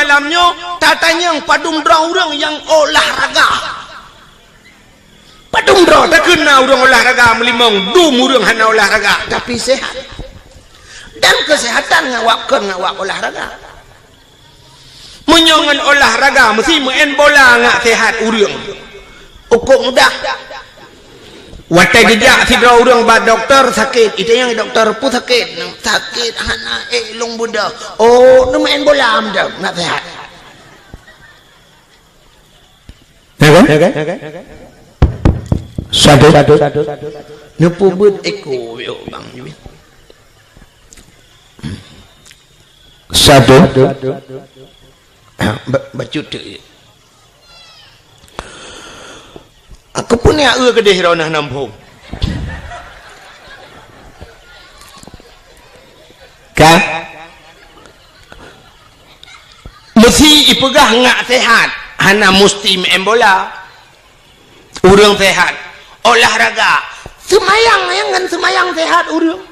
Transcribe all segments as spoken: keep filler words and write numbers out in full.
malam nyoe tatanyong padum droe ureuëng nyang olahraga. Padum droe takheun na ureuëng olahraga meulimong, dum ureuëng hana olahraga, tapi sehat. Dan kesehatan ngawak kon ngawak olahraga. Meunyoe ngon olahraga meusti meu'en bola ngak sehat ureuëng. Ukok mudah. Watée geujak sidroe ureuëng bak dokto sakét, itanyong dokto peue sakét, sakét hana ék lôn beudôh. Oh, neumeu'en bola meudoh ngak sehat. Ya kan? Ya kan? Satu. Neupeubuet eko yo bang. Satu. Ba-, bacut tu. Aku pun ya eu kedeh rona nampung. Ka? Meusti ipeugah ngak sehat, hana musti meu'en bola. Ureuëng sehat, olahraga, seumayang nyang ngon seumayang sehat ureuëng.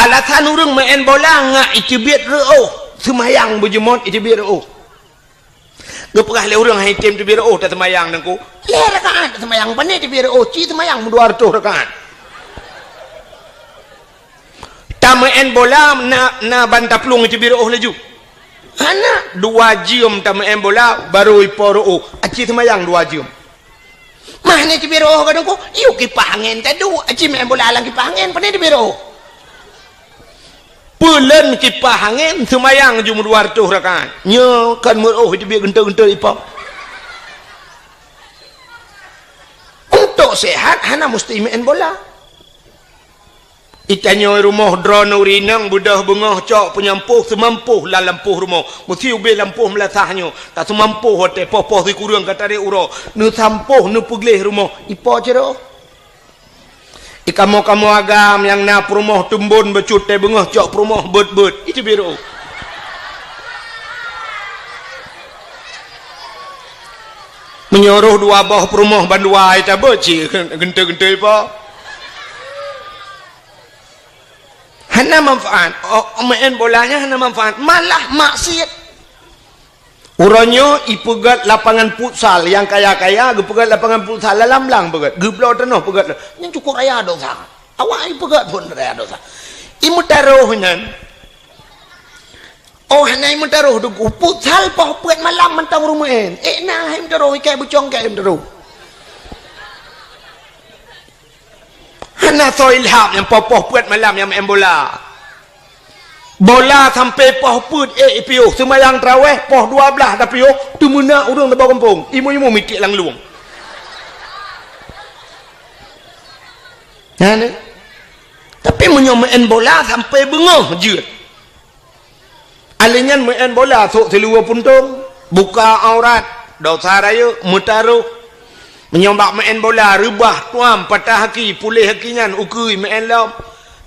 Alasan ureuëng meu'en bola ngak iteubiet reuôh, seumayang beujeuet iteubiet reuôh. Geupeugah lé ureuëng hai tem teubiet reuôh taseumayang nangku. Lhée rakaat taseumayang, pane teubiet reuôh, ci seumayang meudua reutôh rakaat. Tameu'en bola na, na ban taplueng teubiet reuôh laju. Hana, dua jeuem tameu'en bola baru ipo reuôh, aci seumayang dua jeuem. Mah ni teubiet reuôh gadong ko, yuk kipah angén tadu, aci meu'en bola lam kipah angén, pane teubiet reuôh. Peulen kipah angén seumayang ju meudua reutôh rakaat. Nyoe kan meureuôh teubiet geuntôi-geuntôi ipo. Untuk sehat hana musti meu'en bola. Itanyoe rumoh droeneuh rineueng beudôh beungoh cok peunyampôh seumampoh lam lampôh rumoh. Meusti ubé lampôh meulasah nyoe. Ka seumampoh watée poh-poh sikureueng ka tarek uroe. Neusampôh neupeugleh rumoh. Ipo cit reuôh? Ikamoe-kamoe agam nyang na peurumoh tumbon bacut tée beungoh cok peurumoh beuet-beuet. Itu biru. Meunyoe rôh dua boh peurumoh bandua ita beuet cit geuntôi-geuntôi ipo. Hana manfaat. Oh, meu'en bola nyan hana manfaat, malah maksiat. Uroe nyoe ipeugét lapangan futsal, nyang kaya-kaya geupeugét lapangan futsal lam blang peugét, geubloe tanoh peugét, nyan cukôp raya dosa. Awak ipeugét phon raya dosa. Imeutarôh nyan, oh, hana imeutarôh deungon futsal poh peuet malam mantong ureuëng meu'en. Eh, na hai imeutarôh, ikai bucong kai imeutarôh. Hana soe ilham nyang poh-poh peuet malam nyang meu'en bola. Bola sampai poh peuet ék ipiôh, seumayang traweh poh dua blaih tapiôh, teumeunak ureuëng teuba gampông, imeum-imeum miték lam lueng. Nyan, eh. Tapi meunyoe meu'en bola sampai beungoh jeuet. Alèh nyan meu'en bola sôk siluweue puntông, buka aurat, dosa rayeuk, meutarôh. Meunyoe bak meu'en bola reubah tuam patah aki, puléh aki nyan ukeue meu'en lom.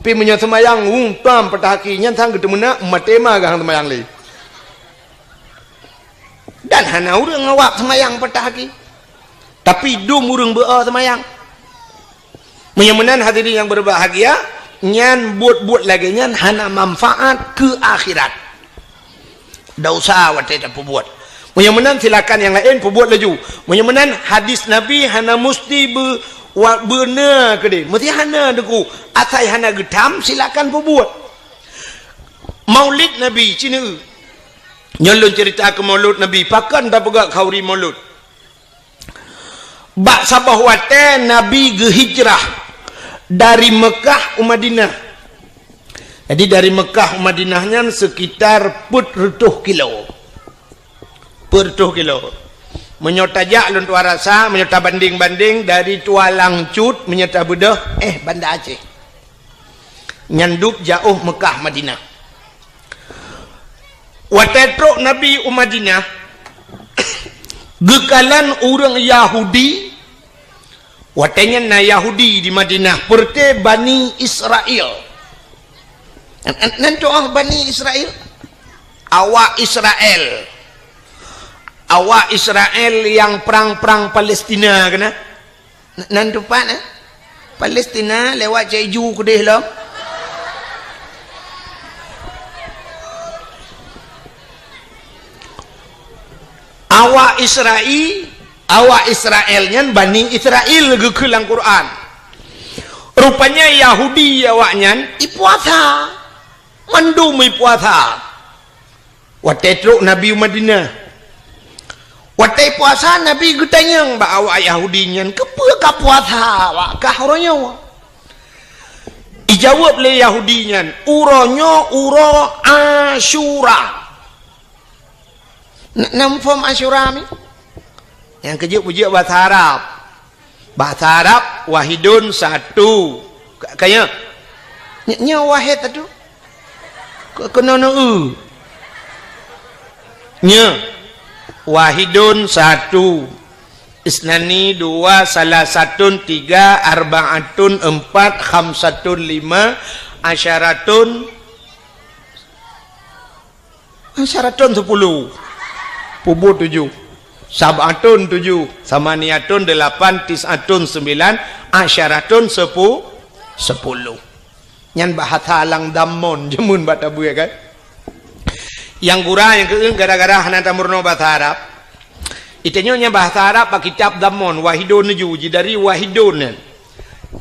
Pi meunyoe seumayang wung tuam patah aki nyan sang geuteumeunak maté ma gahang seumayang lé. Dan hana ureuëng awak seumayang patah aki. Tapi dum ureuëng beu-o seumayang. Meunyoe meunan hadirin nyang berbahagia, nyan buet-buet lagée nyan hana manfaat keu akhirat. Dosa watée tapeubuet. Meunyoe meunan silakan nyang laén peubuet laju. Meunyoe meunan hadis Nabi hana musti be-, wa-, beuna keudeh. Meusti hana deungon asai hana geutam silakan peubuet. Maulid Nabi cineue. Nyoe lôn cerita keu Maulud Nabi, pakon tapeugah khauri Maulud. Bak saboh watée Nabi geuhijrah dari Meukah u Madinah. Jadi dari Meukah u Madinah nyan sekitar peuet reutôh kilo. Peuet reutôh kilo. Meunyoe tajak lôn tuan rasa, meunyoe tabandeng-bandeng dari Tualang Cut meunyoe tabeudôh, eh, Banda Aceh. Nyan dub jaoh Meukah Madinah. Watée trok Nabi u Madinah, geukalon ureuëng Yahudi, watée nyan na Yahudi di Madinah, peureuté Bani Israel. Nan, nan, nan tu'oh Bani Israel? Awak Israel. Awak Israel nyang prang-prang Palestina keunan. N-, nan teumpat, eh? Palestina lewat Cek Ju keudeh lom. Awak Israel, awak Israel nyan Bani Israel geukheun lam Quran. Rupanya Yahudi awaknyan ipuasa. Mandum ipuasa. Watée trok Nabi u Madinah. Watée puasa, Nabi geutanyong bak awak Yahudi nyan, "Keupeue ka puasa awak kah uroe nyoe?" Ijaweueb lé Yahudi nyan, "Uroe nyoe uroe Asyura." Na, na muphom Asyura mi? Nyang keujeuet peujeuet bahasa Arab. Bahasa Arab, wahidun satu. Ka, ka nyoe? Nyoe, nyoe wahid satu. Ke, keunoe neu-eu. Nyoe. Wahidun satu. Isnani dua, salasatun tiga, arbaatun empat, khamsatun lima, asyaratun Asyaratun sepuluh. Pubuet tujoh. Sab'atun tujoh. Samaniatun delapan. Tis'atun sembilan. Asyaratun sepu-, sepuluh. Nyan bahasa lam Damon, jameun bak tabeue kan. Nyang gura nyang keu gara-gara hana tameurunoe bahasa Arab. Itanyoe nyan bahasa Arab bak kitab Damon, wahidun tujoh, jidari wahidun nyan.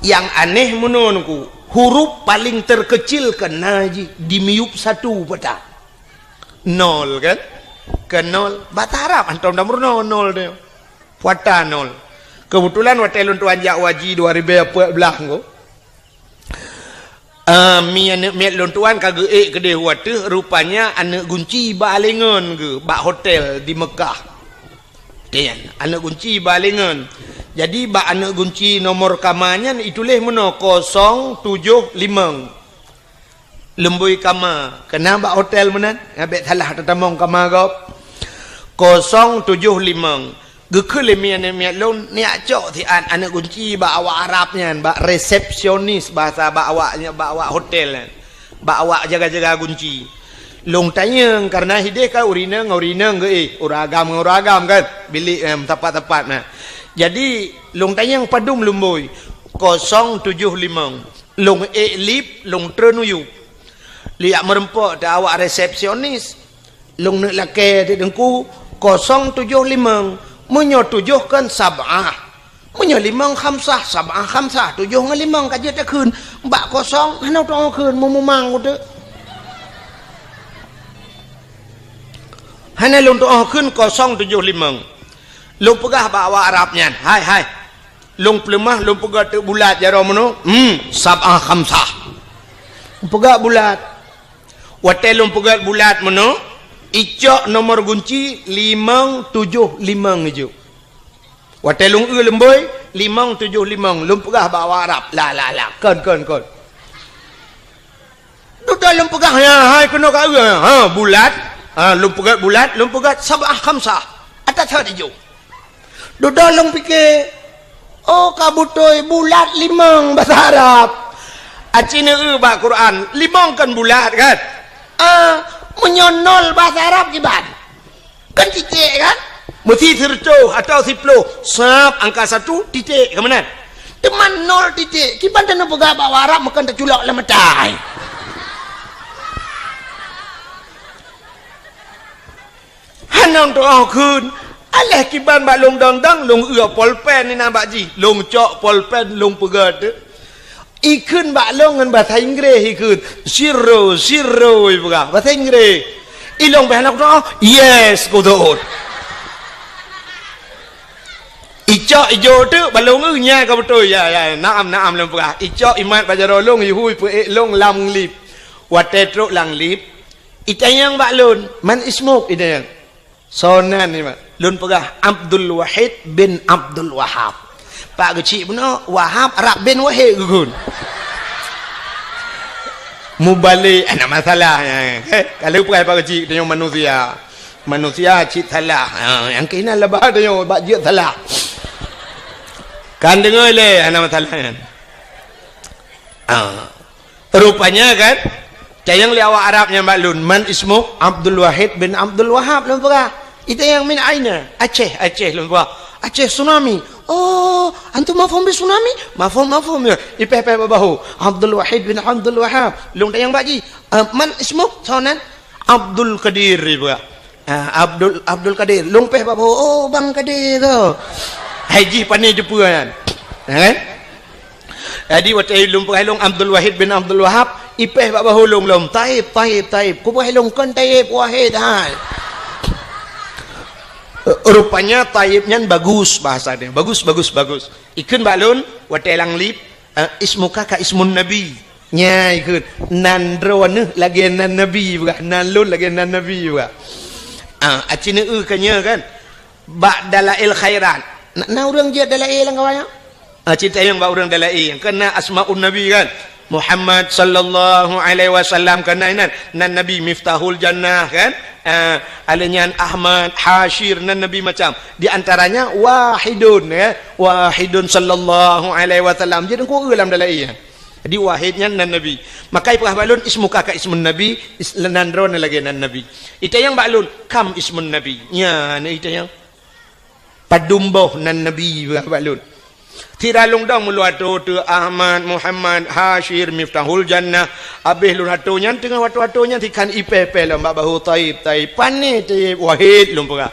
Nyang aneh meunoe nungku, huruf paling terkecil keunan jih di miyueb satu peue ta. Nol kan? Ke nol. Bahasa Arab hantom tameurunoe nol nyoe. Peue ta nol. Keubeutulan watée lôn tuan jak haji dua ribèe peuet blah nyoe. Eh, mi aneuk miet lôn tuan ka geuék keudeh u ateueh, rupanya aneuk gunci ba alengon geuh bak hotel di Meukah. Nyan, aneuk gunci ba alengon. Jadi, bak aneuk gunci nomor kama nyan ituléh meunoe kosong tujoh limong. Lumbôi kama, keunan bak hotel meunan, nyan bèk salah tatamong kama gob. Kosong tujoh limong. Geukheun lé mi aneuk miet lôn, neujak cok siat aneuk gunci bak awak Arab nyan, bak resepsionis bahasa bak awak, bak awak hotel nyan. Bak awak jaga-jaga gunci. Lôn tanyong, kareuna hideh kan ureueng inong ngon ureueng inong geuéh, ureueng agam ngon ureueng agam kan, bilék, eh, meusapat-sapat na. Jadi, lôn tanyong padum lumbôi, kosong tujoh limong. Lôn ék lip, lôn treun u yup. Lôn jak meureumpok teuh awak resepsionis. Lôn neuk lakée teuk teungku, kosong tujoh limong. Meunyoe tujoh kan sab'ah. Meunyoe limong khamsah, sab'ah khamsah, tujoh ngon limong ka jeuet takheun. Bak kosong hana tu'oh kheun, meumumang uteuk. Hana lôn tu'oh kheun kosong tujoh limong. Lôn peugah bak awak Arab nyan, "Hai, hai. Lôn peuleumah, lôn peugah teuk bulat jaroe meunoe." "Hmm, sab'ah khamsah." Peugah bulat. Watée lôn peugét bulat meunoe, icok nomor gunci limong tujoh limong ijok. Watée lôn eu lumbôi, limong tujoh limong, lôn peugah bak awak Arab, "La, la, la, kon, kon, kon." Dudoe lôn peugah, "Ya, hai keunoe ka eu, ha, bulat." Ha, lôn peugét bulat, lôn peugét sab'ah khamsah. Ata that ijok. Dudoe lôn pike, "Oh, ka beutôi bulat limong bahasa Arab." Aci neu bak Quran, limong kan bulat kan? Ah, meunyoe nol bahasa Arab kiban? Kan titik kan? Meusi sireutôh atau siploh, sab angka satu, titik, ka meunan? Teuma nol titik, kiban tanyoe peugah bak Arab meukan taculok lam mata. Hana tu'oh kheun. Aléh kiban bak lôn dong-dong, lôn eu polpen inan bak jih. Lôn cok polpen, lôn peugét. Ikheun bak lôn ngon bahasa Inggréh ikheun. "Zero, zero," ipeugah. Bahasa Inggréh. Ilôn bèk hana kutu'oh. "Yes," kutot. Icok ijok teuk bak lôn eu nyan ka beutôi. "Ya, ya, naam, naam," lôn peugah. Icok imat bak jaroe lôn, ihui peuék lôn lam lip. Watée trok lam lip, itanyong bak lôn, "Man ismuk?" itanyong. "Soe nan nyoe?" Lôn peugah, "Abdul Wahid bin Abdul Wahab." Pak geuchik bunoe, Wahab rab bin Wahid geukheun. Mubalek, hana masalah nyan. Heh, ka lheueh peugah pak geuchik, tanyoe manusia. Manusia cit salah. Ha, nyang keunan laba tanyoe bak jeuet salah. Kan deungoe lé, hana masalah nyan. Ha. Rupanya kan, tanyong lé awak Arab nyan bak lôn, "Man ismuk?" "Abdul Wahid bin Abdul Wahab," lôn peugah. Itanyong, "Min aina?" "Aceh, Aceh," lôn peugah. "Aceh tsunami." "Oh, antum mafhum bi tsunami?" "Mafhum, mafhum," ya. Ipéh-péh bak bahô. "Abdul Wahid bin Abdul Wahab." Lôn tanyong bak jih, "Eh, man ismuk?" "Soe nan?" "Abdul Qadir," ipeugah. Ah, Abdul, Abdul Kadir, lôn péh bak bahô, "Oh, Bang Kadir tu." Hai jih pané jeupeue nyan. Ha, kan? Jadi watèe lôn peugah lôn Abdul Wahid bin Abdul Wahab, ipéh bak bahô lôn lom, "Taib, Taib, Taib." Kupeugah lôn, "Kon Taib, Wahid hai." Rupanya Taib nyan bagus bahasa dia. Bagus, bagus, bagus. Ikheun bak lôn, watèe lam lift, eh, "Ismuka ka ismun Nabi." Nyan ikheun, "Nan droeneuh lagèe nan Nabi," peugah, "nan lôn lagèe nan Nabi," peugah. Ah, aci neueu ka nyoe kan. Bak Dalail Khairat. Na, na ureueng jeuet Dalail lam kawan nyoe? Ah, cit tanyong bak ureueng Dalail. Kan na Asmaun Nabi kan? Muhammad sallallahu alaihi wasallam kan na inan. Nan Nabi Miftahul Jannah kan? Ah, alèh nyan Ahmad, Hasyir, nan Nabi macam. Di antaranya Wahidun, ya. Wahidun sallallahu alaihi wasallam. Jadi, ku eu lam Dalail. Jadi, Wahid nyan nan Nabi. Maka ipeugah bak lôn, "Ismuka ka ismun Nabi," is-, nan droeneuh lagèe nan Nabi. Itanyong bak lôn, "Kam ismun Nabi?" Nyan itanyong. "Padum boh nan Nabi?" ipeugah bak lôn. Sira lôn dong meulôn atô teu Ahmad, Muhammad, Hasyir, Miftahul Jannah. Abéh lôn atô nyan, teungoh watèe-watèe nyan, sikhan ipéh-péh lom bak bahô, "Taib, Taib." Pané Taib, Wahid lôn peugah.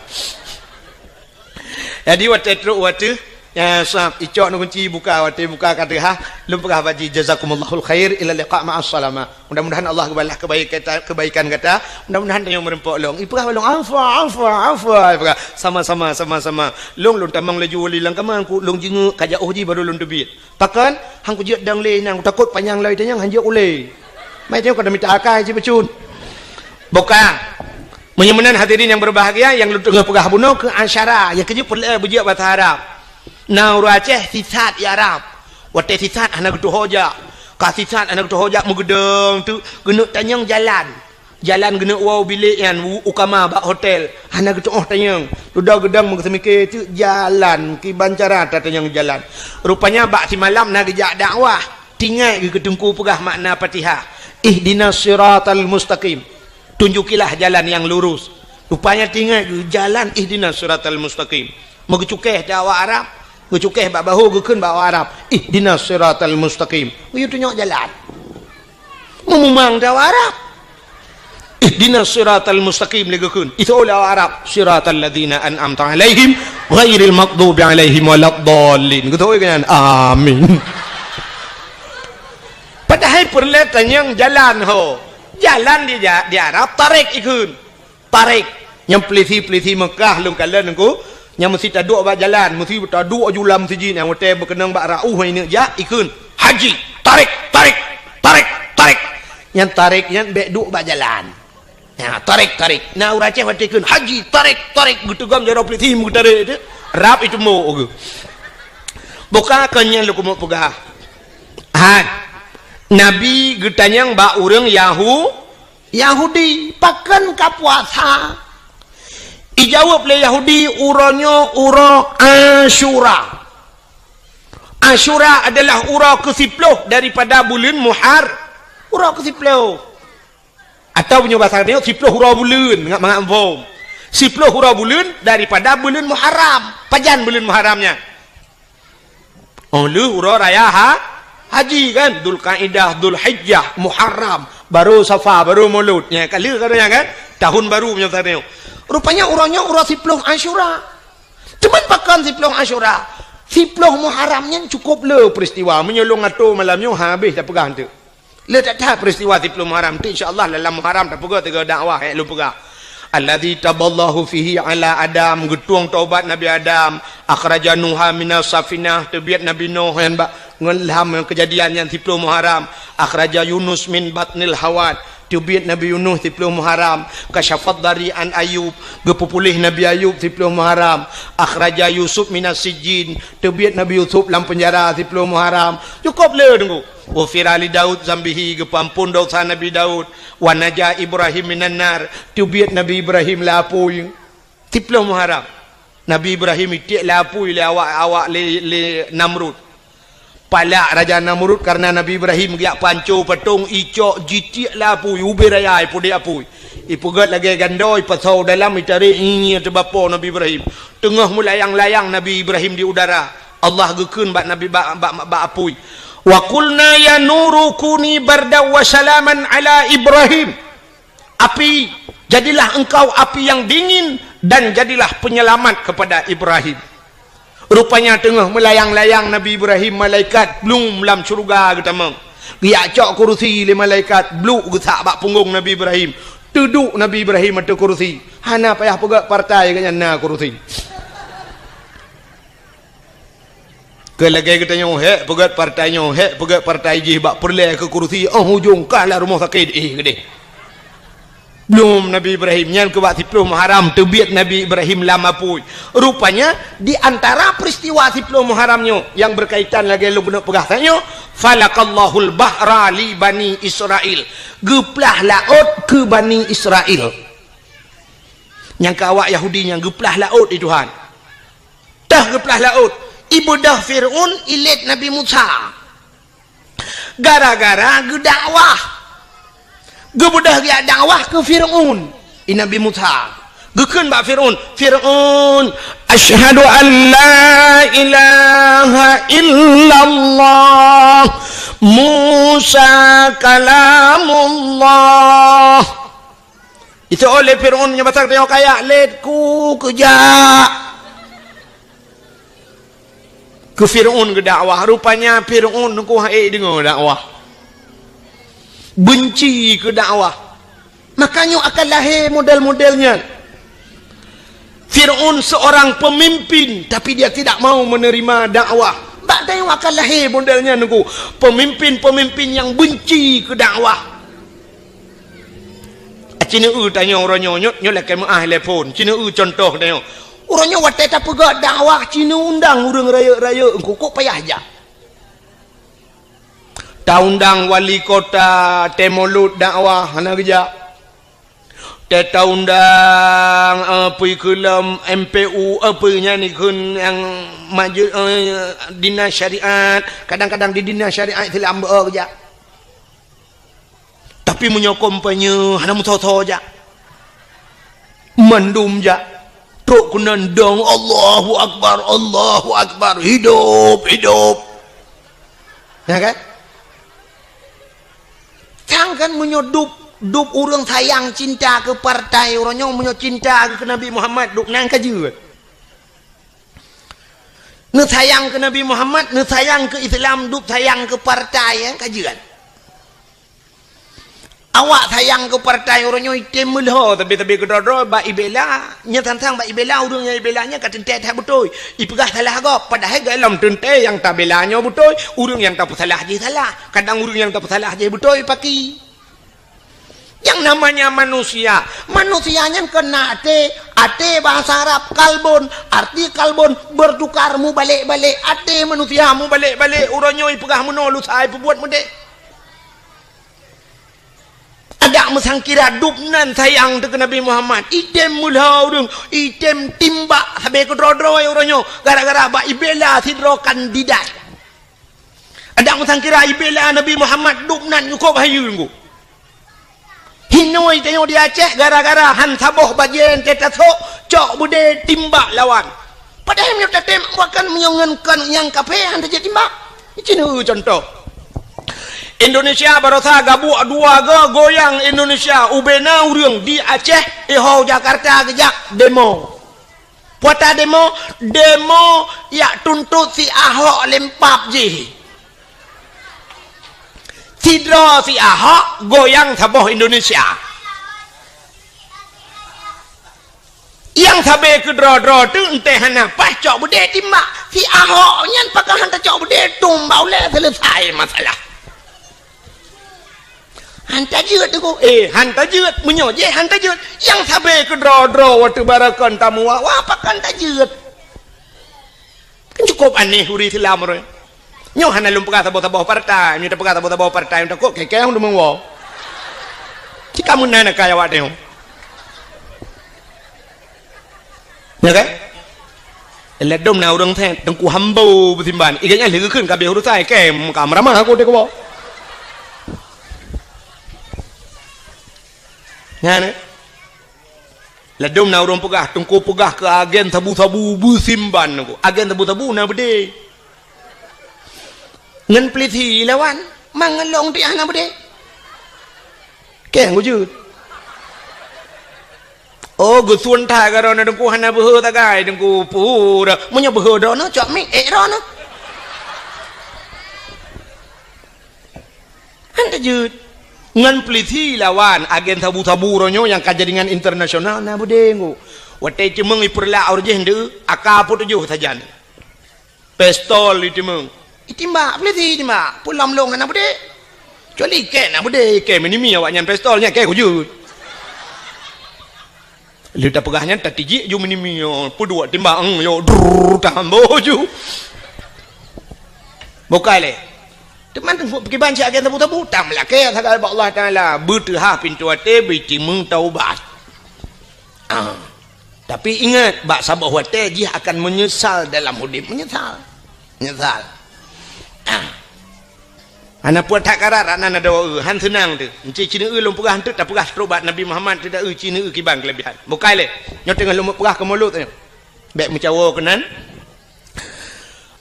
Jadi, watèe trok watèe, ya, sab, icok neukunci buka, watèe buka ka teuhah, lôn peugah bak jih, "Jazakumullahul khair, ila liqa ma'as salamah." Mudah-mudahan Allah geubalah kebaikan, kebaikan gata. Mudah-mudahan tanyoe meureumpok lom. Ipeugah bak lôn, "Afwa, afwa, afwa." Ipeugah, "Sama-sama, sama-sama." Lôn, lôn tamong laju u lam kama, ku lôn jinguk, ka jiôh jih baru lôn teubiet. Pakon? Han kujeuet dong lé nyan, kutakot panyang lom itanyong han jeuet u lé. Mai tanyong ka mita akai cit bacut. Buka. Meunyoe meunan hadirin yang berbahagia, nyang lôn teungoh peugah bunoe keu asyara, nyang keujeuet peureulèe beujeuet bahasa Arab. Na ureueng Aceh sisat i Arab. Watèe sisat hana geutuho jak. Ka sisat hana geutuho jak meugeudong teuk, geuneuk tanyong jalan. Jalan geuneuk woe u bilék nyan, u, u kama bak hotel. Hana geutu'oh tanyong. Dudoe geudong meugeuseumiké teuk jalan, kiban cara tatanyong jalan. Rupanya bak simalam na geujak dakwah. Teuingat geuh keu teungku peugah makna Fatihah. "Ihdinas siratal mustaqim." Tunjukilah jalan yang lurus. Rupanya teuingat geuh jalan ihdinas siratal mustaqim. Meugeucukéh teu awak Arab, geucukéh bak bahô geukheun bak awak Arab, "Ihdinas siratal mustaqim." Geuyue tunyok jalan. Meumumang teu awak Arab. "Ihdinas siratal mustaqim," lé geukheun. Iseuôt lé awak Arab, "Siratal ladzina an'amta 'alaihim, ghairil maghdubi 'alaihim waladdallin." Geutôi keu nyan. Amin. Padahai peureulèe tanyong jalan ho. Jalan di ja-, di Arab tarik ikheun. Tarik. Nyang peulisi-peulisi Mekah lôn kalon nyan ku, nyang meusi taduek bak jalan, meusi taduek aju lam sijih, nyang watèe beukeunong bak rauh nyan jak, ikheun, "Haji, tarik, tarik, tarik, tarik." Nyang tarik nyan bèk duek bak jalan. Nah, tarik, tarik. Na ureueng Aceh watèe kheun, "Haji, tarik, tarik." Geuteugom jaroe peulisi meugeutarék teuh. Rab itumbok geuh. Buka kon nyan lôn keumeung peugah. Hai. Nabi geutanyong bak ureueng Yahu-, Yahudi, "Pakon ka puasa?" Ijaweueb lé Yahudi, "Uroe nyoe uroe Asyura." Asyura adalah uroe keusiploh daripada buleuen Muhar-, uroe keusiploh. Atawa meunyoe basa tanyoe, siploh uroe buleuen, ngat mangat muphom. Siploh uroe buleuen daripada buleuen Muharram. Pajan buleuen Muharram nyan? Oh, lheueh uroe raya ha-, haji kan? Dzulqaidah, Dzulhijjah, Muharram, baru Safar, baru Maulud. Nyan ka lheueh ka nyan kan? Tahun baru meunyoe basa tanyoe. Rupanya uroe nyoe uroe siploh Asyura. Cuman pakon siploh Asyura? Siploh Muharram nyan cukup le peristiwa. Meunyoe lôn atô malam nyoe habéh tapeugah teuk. Le that-that peristiwa siploh Muharram tu, insya Allah dalam Muharram tapeugah tiga dakwah, eh, lôn peugah. Alladzi taballahu fihi ala Adam, geutueng taubat Nabi Adam, akhraja Nuha minas safinah, teubiet Nabi Nuh nyan bak ngon lam Kejadian nyan siploh Muharram, akhraja Yunus min batnil hawat, teubiet Nabi Yunus siploh Muharram, kasyafad dari an Ayub, geupeupuléh Nabi Ayub siploh Muharram, akhraja Yusuf minas sijjin, teubiet Nabi Yusuf lam penjara siploh Muharram. Cukup le teungku. Ghufira li Daud zambihi, geupeuampon dosa Nabi Daud. Wa naja Ibrahim minan nar, teubiet Nabi Ibrahim lé apui. Siploh Muharram. Nabi Ibrahim itiek lé apui lé awak, awak lé, lé Namrud. Palak Raja Namrud karena Nabi Ibrahim geujak panco patong, icok jitiek lé apui, ubé raya ipudek apui. Ipeugét lagée gandô, ipasoe dalam, itarek, ngieng teubapo Nabi Ibrahim. Teungoh meulayang-layang Nabi Ibrahim di udara, Allah geukheun bak Nabi, bak, bak, bak apui, "Wa qulna ya nuru kuni bardan wa salaman ala Ibrahim." Api, "Jadilah engkau api yang dingin dan jadilah penyelamat kepada Ibrahim." Rupanya teungoh meulayang-layang Nabi Ibrahim, malaikat blum lam syeuruga geutamong. Geujak cok kurusi lé malaikat, bluk geusak bak punggong Nabi Ibrahim. Teuduek Nabi Ibrahim ateueh kurusi. Hana payah peugét partai, gobnyan na kurusi. Keu lagèe geutanyoe, hék peugét partai nyoe, hék peugét partai jih, bak peureulèe keu kurusi, 'oh ujong ka lam rumoh sakét, eh, geudeh. Blum Nabi Ibrahim, nyan keu bak siploh Muharram teubiet Nabi Ibrahim lam apui. Rupanya, di antara peristiwa siploh Muharram nyoe nyang berkaitan lagèe lôn keuneuk peugah tanyoe, "Falaqallahul bahra li Bani Israil." Geuplah laôt keu Bani Israil. Nyang keu awak Yahudi nyan geuplah laôt di Tuhan. Teuh geuplah laôt, ibeudôh Fir'aun ilét Nabi Musa. Gara-gara geudakwah. Geubeudôh geujak dakwah keu Fir'aun, i Nabi Musa. Geukheun bak Fir'aun, "Fir'aun, asyhadu an la ilaha illallah, Musa kalamullah." Itu oleh Fir'aun nyoe basa teuh kaya lét ku keujak. Keu Fir'aun geudakwah, rupanya Fir'aun nungku hai deungoe dakwah. Benci keu dakwah. Maka nyoe akan lahé model-model nyan. Fir'aun seorang pemimpin, tapi dia tidak mau menerima dakwah. Bak tanyoe akan lahé model nyan nungku. Pemimpin-pemimpin yang benci keu dakwah. Ci neueu tanyoe uroe nyoe, nyoe, nyoe lakèe meu'ah lé phôn. Ci neueu cuntoh tanyoe. Uroe nyoe watèe tapeugah dakwah, ci neuundang ureueng rayeuk-rayeuk, engko kok payah jak. Taundang wali kota, tée mulod dakwah, hana geujak. Tée taundang, eh, peue keu lom M P U, eh, peue nyan ikheun nyang maju, eh, dinas syariat, kadang-kadang di dinas syariat Islam beu geujak. Tapi meunyoe kampanye hana meusoe-soe jak. Mandum jak. Trok keunan dong, "Allahu Akbar, Allahu Akbar, hidup, hidup." Ya kan? Sang kan meunyoe dub, dub ureueng sayang cinta keu partai, uroe nyoe meunyoe cinta keu Nabi Muhammad, dub nan ka jeuet. Neusayang keu Nabi Muhammad, neusayang keu Islam, dub sayang keu partai, ya, ka jeuet. Awak sayang keu partai uroe nyoe item meulhô, tapi, tapi keudroe-droe bak ibela, nyan sang-sang bak ibela, ureueng nyang ibela nyan ka teuntée that beutôi. Ipeugah salah gob, padahai goh lom teuntée nyang tabela nyoe beutôi, ureueng nyang tapeusalah jih salah. Kadang ureueng nyang tapeusalah jih beutôi, paki. Yang namanya manusia, manusia nyan kon na até, até bahasa Arab kalbun, arti kalbun bertukar, mubalek-balek, até manusia mubalek-balek, uroe nyoe ipeugah meunoe lusa ipeubuet meudeh. Adak meusangkira dub nan sayang teuh keu Nabi Muhammad, item meulhô ureueng, item timbak sabe keudroe-droe uroe nyoe, gara-gara bak ibela sidroe kandidat. Adak meusangkira ibela Nabi Muhammad dub nan nyukôb hayeue ngon. Hinoe tanyoe di Aceh gara-gara han saboh bajée teuh tasok, cok beudé timbak lawan. Padahai meunyoe tatem bukan meunyoe ngon kon nyang kafé han tajeuet timbak. Cina cuntoh. Indonesia barosa gabuek dua go goyang Indonesia ubena ureueng di Aceh, iho Jakarta geujak demo. Puata demo, demo yak tuntot si Ahok lempap jih. Sidroe si Ahok goyang saboh Indonesia. Nyang sabe keudroe-droe teuh entée hana paih cok beudé timbak. Si Ahok nyan pakon han tacok beudé tumbak ulée selesai masalah. Han tajeuet teungku. Eh, han tajeuet. Meunyoe jih han tajeuet. Nyang sabe keudroe-droe watée barakon tamu wa, wa pakon tajeuet. Kan cukup aneh ureueng Islam roh. Nyoe hana lôn peugah saboh-saboh partai, nyoe tapeugah saboh-saboh partai takot keu-keu deungon woe. Cit ka meunan keu awak nyoe. Ya kan? Ladom na ureueng that teungku hambo beusimban. Igan nyan lé geukheun ka abéh urusan, kém ka meuramah aku teuka woe. Nyan, eh? Ladom na ureueng peugah, teungku peugah keu agen sabu-sabu beusimban teungku. Agen sabu-sabu na beudé. Ngon peulisi lawan, mangelong tiah na beudé. Keng ujeut. Oh, geusun that ka droeneuh Teungku, hana beuhe sagai Teungku, pura. Meunyoe beuhe droeneuh, cok mic ék droeneuh. Han teujeuet. Ngon peulisi lawan agen sabu-sabu uroe nyoe nyang ka jaringan internasional na beudé Teungku. Watée ceumeung ipeurlak uroe jih ndeu, aka peutujoh sajan. Pistol itimbang. Itimbak, peulisi itimbak. Peue lom lôn hana beudé. Kecuali ikée na beudé, ikée minimi awaknyan pistol nyan, ikée kujeuet. Lheueh tapeugah nyan, tatijik ju minimi, yo, peuduek timbak, eng, yo, drrrr, tambo ju. Bukai lé. Teuma teungku kiban cit agen tabu-tabu, tam lakée sagai bak Allah Taala, beuteuhah pintoe até, beutimeung taubat. Ah. Tapi ingat, bak saboh watée jih akan meunyeusal dalam udeb, meunyeusal. Meunyeusal. Ah. Hana puat that karat, rak nan adoe, han seunang teuh. Enci cineue lôn peugah eunteuk, tapeugah trok bak Nabi Muhammad teuh da eu cineue kiban keulebihan. Bukai lé. Nyoe teungoh lôn peugah keu mulod nyoe. Bék meucawo keunan.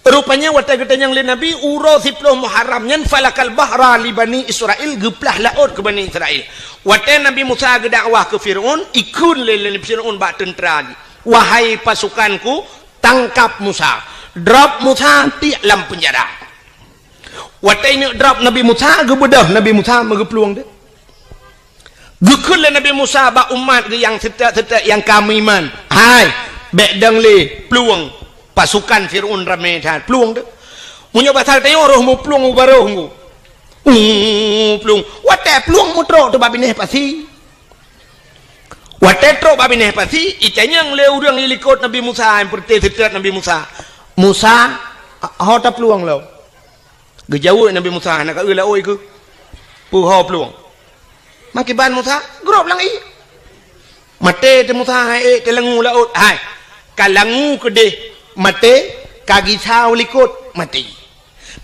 Rupanya watée geutanyong lé Nabi uroe siploh Muharram nyan falakal bahra li Bani Israel, geuplah laôt keu Bani Israel. Watée Nabi Musa geudakwah keu Firaun, ikheun lé, lé Firaun bak teuntra jih, "Wahai pasukanku, tangkap Musa, drop Musa tiek lam peunjara." Watée inyoe drop Nabi Musa, geubeudôh Nabi Musa meugeuplueng deuh. Geukheun lé Nabi Musa bak umat geuh nyang seutôt-seutôt nyang ka meuiman, "Hai, bék dong lé plueng, pasukan Firaun ramé that, plueng teuh. Meunyoe basa tanyoe roh muplueng u barôh nggu, u plueng." Watée plueng meutrok teuh bak binéh pasi. Watée trok bak binéh pasi, itanyong lé ureuëng ilikot Nabi Musa, nyang peureté seutôt Nabi Musa, "Musa, ho taplueng lom?" Geujaweueb Nabi Musa, "Hana ka eu laôt keuh, peue ho plueng." Makiban Musa, grob lam ié. Maté teuh Musa, hai ék teulangu laôt, hai. Ka langu keudeh maté, ka gisa u likot maté.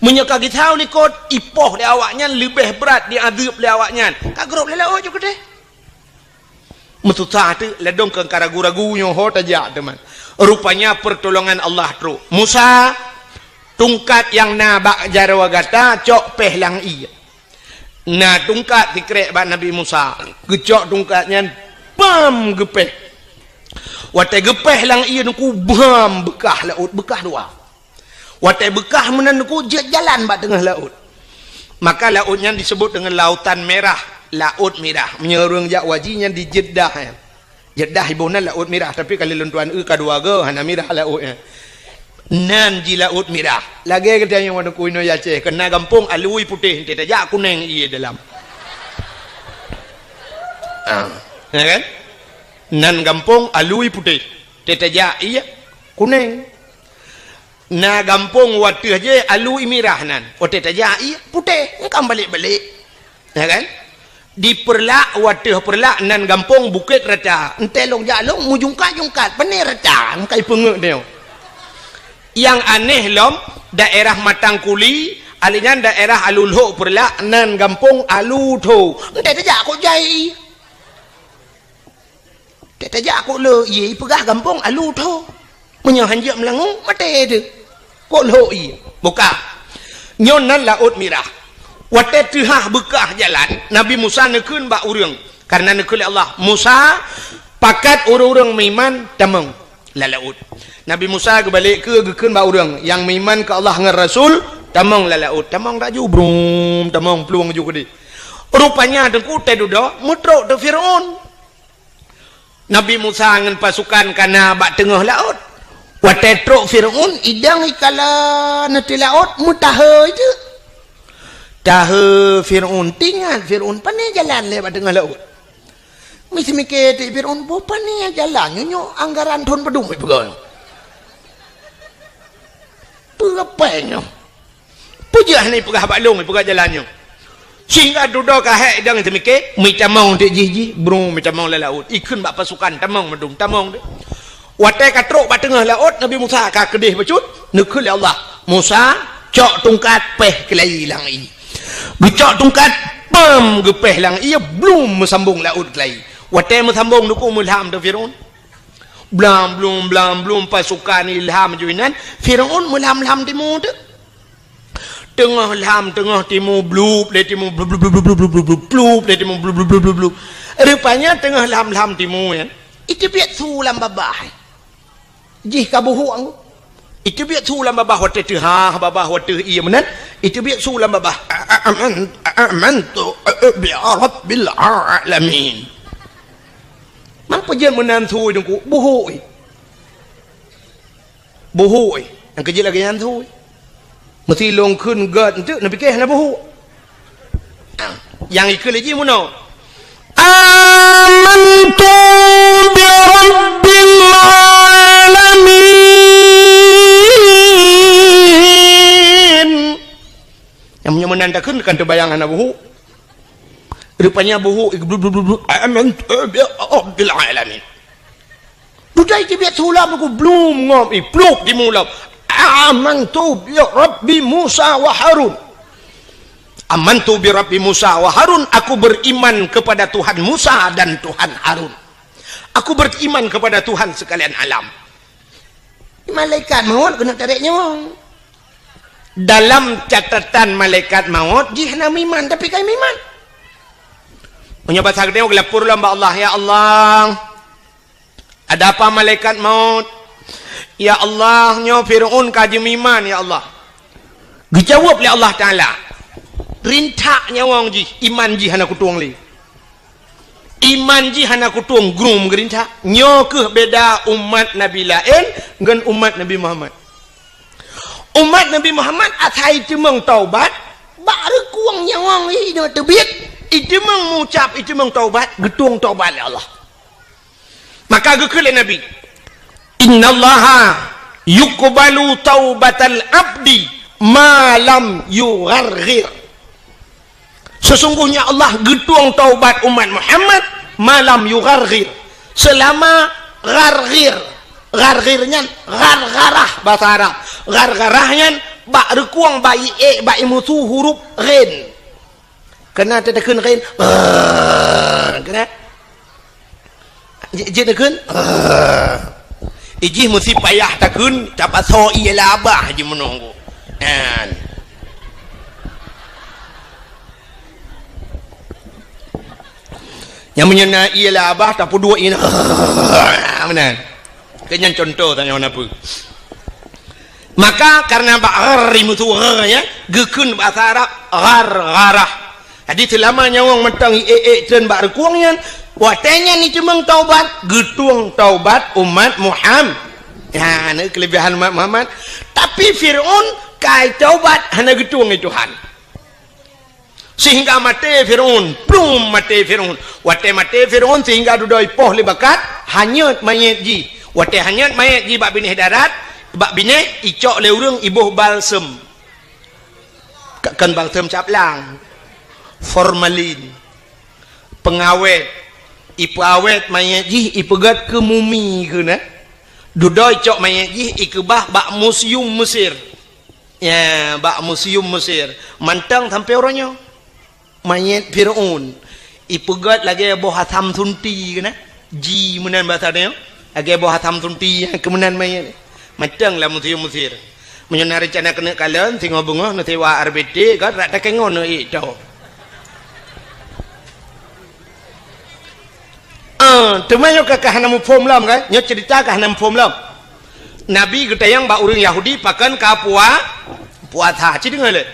Meunyoe ka gisa u likot, ipoh lé awaknyan leubeh brat, diazeueb lé awaknyan. Ka grob lé laôt ju keudeh. Meususah teuk, ladôm keu ka ragu-ragu nyoe ho tajak teuma. Rupanya pertolongan Allah trok. Musa, tungkat nyang na bak jaroe gata cok péh lam ié. Na tungkat sikrek bak Nabi Musa. Geucok tungkat nyan, bam geupéh. Watée geupéh lam ié nyoe ku bam beukah laôt, beukah dua. Watée beukah meunan nyoe ku jeuet jalan bak teungoh laôt. Maka laôt nyan disebut deungon Lautan Merah, Laôt Mirah. Meunyoe ureuëng jak haji nyan di Jeddah nyan. Jeddah iboh nan Laôt Mirah, tapi ka lheueh lôn tuan eu ka dua goe hana mirah laôt nyan. Nan jih Laôt Mirah. Lagée geutanyoe nyoe ku inoe Aceh, keu na gampông alui putéh, enteuk tajak kuneng ié dalam. Ah, ya kan? Nan gampông alui putéh, enteuk tajak ié kuneng. Na gampông wateueh jih alui mirah nan, watée tajak ié putéh, engkam balek-balek. Ya kan? Di Peureulak, wateueh Peureulak nan gampông Bukét Rata. Enteuk lôn jak lôn meujungkat-jungkat, pané rata, engkai peungeuet nyoe. Nyang aneh lom, daerah Matang Kuli, ali nyan daerah Alu Lhok Peureulak nan gampông Alu Tho. Enteuk tajak kok jai. Tajak kok le ié, ipeugah gampông Alu Tho. Meunyoe hanjeuet meulangue, maté teuh. Kok lhok ié? Buka. Nyoe nan Laôt Mirah. Watée teuhah beukah jalan, Nabi Musa neukheun bak ureuëng. Karena neukheun lé Allah, "Musa, pakat ureuëng-ureuëng meuiman tamong lam laôt." Nabi Musa geubalek keu geukheun bak ureuëng nyang meuiman keu Allah ngon Rasul, "Tamong lam laôt." Tamong laju, brum, tamong plueng ju keudeh. Rupanya teungku teududoe meutrok teuh Firaun. Nabi Musa ngon pasukan ka na bak teungoh laôt. Watée trok Firaun, idong ikala neuteuh laôt, meutahe jeuet. Tahe Firaun, teuingat Firaun, pané jalan lé bak teungoh laôt. Miseumiké teuk Firaun, boh pané jalan nyoe, nyoe anggaran thon padum ipeugah. Peue rapai nyoe? Peue jeuet hana ipeugah bak lôn, ipeugah jalan nyoe? Sehingga dudoe ka hék idong teumiké, meutamong teuk jih-jih, bru meutamong lam laôt, ikheun bak pasukan, tamong mandum, tamong teuk. Watée ka trok bak teungoh laôt, Nabi Musa ka keudeh bacut, neukheun lé Allah, "Musa, cok tungkat péh keulayi lam ié." Geucok tungkat, pam, geupéh lam ié, blum meusambong laôt keulayi. Watée meusambong teungku meulham teuh Firaun. Blam blum, blam blum, pasukan ilham ju inan, Firaun meulham-lham timu teuk. Teungoh lham, teungoh timu, blup lé timu, blup, blup, blup. Rupanya teungoh lham-lham timu nyan, Iteubiet su lam babah. Jih ka buhuk. Iteubiet su lam babah watée teuhah, babah watée ié meunan. Iteubiet su lam babah. A-, a-, aman-, amantu, a-, a-, bi rabbil alamin. Mampu jeuet meunan su Teungku, buhuk. Buhôi, nyang keujeuet lagée nyan thui. Meusi lôn kheun gét enteuk, neupiké hana buhôi. Nyang ikeu lé jih meunoe. Amantu bi rabbil alamin. Nyang meunyoe meunan takheun kan teubayang hana buhôi. Rupanya buhôi, blub, blub, blub, blub. Amantu bi rabbil alamin. Dudoe iteubiet su lam Teungku, blum ngom, iplup timu lam. Amantu bi Rabbi Musa wa Harun. Amantu bi Rabbi Musa wa Harun, aku beriman kepada Tuhan Musa dan Tuhan Harun. Aku beriman kepada Tuhan sekalian alam. Malaikat maut keuneuk tarek nyawöng. Dalam catatan malaikat maut, jih hana meuiman, tapi ka meuiman. Meunyoe basa geutanyoe geulapor lom bak Allah, "Ya Allah, ada apa malaikat maut?" "Ya Allah, nyoe Fir'aun ka jimeuiman, ya Allah." Geujaweueb lé Allah Taala, "Rintak nyawöng jih, iman jih hana kutueng lé." Iman jih hana kutueng, grung geurintak. Nyoe kheueh beda umat Nabi laén ngon umat Nabi Muhammad. Umat Nabi Muhammad asai teumeung taubat, bak reukueng nyawöng jih teubiet, iteumeung mucab, iteumeung taubat, geutueng taubat lé Allah. Maka geukheun lé Nabi, "Innallaha yuqbalu taubatal abdi ma lam yugharghir." Sesungguhnya Allah geutueng taubat umat Muhammad ma lam yugharghir, selama gharghir. Gharghir nyan ghargharah basa Arab. Ghargharah nyan bak reukueng bak ié, bak imusu huruf ghin. Keunan takheun ghin. Keunan. Jeuet takheun. Ijih meusi payah takheun, tapasoe ié labah jih meunoe. Nyan. Nyang meunyoe na ié labah, tapeuduek ié. Meunan. Keu nyan contoh tanyoe na peue. Maka karena bak ghar imusu ghar, ya, geukheun bahasa Arab ghargharah. Jadi selama nyawöng mantong ié-ié treun bak reukueng nyan, watée nyan iteumeung taubat, geutueng taubat umat Muhammad. Ya, ni kelebihan umat Muhammad. Tapi Fir'aun kai taubat hana geutueng lé Tuhan. Sehingga maté Fir'aun, plum maté Fir'aun. Watée maté Fir'aun sehingga dudoe ipoh lé bakat, hanyot manyét jih. Watée hanyot manyét jih bak binéh darat, bak binéh icok lé ureuëng iboh balsem. Ka-, kon balsem cap lang. Formalin. Pengawét. Ipeuawét manyét jih ipeugét keu mumi keunan. Dudoe icok manyét jih ikeubah bak museum Mesir. Ya, bak museum Mesir. Mantong sampoe uroe nyoe. Manyét Fir'aun. Ipeugét lagée boh asam sunti keunan. Ji meunan basa nyoe. Lagée boh asam sunti nyang keu meunan manyét. Mantong lam museum Mesir. Meunyoe na reuncana keuneuk kalon, singoh beungoh neusewa R B T, ka rata kengon neuék tho. Ah, teuma nyoe ka, ka hana muphom lom kan? Nyoe cerita ka hana muphom lom. Nabi geutanyong bak ureuëng Yahudi pakon ka pua-, puasa. Ci deungoe lé.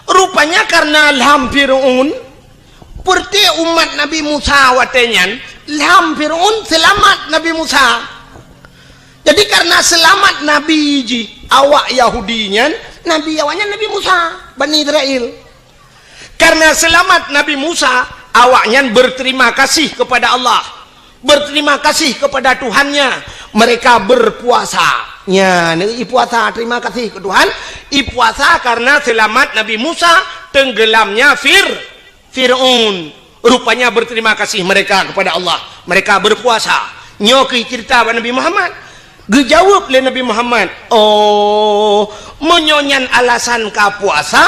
Rupanya karena lham Fir'aun, peureuté umat Nabi Musa watée nyan, lham Fir'aun seulamat Nabi Musa. Jadi karena seulamat Nabi jih awak Yahudi nyan, Nabi awaknyan Nabi Musa, Bani Israel. Karena seulamat Nabi Musa, awaknyan berterima kasih kepada Allah, berterima kasih kepada Tuhannya, mereka berpuasa. Nya, neuék ipuasa, terima kasih ke Tuhan, ipuasa karena seulamat Nabi Musa, tenggelamnya Fir-, Fir'aun. Rupanya berterima kasih mereka kepada Allah, mereka berpuasa. Nyoe keuh cerita bak Nabi Muhammad. Geujaweueb lé Nabi Muhammad, "Oh, meunyoe nyan alasan ka puasa,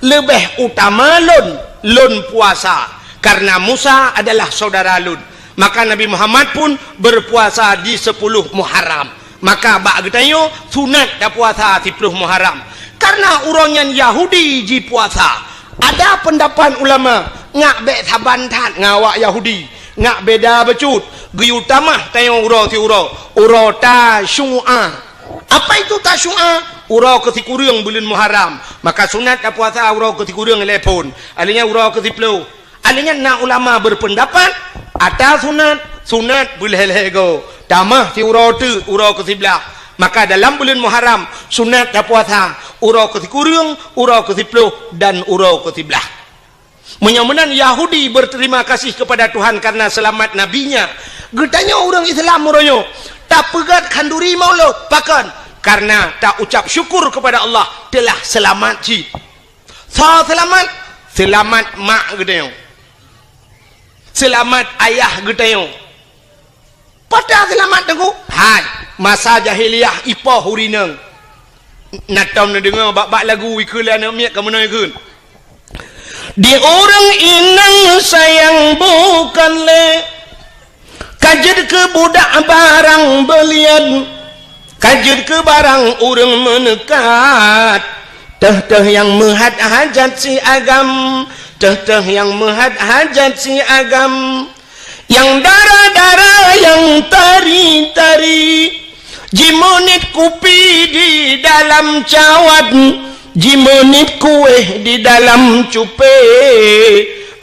leubeh utama lôn, lôn puasa, karena Musa adalah saudara lôn." Maka Nabi Muhammad pun berpuasa di sepuluh Muharram. Maka bak geutanyoe sunat tapuasa siploh Muharram. Karena uroe nyan Yahudi jipuasa. Ada pendapat ulama ngak bék saban that ngon awak Yahudi. Ngat beda bacut, geuyue tamah tanyoe uroe siuroe, uroe Tasyu'a. Apa itu Tasyu'a? Uroe keusikureueng buleuen Muharram. Maka sunat tapuasa uroe keusikureueng lhèe phon. Alèh nyan uroe keusiploh. Alèh nyan na ulama berpendapat, ata sunat, sunat beulhèe-lhèe goe. Tamah siuroe teuk uroe keusiblaih. Maka dalam buleuen Muharram, sunat tapuasa uroe keusikureueng, uroe keusiploh, dan uroe keusiblaih. Meunyoe meunan Yahudi berterima kasih kepada Tuhan karena selamat nabinya. Geutanyoe ureueng Islam uroe nyoe tapeugöt khanduri Maulud. Pakon? Karena taucap syukur kepada Allah telah selamat cit. Soe seulamat? Seulamat mak geutanyoe. Seulamat ayah geutanyoe. Pat seulamat teungku? Hai, masa jahiliyah ipoh ureueng inong. Na tom neudeungoe bak-bak lagu ikheun lé aneuk miet ka meunoe kheun. Di ureueng inong sayang bukon lé, ka jeuet keu budak barang beulian, ka jeuet keu barang ureueng meuneukat. Teuh-teuh nyang meuhat hajat si agam, teuh-teuh nyang meuhat hajat si agam. Nyang dara-dara, nyang tari-tari, jimeuniet kupi di dalam cawat, jimeuniet kuéh di dalam cupé,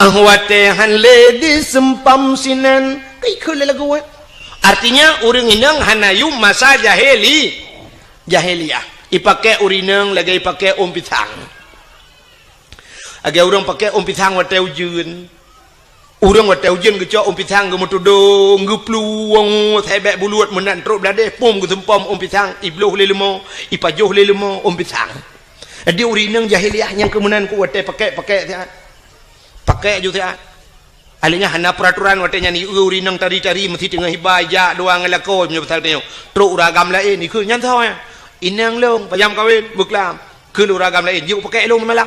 ah watèe han lé diseumpam sinan. Ka ikheun lé lagu nyan. Artinya, ureueng inong hana yum masa jahili-, jahiliyah. Ipakèk ureueng inong lagèe ipakèk ôn pisang. Lagèe ureueng pakèk ôn pisang watèe ujeuen. Ureueng watèe ujeuen geucok ôn pisang geumeutudong, geuplueng, sébèk buleuen meunan trok bladeh, pom geuseumpom ôn pisang, ibloh lé leumo, ipajoh lé leumo ôn pisang. Jadi ureueng inong jahiliyah nyang keu meunan ku watèe pakèk-pakèk siat. Pakèk ju siat. Alèh nyan hana peuraturan watèe nyan, ureueng inong tari-tari meusti teungoh iba ijak dua ngon lakoe meunyoe pasal tanyoe. Trok ureueng agam laén, ikheun nyan soe nyan? Inong lôn, pajam kawen, beuklam. Kheun ureueng agam laén, jeuet pakèk lôn malam.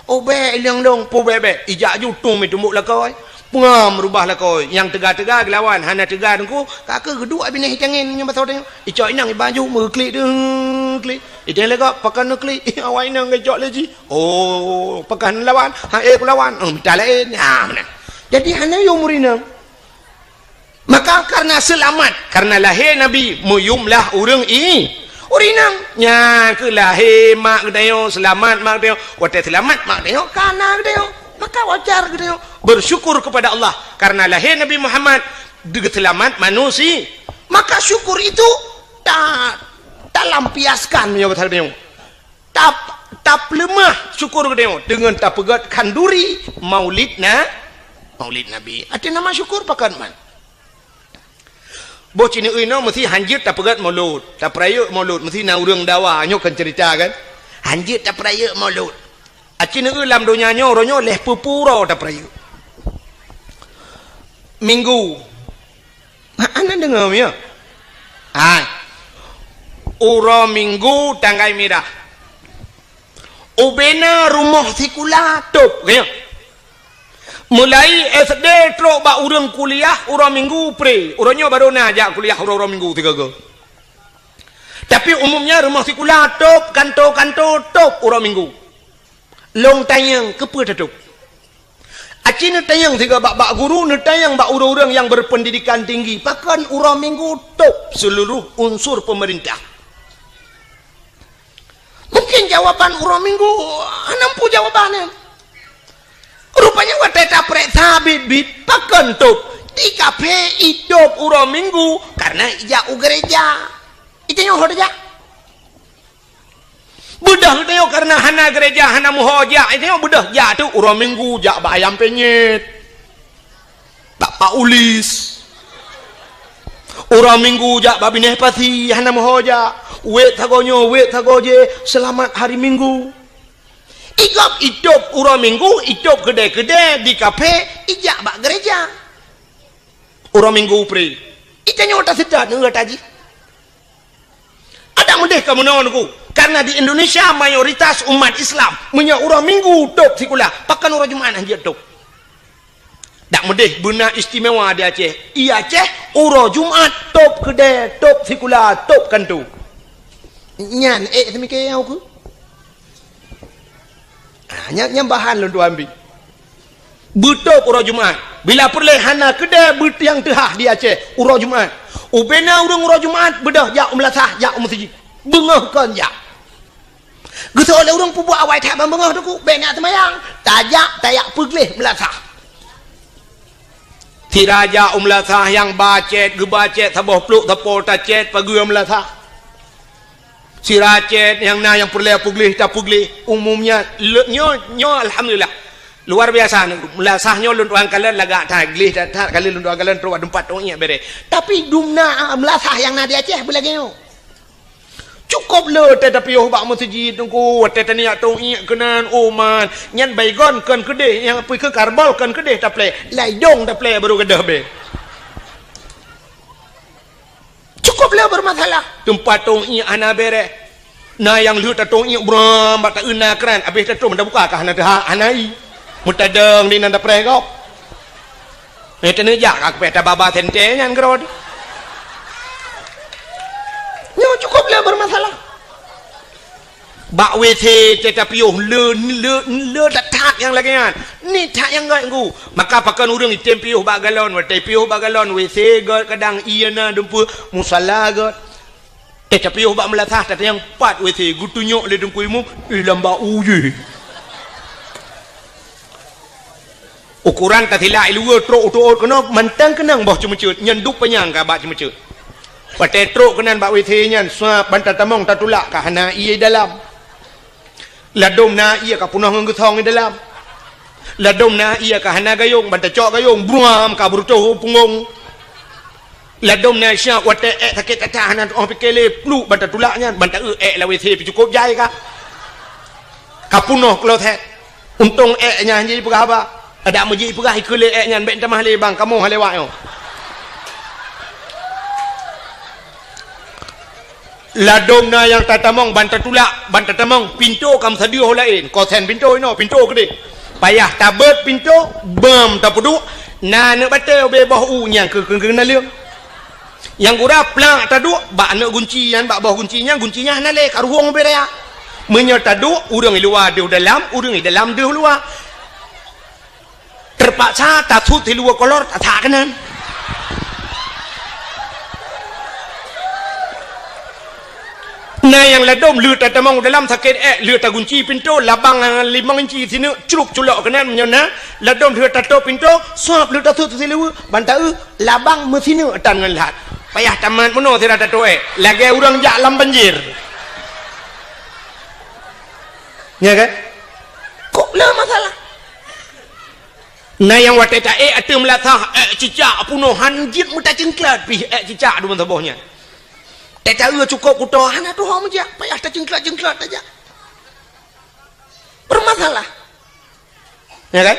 Oh bèk, inong lôn, peue bèk-bèk. Ijak ju tueng meutumbok lakoe. Peungam rubah lakoe. Nyang teuga-teuga geulawan, hana teuga teungku, ka keuh geuduek binéh itangen nyan bak saboh tanyoe. Icok inong iba ju meuklik deuh klik. Itangen lé gob, pakon neuklik. Awak inong geucok lé jih. Oh, pakon lawan? Ha, éh, kulawan. Oh, mita laén. Ha, meunan. Jadi hana yum ureueng inong. Maka karena seulamat, karena lahé Nabi, meuyum lah ureueng i-, ureueng inong. Nyan keuh lahé mak geutanyoe, seulamat mak geutanyoe. Watèe seulamat mak geutanyoe, ka na geutanyoe. Maka wajar geutanyoe bersyukur kepada Allah karena lahé Nabi Muhammad, geuseulamat manusia. Maka syukur itu ta-, talampiaskan meunyoe bahasa geutanyoe. Tap-, tapeuleumah syukur geutanyoe deungon tapeugöt khanduri Maulid na-, Maulid Nabi. Até nama syukur pakon man. Boh sineuk inoe meusti hanjeuet tapeugöt Maulud, tapeurayeuk Maulud, meusti na ureueng dawa, nyoe kan cerita kan. Hanjeuet tapeurayeuk Maulud. Aci neuk lam donya nyoe, uroe nyoe lhèe peuet ploh uroe tapeurayeuk. Minggu. Ha, hana deungoe, ya? Hai. Uroe Minggu tanggai mirah. Ubena rumoh sikula tôb, ya. Mulai S D trok bak ureueng kuliah uroe Minggu pre. Uroe nyoe barô na jak kuliah uroe-uroe Minggu sigoe-goe. Tapi umumnya rumoh sikula tôb, kanto-kanto tôb uroe Minggu. Lôn tanyong, keupeue tatôb? Aci neutanyong sigoe bak, bak guru, neutanyong bak ureueng-ureueng nyang berpendidikan tinggi, pakon uroe Minggu tôb seuluruh unsur peumeurintah? Mungkin jawaban uroe Minggu hana muphom jawaban nyan. Rupanya watèe tapeuriksa biet-biet, pakon tôb? Di kaphé itôb uroe Minggu karena ijak u gereja. Itanyoe ho tajak. Beudôh geutanyoe kareuna hana gereja, hana meuho jak, geutanyoe beudôh jak teuk uroe Minggu jak bak Ayam Penyet, bak Pak Ulis. Uroe Minggu jak bak Binéh Pasi, hana meuho jak. Wék sagoe nyoe, wék sagoe jéh, seulamat hari Minggu. Igop itôb uroe Minggu, itôb keudè-keudè di kaphé, ijak bak gereja. Uroe Minggu pre. Geutanyoe taseutôt ngon gata jih. Adak meudeh ka meunoe Teungku, karena di Indonesia mayoritas umat Islam, meunyoe uroe Minggu tôb sikula, pakon uroe Jumat hana jeuet tôb. Dak meudeh beuna istimewa di Aceh. I Aceh uroe Jumat tôb keudè, tôb sikula, tôb kanto. Nyan ék teumike nyang ukeue. Ah, nyan, nyan bahan lôn tuan bi. Beutôb uroe Jumat. Bila peureulée hana keudée beuet nyang teuhah di Aceh uroe Jumat. Ubena ureuëng uroe Jumat beudôh jak u meulasah, jak u meuseujid. Beungoh kon jak. Geusoe lé ureuëng peubuet awai that ban beungoh teungku, bék na seumayang. Tajak, tajak peugleh meulasah. Sira jak u meulasah nyang ba cét, geuba cét saboh plôk sapo tacét pageue meulasah. Sira cét nyang na nyang peureulée peugleh tapeugleh. Umumnya le-, nyoe, nyoe alhamdulillah. Luar biasa, meulasah nyoe lôn tuan kalon lagak that, gleh that, that kali lôn tuan kalon trok bak teumpat tong iek bereh. Tapi dumna meulasah nyang na di Aceh beulagée nyoe. Cukôp le teuh tapiôh bak meuseujid teungku, watée taniyak tong iek keunan, oh man, nyan baygon kon keudeh, nyang pih keu karbol kon keudeh taplée, laidong taplée baru gadôh bée. Cukôp le beureumasalah. Teumpat tong iek hana bereh. Na nyang lheueh tatong iek bram bak taeu na kran, abéh tatrok meuta buka ka hana teuhah, hana ie. Meutadong di nan tapreh gob. Eh, teuneujak ka kupéh tababa sente nyan keudroe. Nyoe cukôp le beureumasalah. Bak W C teuh tapiôh le, le, le that-that nyang lagée nyan. Ni that nyang gét ngku. Maka pakon ureuëng item piôh bak galon, watée piôh bak galon, W C gét kadang ie na dumpeue, musala gét. Teuh tapiôh bak meulasah, tatanyong pat W C, geutunyok lé teungku imum, eh, lam bak u jih. Ukoran tasilak i luwa trok u tuôt keunoe mantong keunong boh ceumeuceuet, nyan duek panyang ka bak ceumeuceuet. Watée trok keunan bak W C nyan, suap ban tatamong tatulak ka hana ie dalam. Ladôm na ie ka peunoh ngon geusong i dalam. Ladôm na ie ka hana gayông, ban tacok gayông, bruam ka beurutôh u punggong. Ladôm na siap watée ék sakét that-that hana tuoh pike lé, pluek ban tatulak nyan, ban taeu ék lam W C pih cukôp jai ka. Ka peunoh kloset. Untông ék nyan hana jipeugah haba. Adak meujih peugah ikeue lé ék nyan bék tamah lé bang, kamoe hana lewat nyoe. Ladôm na nyang tatamong ban tatulak, ban tatamong, pintoe ka meusadeue ho laén, kosen pintoe inoe, pintoe keudeh. Payah tabeuet pintoe, beuem tapeuduek, na aneuk batée ubé boh u nyang keu, keu, keu naleueng. Nyang gura plak taduek bak aneuk gunci nyan, bak boh gunci nyan, gunci nyan hana lé, ka ruhueng ubé raya. Meunyoe taduek, ureuëng i luwa deuh dalam, ureuëng i dalam deuh luwa. Teupaksa tasut siluweue kolor tasak keunan. Na nyang ladôm lheueh tatamong dalam sakét ék, lheueh tagunci pintoe, labang limong inci sineuk cruk culok keunan meunyoe na, ladôm lheueh tatôp pintoe, sôb lheueh tasut siluweue, ban taeu labang meusineuk tan ngon lhat. Payah tamat meunoe sira tatôp ék, lagée ureuëng jak lam banjir. Nya kan? Kok le masalah? Na nyang watée taék ateueh meulasah, ék cicak peunoh han jeuet meutacingklat pih ék cicak dum saboh nyan. Teuka cukôp kuto hana tuho meujak, payah tacingklat-cingklat tajak. Bermasalah. Ya kan?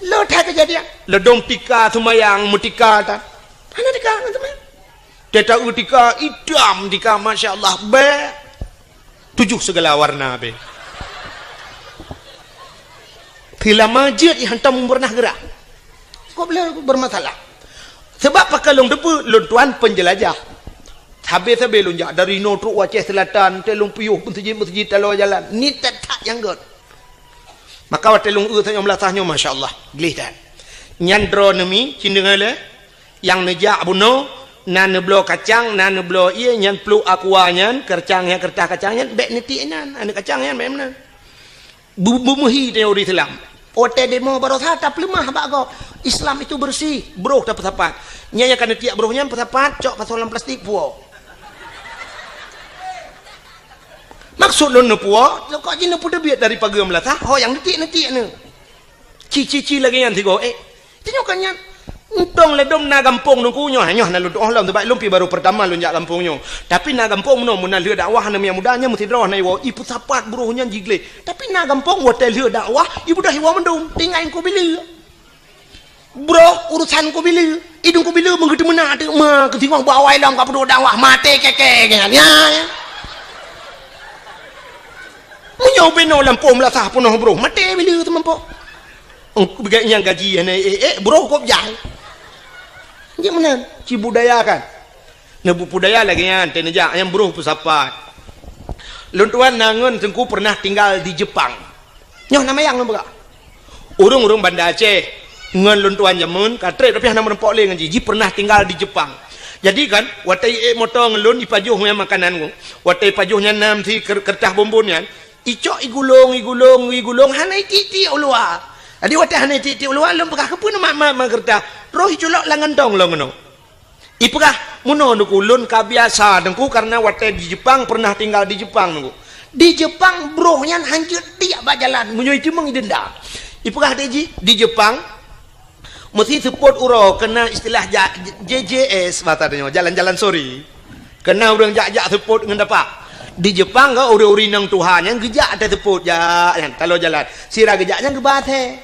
Lo that kejadian. Ladôm tika seumayang meutika tan. Hana tika seumayang. Teuka tika itam tika, masya Allah, bèk. Tujoh segala warna be. Teulama jeuet i hantom pernah gerak. Kok beliau bermasalah? Sebab pakon lôn teupeu lôn tuan penjelajah. Sabe-sabe lôn jak dari inoe trok u Aceh Selatan, teuh lôn piôh meuseujid-meuseujid taloe jalan. Ni that-that nyang gét. Maka watèe lôn eu tanyoe meulasah nyoe, masya Allah, gleh that. Nyan droeneuh mi, ci deungoe lé. Nyang neujak bunoe, na neubloe kacang, na neubloe ié, nyan pluek aqua nyan, keureutah nyan, keureutah kacang nyan, bèk neutiek inan, aneuk kacang nyan bèk meunan. Bu-, beumeuhi tanyoe ureueng Islam. Watèe demo barosa tapeuleumah bak gob. Islam itu bersih, broh tapeusapat. Nyan nyang ka neutiek broh nyan peusapat, cok pasoe lam plastik puwoe. Maksud lôn neupuwoe, kok jih neupeuteubiet dari pageue meulasah, ho nyang neutiek-neutiek neu. Ci-ci-ci lagèe nyan sigoe, eh. Tanyoe kan nyan. Untông ladôm na gampông nungku nyoe, nyoe na lôn tuoh lom, sabab lôn pi baru pertama lôn jak gampông nyoe. Tapi na gampông meunoe, meunan lheueh dakwah aneuk muda nyan meusidroe na iwoe, ipeusapat broh nyan jigleh. Tapi na gampông watèe lheueh dakwah, ibeudôh iwoe mandum, tinggai nungku bileue. Broh urusan nungku bileue, idong nungku bileue meungeuteumeuna teuk ma keusingoh bak awai lom ka peuduek dakwah, maté kèe-kèe nyan. Ya, ya. Meunyoe binoe lampôh meulasah peunoh broh, maté bileue teumampôh. Engkau beugat nyang gaji hana ék-ék, broh kop jai. Jeuet meunan, ci budaya kan. Neubudaya lagèe nyan, teuneujak nyang broh peusapat. Lôn tuan na ngon teungku pernah tinggal di Jepang. Nyoe na mayang lôn peugah. Ureuëng-ureuëng Banda Aceh ngon lôn tuan jameun ka treb, tapi hana meurumpok lé ngon jih. Jih pernah tinggal di Jepang. Jadi kan, watée ék moto ngon lôn, ipajoh nyan makanan ngon. Watée ipajoh nyan na meusi ker-, keureutas bumbon nyan, icok igulong, igulong, igulong, hana itiek-tiek u luwa. Jadi watée hana itiek-tiek u luwa, lôn peugah, "Keupeue na mat-mat keureutas?" Roh iculok lam gantong lom keunoe. Ipeugah, "Meunoe Teungku, lôn ka biasa Teungku, karena watée di Jepang, pernah tinggal di Jepang Teungku. Di Jepang broh nyan hanjeuet tiek bak jalan, meunyoe iteumeung idenda." Ipeugah lé jih, di Jepang, meusi seupôt uroe, keunan istilah ja-, J J S, bahasa tanyoe, jalan-jalan sore. Keunan ureuëng jak-jak seupôt ngon tapak. Di Jepang ka ureuëng-ureuëng inong tuha nyan geujak ateueh seupôt, jak nyan, taloe jalan. Sira geujak nyan geuba asèe.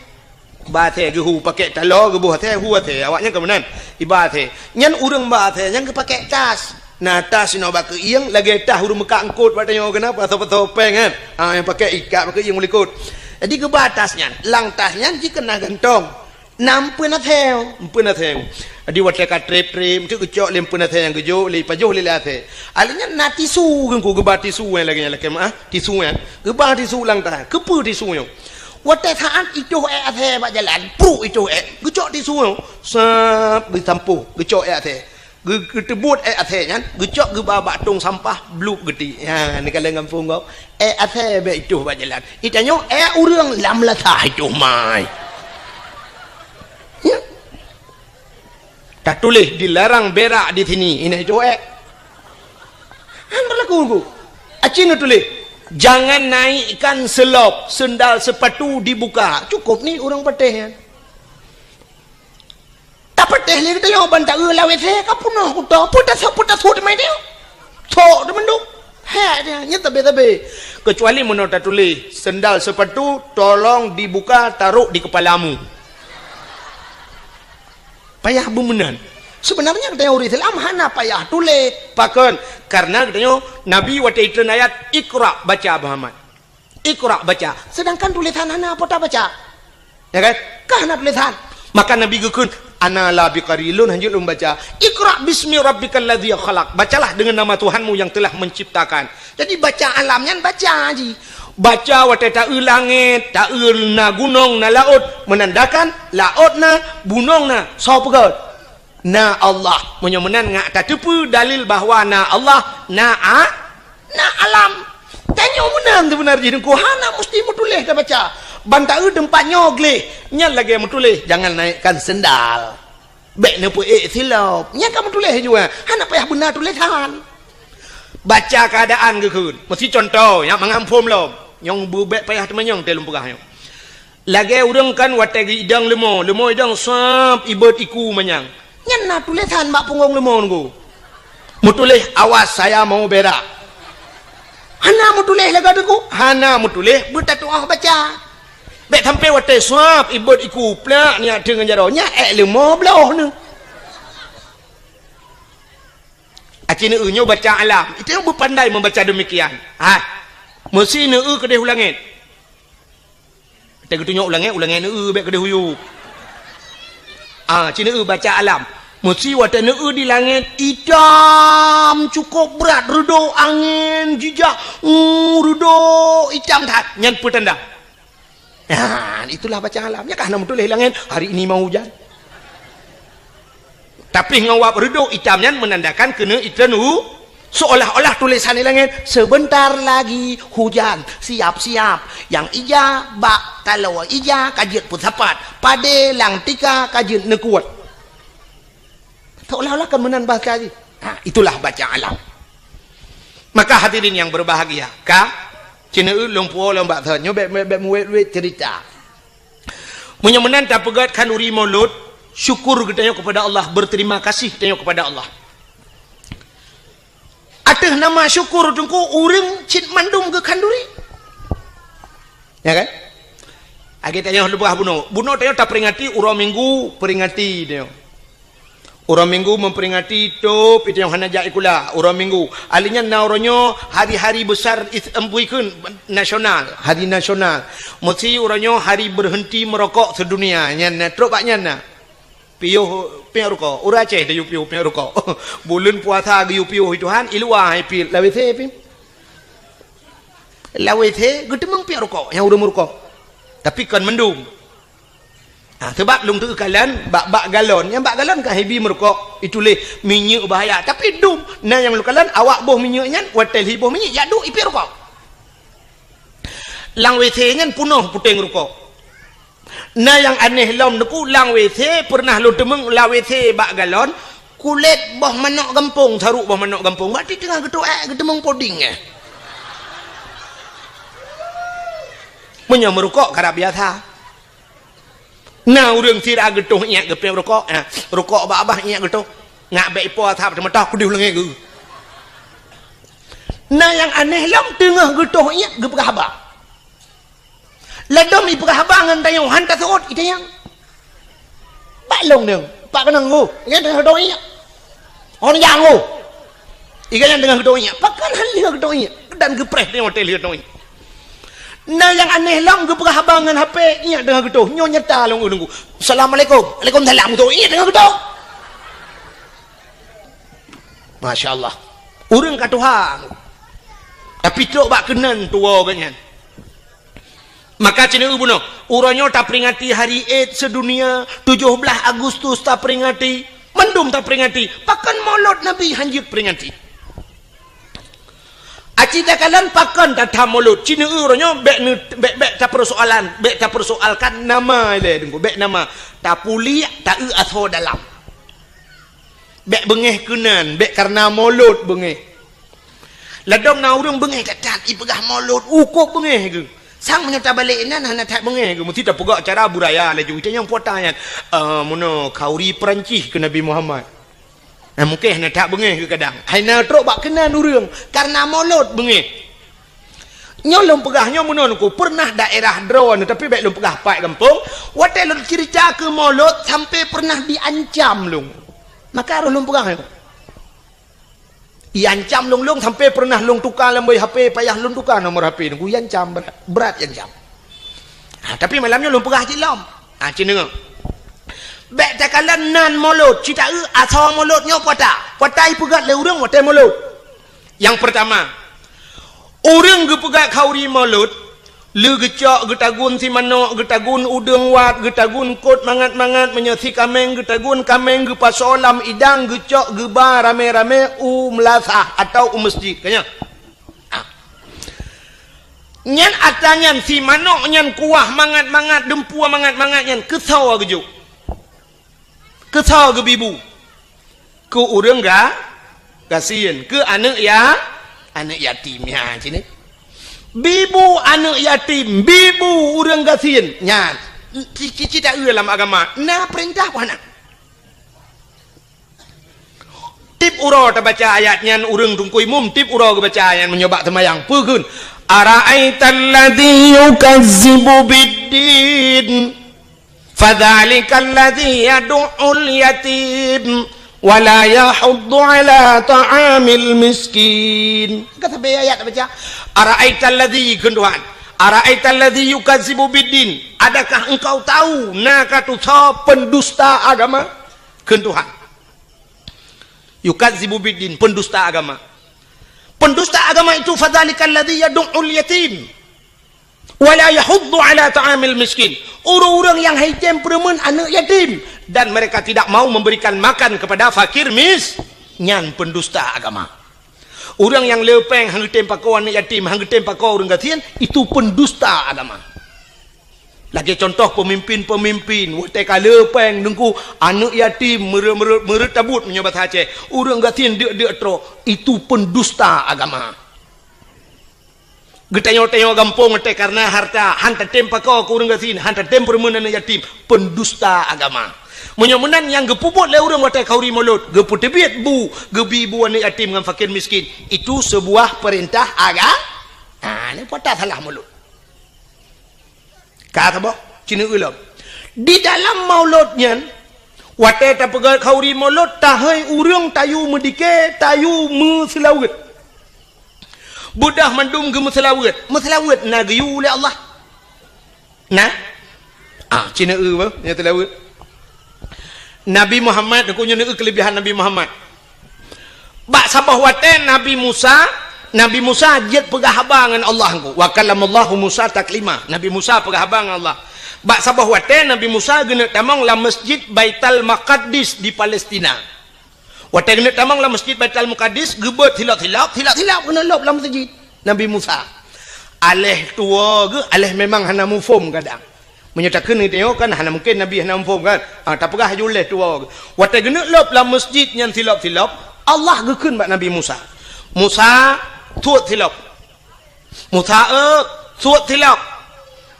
Ba asèe geuhu, pakèk taloe geuboh asèe, hu asèe, awaknyan ka meunan. Iba asèe. Nyan ureuëng ba asèe nyan geupakèk tas. Na tas inoe bak keuieng, lagèe tas ureuëng meukat eungkôt bak tanyoe keunan, pasoe-pasoe péng kan. Ha, nyang pakèk ikat bak keuieng u likot. Jadi geuba tas nyan. Lam tas nyan jikeunan gantong. Na eumpeuen asèe, eumpeuen asèe. Jadi watèe ka trép-trép, eunteuk geucok lé eumpeuen asèe nyang geujok, lé ipajoh lé, lé asèe. Alèh nyan na tisu, Teungku, geuba tisu nyang lagèe nyan, lakèe meu'ah, tisu nyan. Geuba tisu lam tas. Keupeue tisu nyoe? Watèe saát itoh èk asèe bak jalan, pruk itoh èk, geucok tisu nyoe, sab, geusampôh, geucok èk asèe. Geu-, geuteubuet èk asèe nyan, geucok geuba bak tông sampah, blueb geuti. Ha, neukalon gampông gob. Èk asèe bèk itoh bak jalan. Itanyoe èk ureuëng lam lasah itoh mai. Ya. Tatuléh dilarang berak di sini. Ina itoh èk. Han berlaku, Bu. Aci na tuléh, "Jangan naikkan selop, sendal sepatu dibuka." Cukup ni ureuëng patéh nyan. Tapatéh lé geutanyoe ban taeu lam WC ka peunoh kuto. Peue tasok, peue tasok teuma dia. Sok teumandum. Hèk dia, nyan tabé-tabé. Kecuali meunoe tatuléh, "Sendal sepatu tolong dibuka, taruh di kepalamu." Payah beumeunan. Sebenarnya geutanyoe ureuëng Islam hana payah tuléh. Pakon? Karena geutanyoe Nabi watèe itreun ayat, "Iqra," baca, Muhammad. "Iqra," baca. Sedangkan tulésan hana po tabaca. Ya kan? Ka hana tulésan. Maka Nabi geukheun, "Ana la biqari," lôn hanjeuet lôn baca. "Iqra bismi rabbikal ladzi khalaq." Bacalah dengan nama Tuhanmu yang telah menciptakan. Jadi baca alam nyan baca jih. Baca watèe taeu langèt, taeu na gunong, na laôt, menandakan laôt na, gunong na, soe peugöt? Na Allah. Meunyoe meunan ngat tateupeue dalil bahwa na Allah, na a-, na alam. Tanyoe meunan seubeuna jih Teungku, hana musti meutuléh tabaca. Ban taeu teumpat nyoe gleh, nyan lagèe meutuléh, "Jangan naikkan sendal." Bèk neupeuék silop. Nyan ka meutuléh jua. Hana payah beuna tulésan. Baca keuadaan geukheun. Meusi cuntoh, nyang mangat phom lom. Nyang beubèk payah teumanyong teuh lôn peugah nyoe. Lagèe ureuëng kan watèe geuidong leumo, leumo idong sab ibot iku manyang. Nyan na tulésan bak punggong leumo Teungku. Meutuléh, "Awas, saya mau berak." Hana meutuléh lagèe Teungku. Hana meutuléh, beutatu'oh baca. Bèk sampai watèe sab ibot iku plak nyak teungon jaroe. Nyak èk leumo bloh nyoe. Aci neueu nyoe baca alam. Itu nyang beupandai membaca demikian. Ha. Meusi neueu keudeh u langèt. Watèe geutunyok u langèt, u langèt neueu bèk keudeh u yup. Ah, ci neueu baca alam. Meusi watèe neueu di langèt itam cukôp brat, reudôk angén jijak, uh, reudôk itam that. Nyan peue tanda? Nah, itulah baca alam. Nyan ka hana meutuléh langèt, "Hari ini mau hujan." Tapi ngon wab reudôk itam nyan menandakan keuneuk itreun u-, seolah-olah tulésan di langèt, "Sebentar lagi hujan, siap-siap." Nyang ija bak taloe ija ka jeuet peusapat, padé lam tika ka jeuet neukuet. Seolah-olah kan meunan bahasa jih. Ha, itulah baca alam. Maka hadirin yang berbahagia, ka, ci neueu lôn puwoe lôn bak thon, nyoe bèk, bèk, bèk meuwét-wét cerita. Meunyoe meunan tapeugöt khanduri Maulud, syukur geutanyoe kepada Allah, berterima kasih geutanyoe kepada Allah. Ateueh nama syukur Teungku, ureuëng cit mandum geukhanduri. Ya kan? Lagèe tanyoe leubeh bunoe. Bunoe tanyoe taperingati uroe Minggu, peringati tanyoe. Uroe Minggu memperingati tôp tanyoe hana jak sikula, uroe Minggu. Alèh nyan na uroe nyoe hari-hari besar is-, em, bukan nasional, hari nasional. Meusi uroe nyoe hari berhenti merokok sedunia. Nyan na, trok bak nyan na. Piôh, piôh rukok. Ureuëng Aceh tayue piôh, piôh rukok. Buleuen puasa geuyue piôh Tuhan, i luwa hai piôh, lam WC piôh. Lam WC geuteumeung piôh rukok, nyang ureuëng meurukok. Tapi kon mandum. Ah, sebab lôn teukalon bak, bak galon. Nyang bak galon kan hibi meurukok, ituléh minyeuk bahaya. Tapi dum, na nyang lôn kalon awak boh minyeuk nyan, watèe lheuh boh minyeuk, jak duek ipiep rukok. Lam W C nyan peunoh puténg rukok. Na nyang aneh lom Teungku, lam W C peureunah lôn teumeung lam W C bak galon, kulét boh manok gampông, saruk boh manok gampông. Bak teungoh geutuek, geuteumeung puding, eh. Meunyoe meurukok karab biasa. Na ureueng sira geutoh iék geupiep rukok, eh, rukok bak babah iék geutoh. Ngak bèk ipo asap teumeutah kudeuh leungèe geuh. Na nyang aneh lom teungoh geutoh iék geupeugah haba. Ladôm ipeugah haba ngon tanyoe han taseuôt itanyong. Bak lôn nyoe, bak keunong geuh, nyan teungoh geutoh iék. Hon nyang geuh. Iga nyan teungoh geutoh iék. Pakon han lheueh geutoh iék. Dan geupreh teungoh watèe lheueh geutoh iék. Na nyang aneh lom geupeugah haba ngon H P iék teungoh geutoh. Nyoe nyata lôn ureueng geuh. Assalamualaikum. Waalaikumsalam. Geutoh iék teungoh geutoh. Masya Allah. Ureueng ka tuha. Tapi trok bak keunan tuwo geuh nyan. Maka ci neueu bunoe, uroe nyoe taperingati Hari Id Sedunia, tujoh blaih Agustus taperingati, mandum taperingati. Pakon Maulud Nabi han jeuet peringati? Aci takalon pakon tatham Maulud? Ci neueu uroe nyoe bèk neu-, bèk, bèk tapeusoalan, bèk tapeusoalkan nama ilèe Teungku, bèk nama. Tapuliek, taeu asoe dalam. Bèk beungèh keunan, bèk kareuna Maulud beungèh. Ladôm na ureueng beungèh that-that, ipeugah Maulud, ukôb beungèh geuh. Sang meunyoe tabalek inan hana that beungèh geuh, meusti tapeugah cara budaya laju. Itanyong puata nyan, "Eh, meunoe khauri Peurancih keu Nabi Muhammad." Nah, mungken hana that beungèh geuh kadang. Hai na trok bak keunan ureueng, kareuna Maulud beungèh. Nyoe lôn peugah nyoe meunoe Teungku, peureunah daerah droeneuh, tapi bèk lôn peugah pat gampông, watèe lôn ceurita keu Maulud sampai peureunah diancam lôn. Maka harôh lôn peugah nyoe. Iancam lôn, lôn sampai peureunah lôn tuka lam boh H P, payah lôn tuka nomor H P Teungku, iancam brat, brat iancam. Ha, tapi malam nyoe lôn peugah cit lom. Ha, ci neueu. Bèk takalon nan Maulud, ci taeu asoe Maulud nyoe puata. Puata ipeugöt lé ureueng watèe Maulud. Nyang peurtama, ureueng geupeugöt khauri Maulud, lé geucok, geutagun simanok, geutagun udeueng wat, geutagun kot mangat-mangat, meunyoe si kaméng geutagun kaméng geupasoe lam idang, geucok geuba ramé-ramé u meulasah atawa u meuseujid. Ka nyan. Ah. Nyan atra nyan simanok nyan kuah mangat-mangat, deumpue mangat-mangat nyan keusoe geujok. Keusoe geubi bu? Keu ureueng ga-, gasien, keu aneuk ya-, aneuk yatim. Nyan cit nyoe. Bi bu aneuk yatim, bi bu ureueng gasien. Nyan, ci-, ci-, ci taeu lam agama, na peurintah peue hana? Tiep uroe tabaca ayat nyan ureueng Teungku Imum, tiep uroe geubaca ayat nyan meunyoe bak seumayang. Peue kheun? "Ara'aital ladzi yukazzibu biddin." Fadzalikal ladzi yadu'ul yatim wa la yahuddu ala ta'amil miskin. Ka sabe ayat baca. Ara'aital ladzi, kheun Tuhan. Ara'aital ladzi yukazzibu biddin. Adakah engkau tahu na ka tusoe pendusta agama? Kheun Tuhan. Yukazzibu biddin, pendusta agama. Pendusta agama itu fadzalikal ladzi yadu'ul yatim. Wa la yahuddu ala ta'amil miskin. Ureueng-ureueng nyang hana tem peureumeun aneuk yatim dan mereka tidak mau memberikan makan kepada fakir mis-, nyan pendusta agama. Ureueng nyang le péng hana tem pakoe aneuk yatim, hana tem pakoe ureueng gasien, itu pendusta agama. Lagèe contoh pemimpin-pemimpin, watèe ka le péng Teungku aneuk yatim meureuet-meureuet, meureuet tabut meunyoe basa Aceh, ureueng gasien deuk-deuk trok, itu pendusta agama. Geutanyoe-tanyoe gampông watèe kareuna harta, han tatem pakoe keu ureueng gasien, han tatem peureumeun aneuk yatim, pendusta agama. Meunyoe meunan nyang geupeubuet lé ureueng watèe khauri Maulud, geupeuteubiet bu, geubi bu aneuk yatim ngon fakir miskin, itu sebuah perintah aga-, ha, nyoe peue salah Maulud. Ka saboh, ci neueu lom. Di dalam Maulud nyan, watèe tapeugöt khauri Maulud, tahôi ureueng tayue meudike, tayue meuseulaweuet. Beudôh mandum geumeuseulaweuet. Meuseulaweuet na geuyue lé Allah? Na? Ah, ci neueu bah, nyang seulaweuet. Nabi Muhammad, Teungku, nyoe neueu keulebihan Nabi Muhammad. Bak saboh watèe Nabi Musa, Nabi Musa jeuet peugah haba ngon Allah Teungku. Wa kallamallahu Musa taklima. Nabi Musa peugah haba ngon Allah. Bak saboh watée Nabi Musa geuneuk tamong lam Masjid Baital Maqaddis di Palestina. Watée geuneuk tamong lam Masjid Baital Maqaddis, geubeuet silop-silop, silop-silop geuneuk lôb lam masjid Nabi Musa. Aléh tuwoe geuh, aléh memang hana muphom kadang. Meunyoe takheun geutanyoe kan hana mungken Nabi hana muphom kan? Ah, tapeugah laju lé tuwoe geuh. Watée geuneuk lôb lam masjid nyan silop-silop, Allah geukheun bak Nabi Musa, "Musa, suet silop." "Musa, eu, suet silop.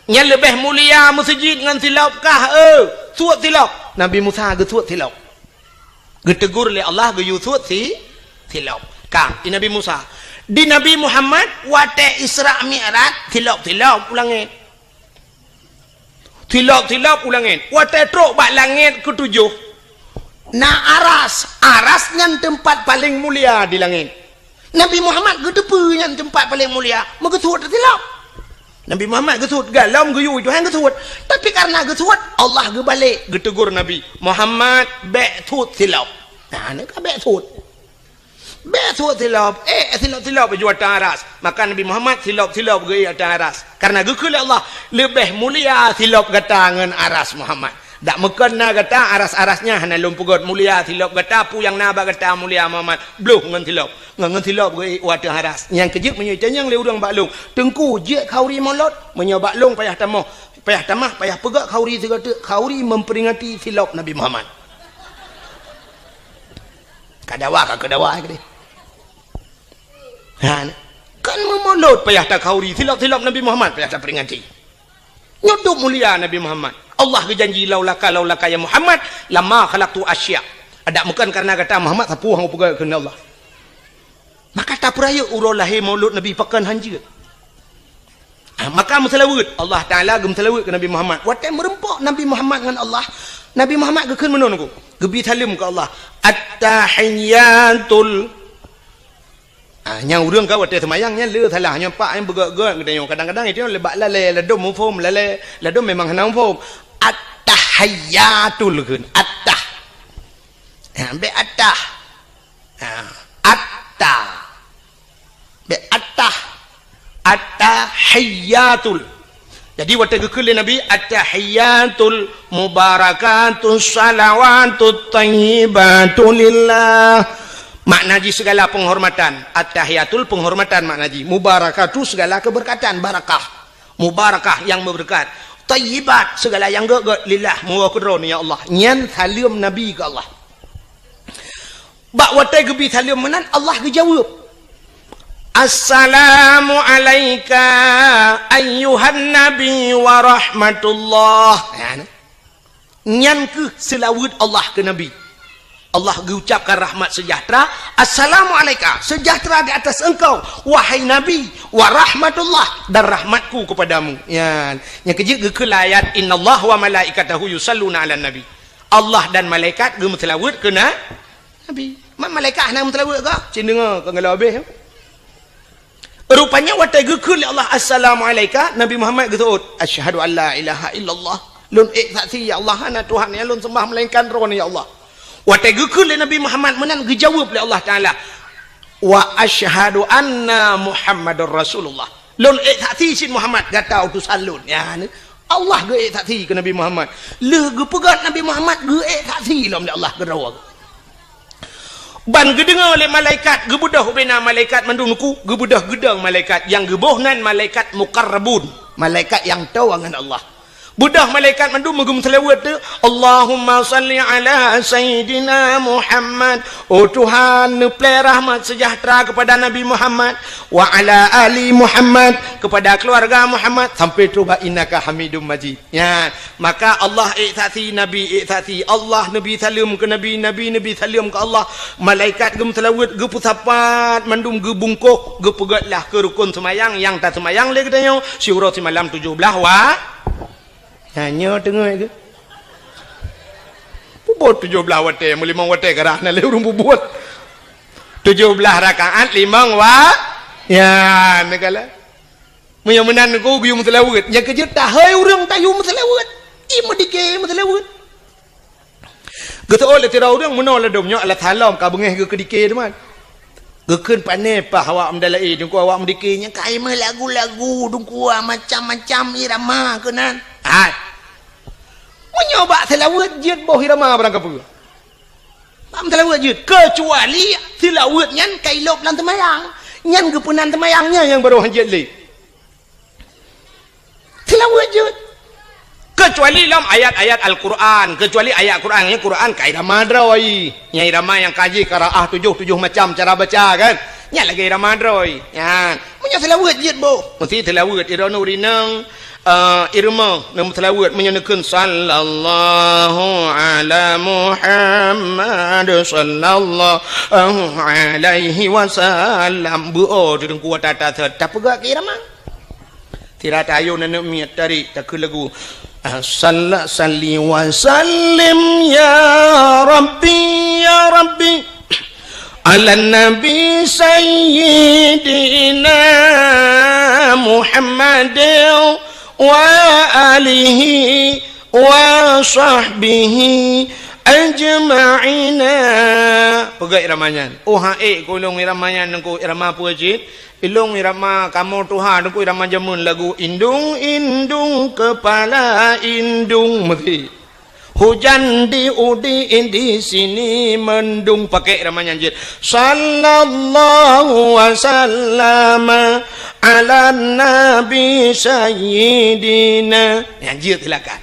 Nyan leubeh mulia meuseujid ngon silop kah, eu? Suet silop." Nabi Musa geusuet silop. Geutegur lé Allah geuyue suet si, silop. Ka, di Nabi Musa. Di Nabi Muhammad, watée Isra Mi'raj, silop-silop u langét. Silop-silop u langét. Watée trok bak langét keutujoh, na aras. Aras nyan teumpat paleng mulia di langét. Nabi Muhammad geuteupeue nyan teumpat paleng mulia, meugeusuet silop. Nabi Muhammad geusuet, galom geuyue Tuhan geusuet. Tapi kareuna geusuet, Allah geubalek, geutegur Nabi, "Muhammad, bék suet silop." Nah, nyan ka bék suet. Bék suet silop, eh, silop-silop bak ateueh aras. Maka Nabi Muhammad silop-silop geuék ateueh aras. Kareuna geukheun lé Allah, "Leubeh mulia silop gata ngon aras Muhammad." Dak meukon na gata aras-aras nyan hana lôn peugét, mulia silop gata, peue nyang na bak gata mulia Muhammad, bloh ngon silop. Ngon, ngon silop geuék u ateueh aras. Nyang keujeuet meunyoe itanyong lé ureuëng bak lôn, "Teungku, jeuet khauri mulod?" Meunyoe bak lôn payah tamoh, payah tamah, payah peugét khauri sigoe teuk, khauri memperingati silop Nabi Muhammad. Ka dawa, ka keu dawa keudeh. Ha, kan meumulod payah takhauri, silop-silop Nabi Muhammad payah taperingati. Nyoe dum mulia Nabi Muhammad. Allah geujanji, "Laulaka, laulaka ya Muhammad, lama khalaqtu asya." Adak meukon kareuna gata Muhammad, sapeue han peugah keu Allah. Maka tapeurayeuk uroe lahé mulod Nabi pakon han jeuet. Ah, maka meuseulaweuet, Allah Taala geumeuseulaweuet keu Nabi Muhammad. Watée meurumpok Nabi Muhammad ngon Allah, Nabi Muhammad geukheun meunoe nunggu, geubi saleuem keu Allah. At-tahiyyatul. Ah, nyang ureuëng ka watée seumayang nyan le salah, nyoe pak nyang beugét-gét geutanyoe. Kadang-kadang itu lebak lalée, ladom muphom lalée, ladom memang hana muphom. At-tahiyyatul kheun, at-tah. Ha, bék at-tah. Ha, at-tah. Bék at-tah. At-tahiyyatul. Jadi watée geukheun lé Nabi, "At-tahiyyatul mubarakatus shalawatut thayyibatu lillah." Makna jih segala penghormatan. At-tahiyyatul penghormatan makna jih. Mubarakatu segala keberkatan, barakah. Mubarakah yang berkat. Thayyibat segala yang gét-gét, lillah, meuwoe keudroe ya Allah. Nyan saleuem Nabi keu Allah. Bak watée geubi saleuem meunan, Allah geujaweueb, "Assalamu alaika ayyuhan nabi wa rahmatullah." Nyan, nyan kheueh seulaweuet Allah keu Nabi. Allah geuucapkan rahmat seujahteura, "Assalamu alaika, seujahteura di atas engkau, wahai Nabi, wa rahmatullah, dan rahmatku kepadamu." Nyan, nyang keujeuet geukheun lam ayat, "Innallaha wa malaikatahu yusalluna 'alan nabi." Allah dan malaikat geumeuseulaweuet keu na-, Nabi. Ma-, malaikat hana meuseulaweuet kah? Cit deungoe, kon galak habéh. Rupanya watée geukheun lé Allah, "Assalamu alaika," Nabi Muhammad geuseuôt, "Asyhadu an la ilaha illallah." Lôn ék saksi, ya Allah, hana Tuhan nyang lôn seumbah melainkan Droeneuh, ya Allah. Watée geukheun lé Nabi Muhammad meunan, geujaweueb lé Allah Taala, "Wa asyhadu anna Muhammadar Rasulullah." Lôn ék saksi cit Muhammad gata utosan lôn. Ya, ni. Allah geuék saksi keu Nabi Muhammad. Lheueh geupeugét Nabi Muhammad geuék saksi lom lé Allah keudroe. Ban geudeungoe lé malaikat, geubeudôh ubena malaikat mandum nuku, geubeudôh geudong malaikat, nyang geuboh nan malaikat muqarrabun, malaikat nyang toe ngon Allah. Beudôh malaikat mandum meugeumeuseulaweuet tu, "Allahumma shalli ala Sayyidina Muhammad." Oh Tuhan, neuplée rahmat seujahteura keupada Nabi Muhammad, "wa ala ali Muhammad," keupada keuluwarga Muhammad, sampai trok bak "innaka Hamidum Majid." Nyan, maka Allah ék saksi, Nabi ék saksi, Allah neubi saleuem keu Nabi, Nabi neubi saleuem keu Allah, malaikat geumeuseulaweuet, geupeusapat mandum, geubungkôh, geupeugét lah keu rukon seumayang nyang taseumayang lé geutanyoe siuroe simalam tujoh blaih wa-, Nyan nyoe teungoh geuh. Peubuet tujoh blaih watée, meulimong watée karah na lé ureuëng peubuet. Tujoh blaih rakaat limong wa-, ya, neukalon. Meunyoe meunan ku geuyue meuseulaweuet, nyang keujeuet tahôi ureuëng tayue meuseulaweuet. I meudike meuseulaweuet. Geuseuôt lé sidroe ureuëng meunoe ladom nyoe alah salom ka beungéh geuh keudike teuma. Geukheun pané paih awak meudalaé, teungku awak meudike nyang ka imeuh lagu-lagu, teungku macam-macam irama keunan. Hai. Meunyoe bak seulaweuet jeuet boh irama barang kapeue. Bak seulaweuet jeuet, keucuali seulaweuet nyan ka ilop lam teumayang. Nyan geupeunan teumayang nyan nyang barô hanjeuet lé. Seulaweuet jeuet. Keucuali lom ayat-ayat Al-Quran, keucuali ayat Quran, nyang Quran ka irama droe. Nyang irama nyang ka jih qiraah tujoh, tujoh macam cara baca kan. Nyan lagèe irama droe. Nyan. Meunyoe seulaweuet jeuet boh, meusti seulaweuet iroe nuri nang, eh, irama nang seulaweuet meunyoe neukheun sallallahu ala Muhammad sallallahu alaihi wasallam. Beuo teungku tata tapeugah keu irama. Sira tayoe neuk miet tarik takheun lagu. Salla salli wa sallim ya Rabbi, ya Rabbi, ala Nabi Sayyidina Muhammad wa alihi wa sahbihi ajma'ina. Peugah irama nyan. Oh, ha'ék keu lôn irama nyan, Teungku, irama peue cit? Ilôn irama kamoe tuha, Teungku, irama jameun lagu indung-indung kepala indung meuti. Hujan di udi di sini mendung, pakai irama nyan jeuet. Sallallahu wasallam ala nabi sayyidina. Nyan jeuet silakan.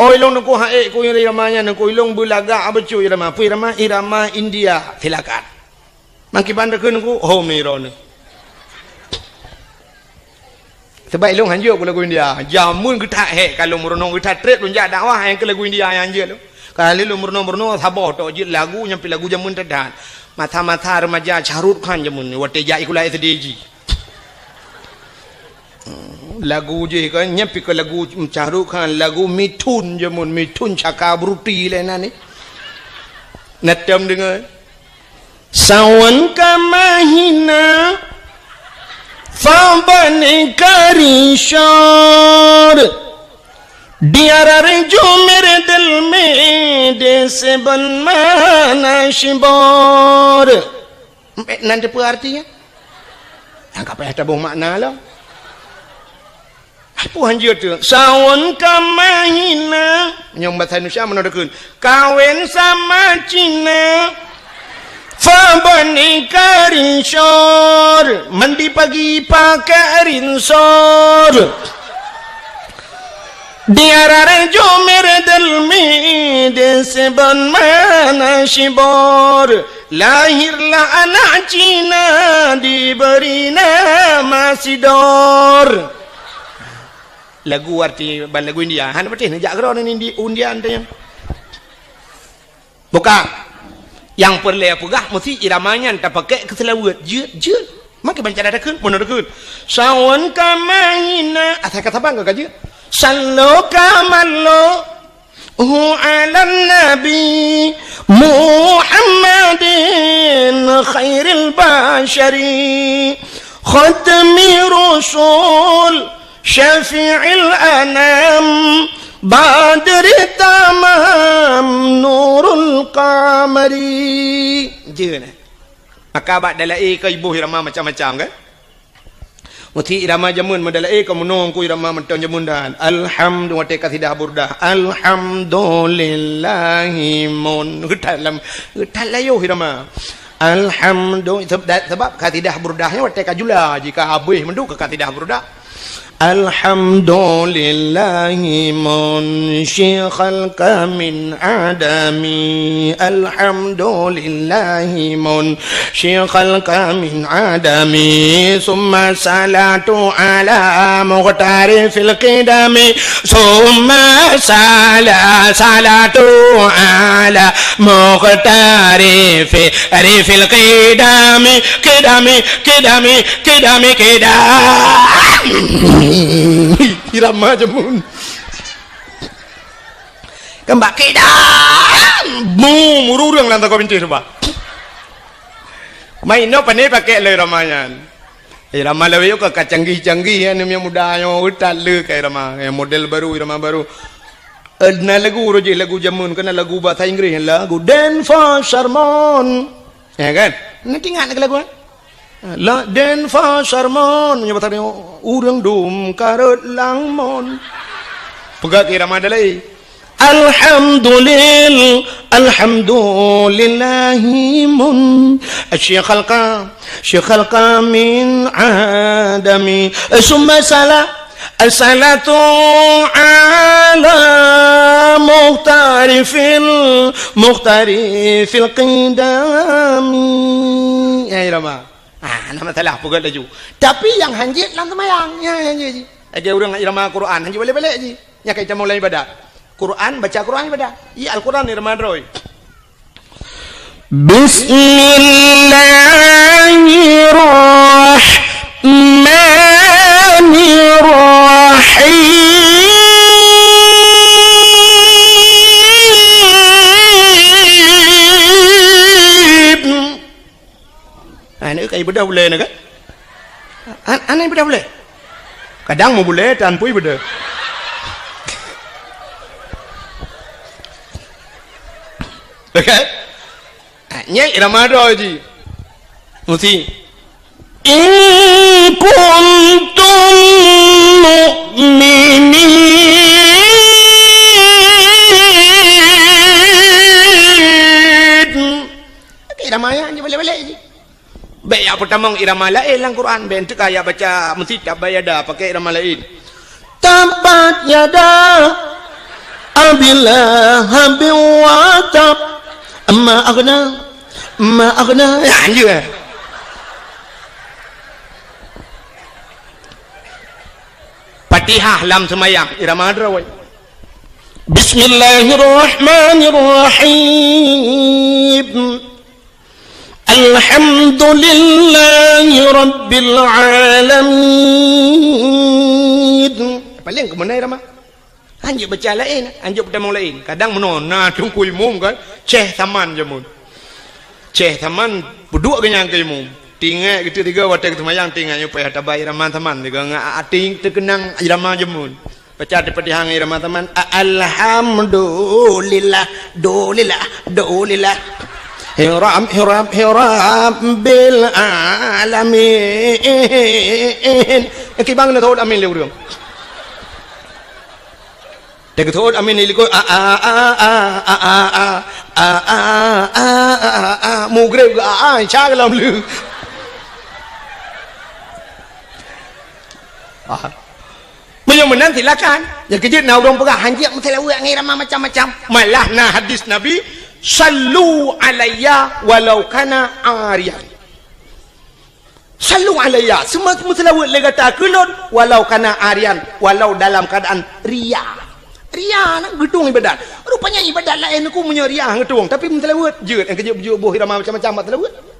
Oh, ilôn Teungku ha'ék keu irama nyan, Teungku, ilôn beulagak beutôi irama. Peue irama? Irama India. Silakan. Mangkiban takheun ku, ho miro ni. Sebab ilôn hanjeuet ku lagu India. Jameun geutak hék ka lôn meurunoe, geutak trép lôn jak dakwah nyang keu lagu India nyang hanjeuet lôn. Ka lheueh lôn meurunoe-meurunoe saboh tok jeuet lagu nyang pih lagu jameun teuh that. Masa-masa remaja Shah Rukh Khan jameun watèe jak sikula S D jih. Lagu jih kan, nyan pih ka lagu Shah Rukh Khan, lagu Mithun jameun, Mithun Chakraborty lé nan ni. Na tom deungoe. Sawan ka mahina, fa bani ka ri syar. Diarar jumir delmi de seban mana shibor. Nan teupeue artinya? Nyang ka payah taboh makna lom. Peue hanjeuet teuh? Sawan ka mahina. Nyang bahasa Indonesia meunan takheun. Kawin sama Cina. Fa bani ka ri syar. Mandi pagi pakai rinsor. Diarar jumir delmi de seban mana shibor. Lahirlah anak Cina diberi nama Sidor. Lagu arti ban lagu India. Hana patéh neujak keudroe ngon Indi-, India nyan. Bukan. Nyang peureulèe peugah meusti irama nyan tapakék keu seulaweuet. Jeuet, jeuet. Maka banca takheun, meunan takheun. Sawan ka mahina. Asai ka saban ka jeuet. Sallo ka mallo. Hu ala nabi Muhammadin khairil basyari. Khatmi rusul. Syafi'il anam, badri tamam, nurul qamari. Jeuet, eh? Maka bak dalai ka iboh irama macam-macam, kan? Meusti irama jameun meudalai ka meunong ku irama mantong jameun dan. Alhamdu-, watèe kasidah burdah. Alhamdulillahi mun. Geutat lam, geutat layoh irama. Alhamdu-, seb-, da-, sebab kasidah burdah nyoe watèe ka jula, jika habéh mandum keu kasidah burdah. Alhamdulillahi munsyikal kami adami. Alhamdulillahi munsyikal kami adami. Summa salatu ala muqtari fil qidami. Summa sala-, salatu ala muqtari fi-, ri fil qidami, qidami, qidami, qidami, qidami. Irama jameun. Keumbak qidam. Bum, ureueng lam tangkôk bintéh teubak. Main no pane pakai lé irama nyan. Irama lawét ka, ka canggih-canggih, ya, nyang muda nyoe utat le ka irama, ya, model baru, irama baru. Eh, na lagu roh jih, lagu jameun, kena lagu bahasa Inggris, lagu Dance for Sermon. Ya kan? Nanti ingat lagi lagu, eh? La Dance for Sermon, nya bahasa dia, ureueng dum karot langmon. Peugah ke irama dalai. Alhamdulil-, alhamdulillahi mun-, syikhal ka-, syikhal ka min adami. Summa sala-, salatu ala muhtarifil, muhtarifil qidami. Ya, irama. Ah, nama salah, peugah laju. Tapi nyang hanjeuet lam seumayang. Ya, ya, ya, ya. Lagèe ureueng irama Quran, hanjeuet balek-balek ji. Nyang ka itamong lam ibadat. Quran, baca Quran ibadat. Iya, Al-Quran irama droe. Bismillahirrahmanirrahim. Ha, nyoe ka ibeudôh bulèe nyoe kan? Ha, hana ibeudôh bulèe? Kadang meu bulèe tan pui beudôh. Oke? Ha, nyoe irama droe ji. Musti. In kuntum mu'minin. Oke, irama nyan ji balek-balek ji. Bèk jak peutamong irama laén lam Quran, bèk teuka jak baca meusitab bak yada pakai irama laén. Tabbat yada Abi Lahabin wa tab. Ma aghna, ma aghna. Ya, anjur. Fatihah lam seumayang, irama droe. Bismillahirrahmanirrahim. Alhamdulillahi rabbil alamin. Paléng keumeunai ramah. Hanjeuet baca laén, hanjeuet peutamong laén. Kadang meunoe na teungku imum kan, Syekh Saman jameun. Syekh Saman peuduek geuh nyang keu imum. Tinggai geuteuk tiga watèe geuseumayang tinggai nyoe payah tabai ramah Saman tiga ngon até teukeunang irama jameun. Baca di Fatihah ngon irama Saman. A-, alhamdulillah, dulillah, dulillah. Hiram, hiram, hiram bil alamin. Kibang na thot amin lé ureueng. Teuk thot amin lé likot. A, a, a. Mugreb ke a, a, insya Allah lom lé. Ah. Meunyoe meunan silakan. Nyang keujeuet na ureueng peugah hanjeuet meuseulaweuet ngon irama macam-macam. Malah na hadis Nabi, "Sallu alayya walau kana ariyan." Sallu alayya, seuma-, meuseulaweuet lé gata keu lôn walau kana ariyan, walau dalam keadaan ria. Ria na geutueng ibadat. Rupanya ibadat laén ku meunyoe ria geutueng, tapi meuseulaweuet jeuet nyang keujeuet beujeuet boh irama macam-macam bak seulaweuet.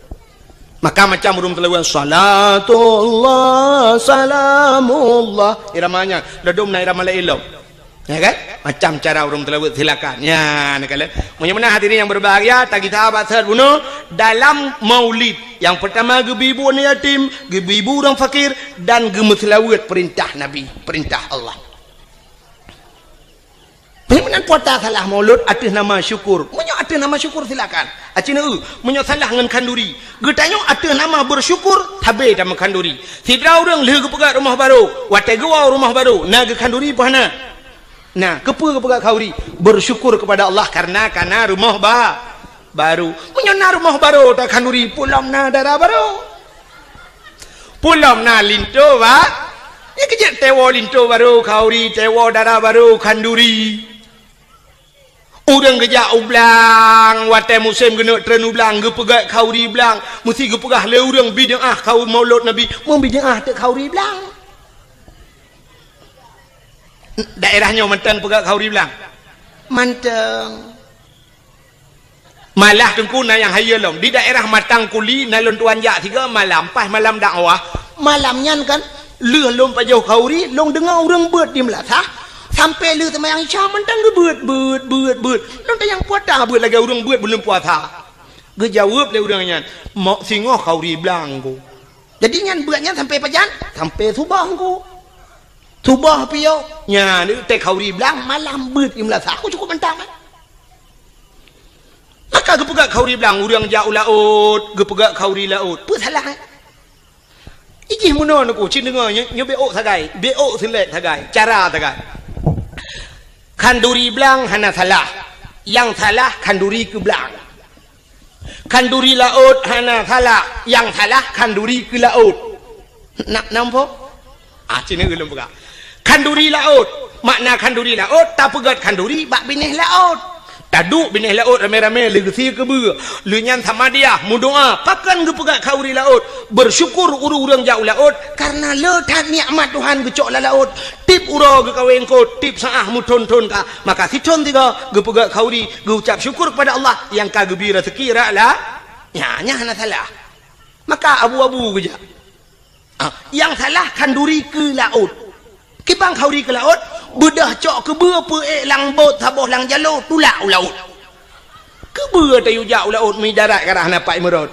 Maka macam ureueng teuleubang, "Salatullah, salamullah." Irama nyan, ladôm na irama laén lom. Ya kan? Macam cara ureueng teuleubang, silakan. Ya, nak kala. Meunyoe meunan hadirin yang berbahagia, tagita bak seuhat bunoe dalam maulid. Yang pertama, geubri bu aneuk yatim, geubri bu ureueng fakir, dan geumeuseulaweuet perintah Nabi, perintah Allah. Meunyoe meunan puasa salah maulud ateueh nama syukur. Meunyoe ateueh nama syukur, silakan. Aci neu, meunyoe salah ngon khanduri. Geutanyoe ateueh nama bersyukur, sabe tameukhanduri. Sidroe ureueng lheueh geupeugöt rumoh barô, watèe geuwoe rumoh barô, na geukhanduri peue hana? Na, keupeue geupeugöt khanduri? Bersyukur kepada Allah karena kana rumoh ba-, barô. Meunyoe na rumoh barô takhanduri, peue lom na dara barô. Peue lom na linto ba-, nyan keuh jeuet teuwoe linto barô khanduri, teuwoe dara barô khanduri. Ureueng geujak u blang, watèe musém geuneuk treun u blang, geupeugöt khanduri blang, meusti geupeugah lé ureueng bid'ah khanduri maulud Nabi, meu bid'ah teuk khanduri blang. Daerah nyoe mantong peugöt khanduri blang? Mantong. Malah teungku na nyang hayeue lom. Di daerah Matang Kuli na lôn tuan jak sigoe malam, pas malam dakwah. Malam nyan kan, lheueh lôn pajoh khanduri, lôn deungoe ureueng beuet di meulasah, sampoe lheueh seumayang Isya mantong geubeuet, beuet, beuet, beuet. Lôn tanyong, "Peue ata beuet lagèe ureueng beuet buleuen puasa?" Geujaweueb lé ureueng nyan, "Mok singoh khanduri blang ku." Jadi nyan beuet nyan sampoe pajan? Sampoe suboh ku. Suboh piôh. Nyan teuk khanduri blang malam beuet di meulasah. Aku cukup mantong kan? Maka geupeugöt khanduri blang, ureueng jak u laôt, geupeugöt khanduri laôt. Peue salah, eh? Ijih meunoe neuk cit deungoe nyoe, nyoe beuôt sagai, beuôt seulek sagai, cara sagai. Khanduri blang hana salah. Nyang salah khanduri keu blang. Khanduri laôt hana salah. Nyang salah khanduri keu laôt. Nak nampak? Ah, sini ulôn peugah. Khanduri laôt. Makna khanduri laôt, tapeugét khanduri bak binéh laôt. Taduek binéh laôt ramé-ramé lé geusie keubeue. Lheueh nyan samadiyah meudoá, pakon geupeugét khanduri laôt. Beusyukur ureuëng-ureuëng jak u laôt, kareuna le that nikmat Tuhan geucok lam laôt. Tieb uroe geukawé eungkôt, tieb saát meuthon-thon ka. Maka sithon sigoe geupeugét khanduri, geuucab syukur keupada Allah nyang ka geubri raseuki rot la-, nyan, nyan hana salah. Maka abu-abu geujak. Ah, nyang salah khanduri keu laôt. Kiban khanduri keu laôt, beudôh cok keubeue peuék lam bot saboh lam jaloe tulak u laôt. Keubeue tayue jak u laôt meudarat ka rhah na pat imeurot.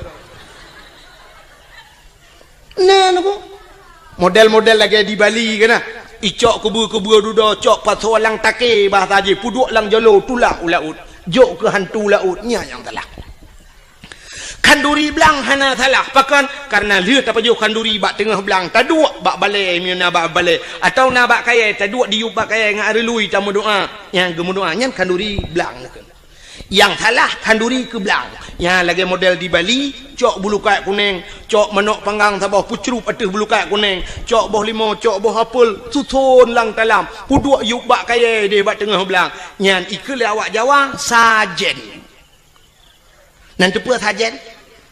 Nah, nyoe model-model lagée di Bali kan, nah. Icok keubeue-keubeue dudoe, cok pasoe lam takée bahasa jih, peuduek lam jaloe tulak u laôt. Jok keu hantu laôt, nyan nyang salah. Khanduri blang hana salah. Pakon? Kareuna lheueh tapajoh khanduri bak teungoh blang, taduek bak balée meunyoe na bak balée, atawa na bak kayée, taduek diyueb bak kayée ngon areului tameudoá. Nyang geumeudoá nyan khanduri blang neukheun. Nyang salah khanduri keu blang. Nyang lagée model di Bali, cok bulukat kunéng, cok manok panggang saboh peucrueb ateueh bulukat kunéng, cok boh limo, cok boh apel, suson lam talam, peuduek yueb bak kayée deh bak teungoh blang. Nyan ikheun lé awak Jawa, sajen. Nan teupeue sajen?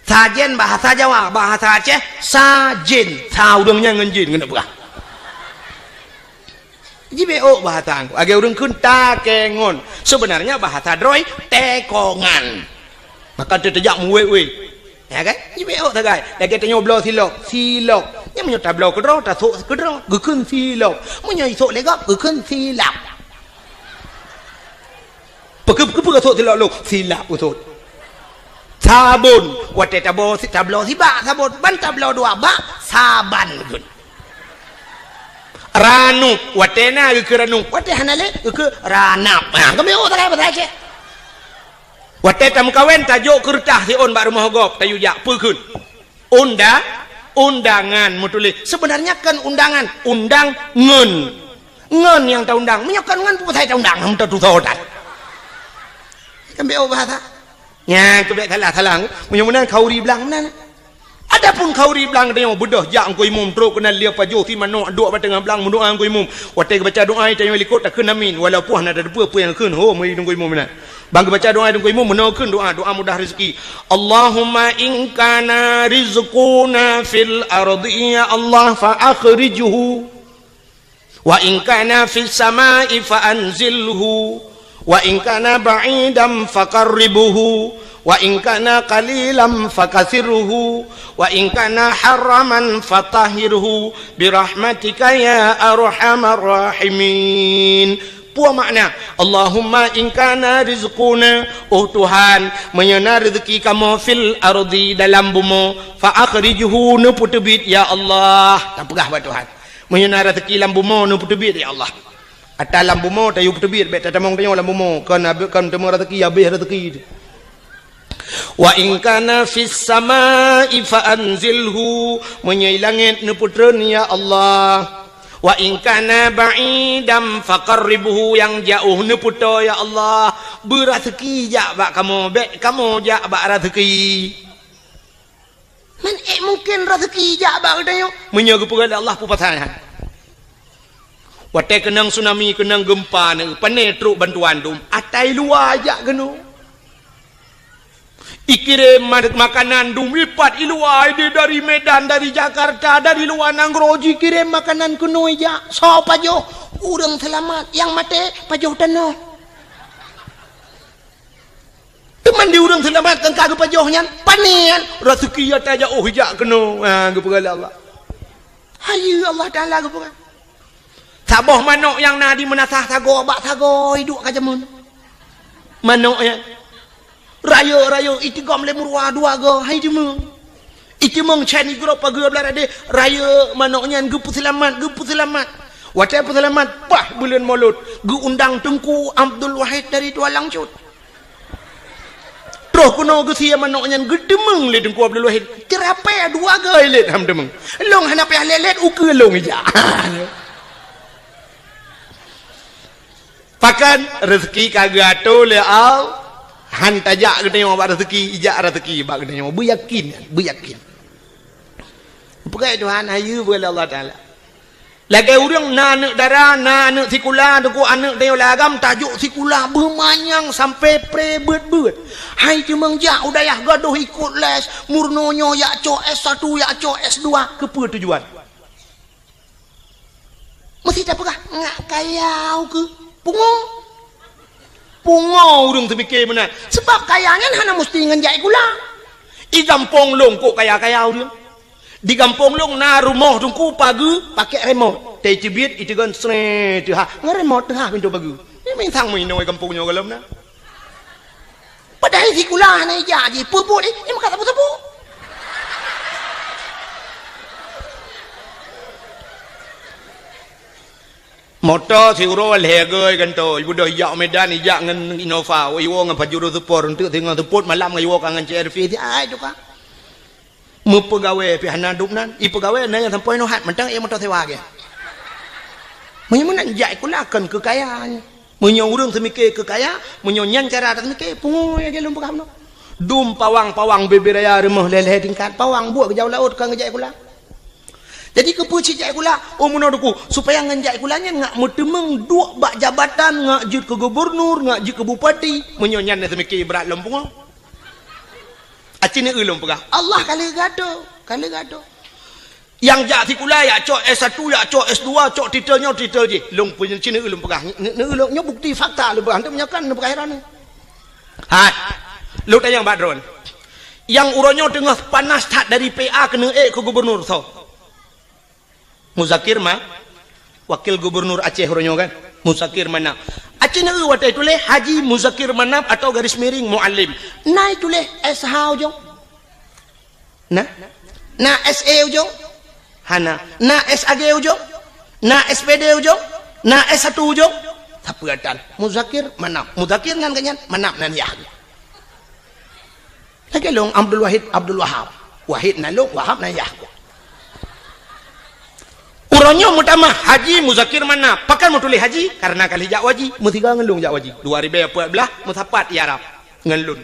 Sajen bahasa Jawa, bahasa Aceh, sajen. Sa ureuëng nyan ngon jin keuneuk peugah. Jibeok bahasa angku. Lagée ureuëng kheun takengon. Sebenarnya bahasa droe, tekongan. Maka teuteujak muwét-wét. Ya kan? Jibeok sagai. Lagée tanyoe bloe silop, silop. Nyan meunyoe tabloe keudroe, tasok keudroe, geukheun silop. Meunyoe isok lé gob, geukheun silap. Peue-, peue-, peue-, peue-, sot silop lôn? Silap usot. Sabon. Watée tabo-, si-, tabloe sibak sabon. Ban tabloe dua bak, saban geukheun. Ranup. Watée na geukheun ranup. Watée hana lé, geukheun ranap. Ha, kami oh, tak apa saja. Watée tameukawen, tajok keureutah siôn bak rumoh gob, tayue jak. Peue kheun? Unda-, undangan meutuléh. Sebenarnya kon undangan, undang ngon. Ngon nyang taundang. Meunyoe kon ngon, peue pasai taundang, hana tatusoe that. Kan bék bahasa. Nyan keubiet salah-salah. Meunyoe meunan khanduri blang meunan. Adapun khanduri blang tanyoe beudôh jak Teungku Imum trok keunan lheueh pajoh si manok duek bak teungoh blang meudoá Teungku Imum. Watée geubaca doá tanyoe likot takheun amin. Walaupun hana tateupeue peue nyang kheun ho meuri Teungku Imum meunan. Ban geubaca doá Teungku Imum meunoe kheun doá, doá mudah rezeki. Allahumma in kana rizquna fil ardi, ya Allah, fa akhrijhu. Wa in kana fis samai fa anzilhu. Wa in kana ba'idan fa qarribhu. Wa in kana qalilan fa kathirhu. Wa in kana haraman fa tahhirhu. Bi rahmatika ya arhamar rahimin. Peue makna, Allahumma in kana rizquna, oh Tuhan, meunyoe na reuzeuki kamoe fil ardi dalam bumoe, fa akhrijhu neupeuteubiet ya Allah. Tapeugah bak Tuhan. Meunyoe na reuzeuki lam bumoe neupeuteubiet ya Allah. Ata lam bumoe tayue peuteubiet bék tatamong tanyoe lam bumoe, kon abéh kon teuma reuzeuki abéh reuzeuki. Wa in kana fis samai fa anzilhu, meunyoe i langét neupeutreun ya Allah. Wa in kana ba'idan fa qarribhu, nyang jaoh neupeutoe ya Allah. Beureuzeuki jak bak kamoe, bék kamoe jak bak reuzeuki. Man ék mungken reuzeuki jak bak geutanyoe? Meunyoe geupeugah lé Allah peue pasai nyan. Watée keunong tsunami, keunong geumpa, pane trok bantuan dum, ata i luwa jak keunoe. Ikirém ma-, makanan dum ipat i luwa, ideh dari Medan, dari Jakarta, dari luwa nanggroe jikirém makanan keunoe jak. Soe pajoh? Ureuëng seulamat, nyang maté pajoh tanoh. Teuma di ureuëng seulamat nyang ka geupajoh nyan, pane nyan, reuzeuki ata jaoh ijak keunoe. Ha, geupeugah lé Allah. Hayeue Allah Taala geupeugah. Saboh manok nyang na di meunasah sagoe bak sagoe iduek ka jameun. Manok nyan. Rayeuk-rayeuk itigom lé meuruwa dua goe, hai teumeung. Iteumeung chan igrob pageue blah radeh, rayeuk manok nyan geupeuseulamat, geupeuseulamat. Watée peuseulamat, bah buleuen Molot, geuundang Teungku Abdul Wahid dari Tualang Cut. Troh keunoe geusie manok nyan geuteumeung lé Teungku Abdul Wahid. Ceurapée dua goe lét han teumeung. Lôn hana payah lét-lét, ukeue lôn ijak. Pakon, rezeki ka geuatoe lé Allah. Han tajak geutanyoe bak rezeki, ijak rezeki bak geutanyoe. Beuyakin, beuyakin. Peugah Tuhan, hayeue peugah lé Allah Taala. Lagèe ureueng na aneuk dara, na aneuk sikula, teungku, aneuk tanyoe lam agam, tajok sikula beumanyang sampai pré beuet-beuet. Hai teumeung jak u dayah gadôh ikot les, meurunoe nyoe jak cok S satu, jak cok S dua, keupeue tujuan? Meusti tapeugah, ngak kaya keuh. Pungo. Pungo ureueng teumike meunan. Sebab kaya nyan hana meusti ngon jak sikula. I gampông lôn kok kaya-kaya ureueng. Di gampông lôn na rumoh teungku pageue pakèk remote. Teucibiet iteugon sré teuhah. Ngon remote teuhah pintoe pageue. Nyan mantong meuinoe gampông nyoe gohlom na. Padahai sikula hana ijak jih, peue buet jih, nyan meukat sapeue-sapeue. Moto siuroe lhèe gèe gantoe, ibeudôh ijak Medan, ijak ngon Innova, iwoe ngon Pajero Sport, eunteuk singoh seupôt malam ngon iwoe ka ngon C R V, si ai tuka. Meupeugawée pih hana dum nan, ipeugawée na nyang sampoe nyoe hat mantong, eh, moto sewa gèe. Meunyoe meunan jak sikula kon keu kaya nyan. Meunyoe ureueng seumike keu kaya, meunyoe nyan cara taseumike, pungo nyang lôn peugah bunoe. Dum pawang-pawang bubé raya rumoh lhèe-lhèe tingkat, pawang buet geujak u laôt kon geujak sikula. Jadi keupeue cit jak sikula? Oh, meunoe teungku, supaya ngon jak sikula nyan ngak meuteumeung duek bak jabatan, ngak jeuet keu gubernur, ngak jeuet keu bupati. Meunyoe nyan na seumike brat lom pungo. Aci neu lôn peugah, Allah ka lheueh geuatoe, ka lheueh geuatoe. Nyang jak sikula, jak cok S satu, jak cok S dua, cok titel nyoe, titel jih. Lôn peunyeucin neu lôn peugah. Neu, neu lôn nyoe bukti fakta lôn peugah. Hana meunyoe kan lôn peugah heran. Hai. Lôn tanyong bak droen. Nyang uroe nyoe teungoh panas that dari P A keuneuk ék keu gubernur soe? Muzakir Ma-, Wakil Gubernur Aceh uroe nyoe kan? Muzakir Manaf. Aci neu watèe tuléh Haji Muzakir Manaf atau garis miring Mualem. Na ituléh S H ujong? Na? Na S E ujong? Hana. Na S A G ujong? Na S P D ujong? Na S satu ujong? Sapeue tan? Muzakir Manaf. Muzakir nan geuh nyan, Manaf nan yah. Lagèe lôn Abdul Wahid, Abdul Wahab. Wahid nan lôn, Wahab nan yah. Uroe nyoe meutamah Haji Muzakir Manaf. Pakon meutuléh Haji? Karena ka lheueh jak u haji. Meusigoe ngon lôn jak u haji. Dua ribèe peuet blah meusapat i Arab ngon lôn.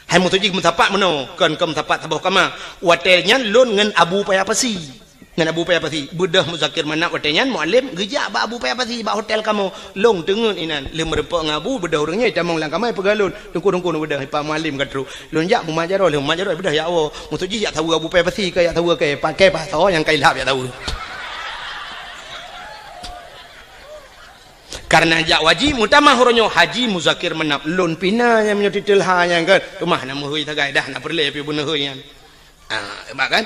Hai meutuju meusapat meunoe, kon, kon meusapat saboh kama. Watèe nyan lôn ngon Abu Paya Pasi. Ngon Abu Paya Pasi. Beudôh Muzakir Manaf watèe nyan Mualem geujak bak Abu Paya Pasi bak hotel kamoe. Lôn teungeut inan. Lheueh meurumpok ngon Abu, beudôh ureueng nyan itamong lam kama ipeugah lôn. Teungku-teungku beudôh, Pak Mualem ka trôk. Lôn jak mumat jaroe, lheueh mumat jaroe beudôh jak woe. Meutuju jak saweue Abu Paya Pasi, ka jak saweue kèe, pakèe pasoe nyang ka ilhab jak saweue. Karena jak u haji, meutamah uroe nyoe Haji Muzakir Manaf. Lôn pih na nyang meunyoe titel ha nyan kan. Teuma na meuhôi sagai dah, na peureulèe pih beuneuhôi nyan. Ah, hebat kan?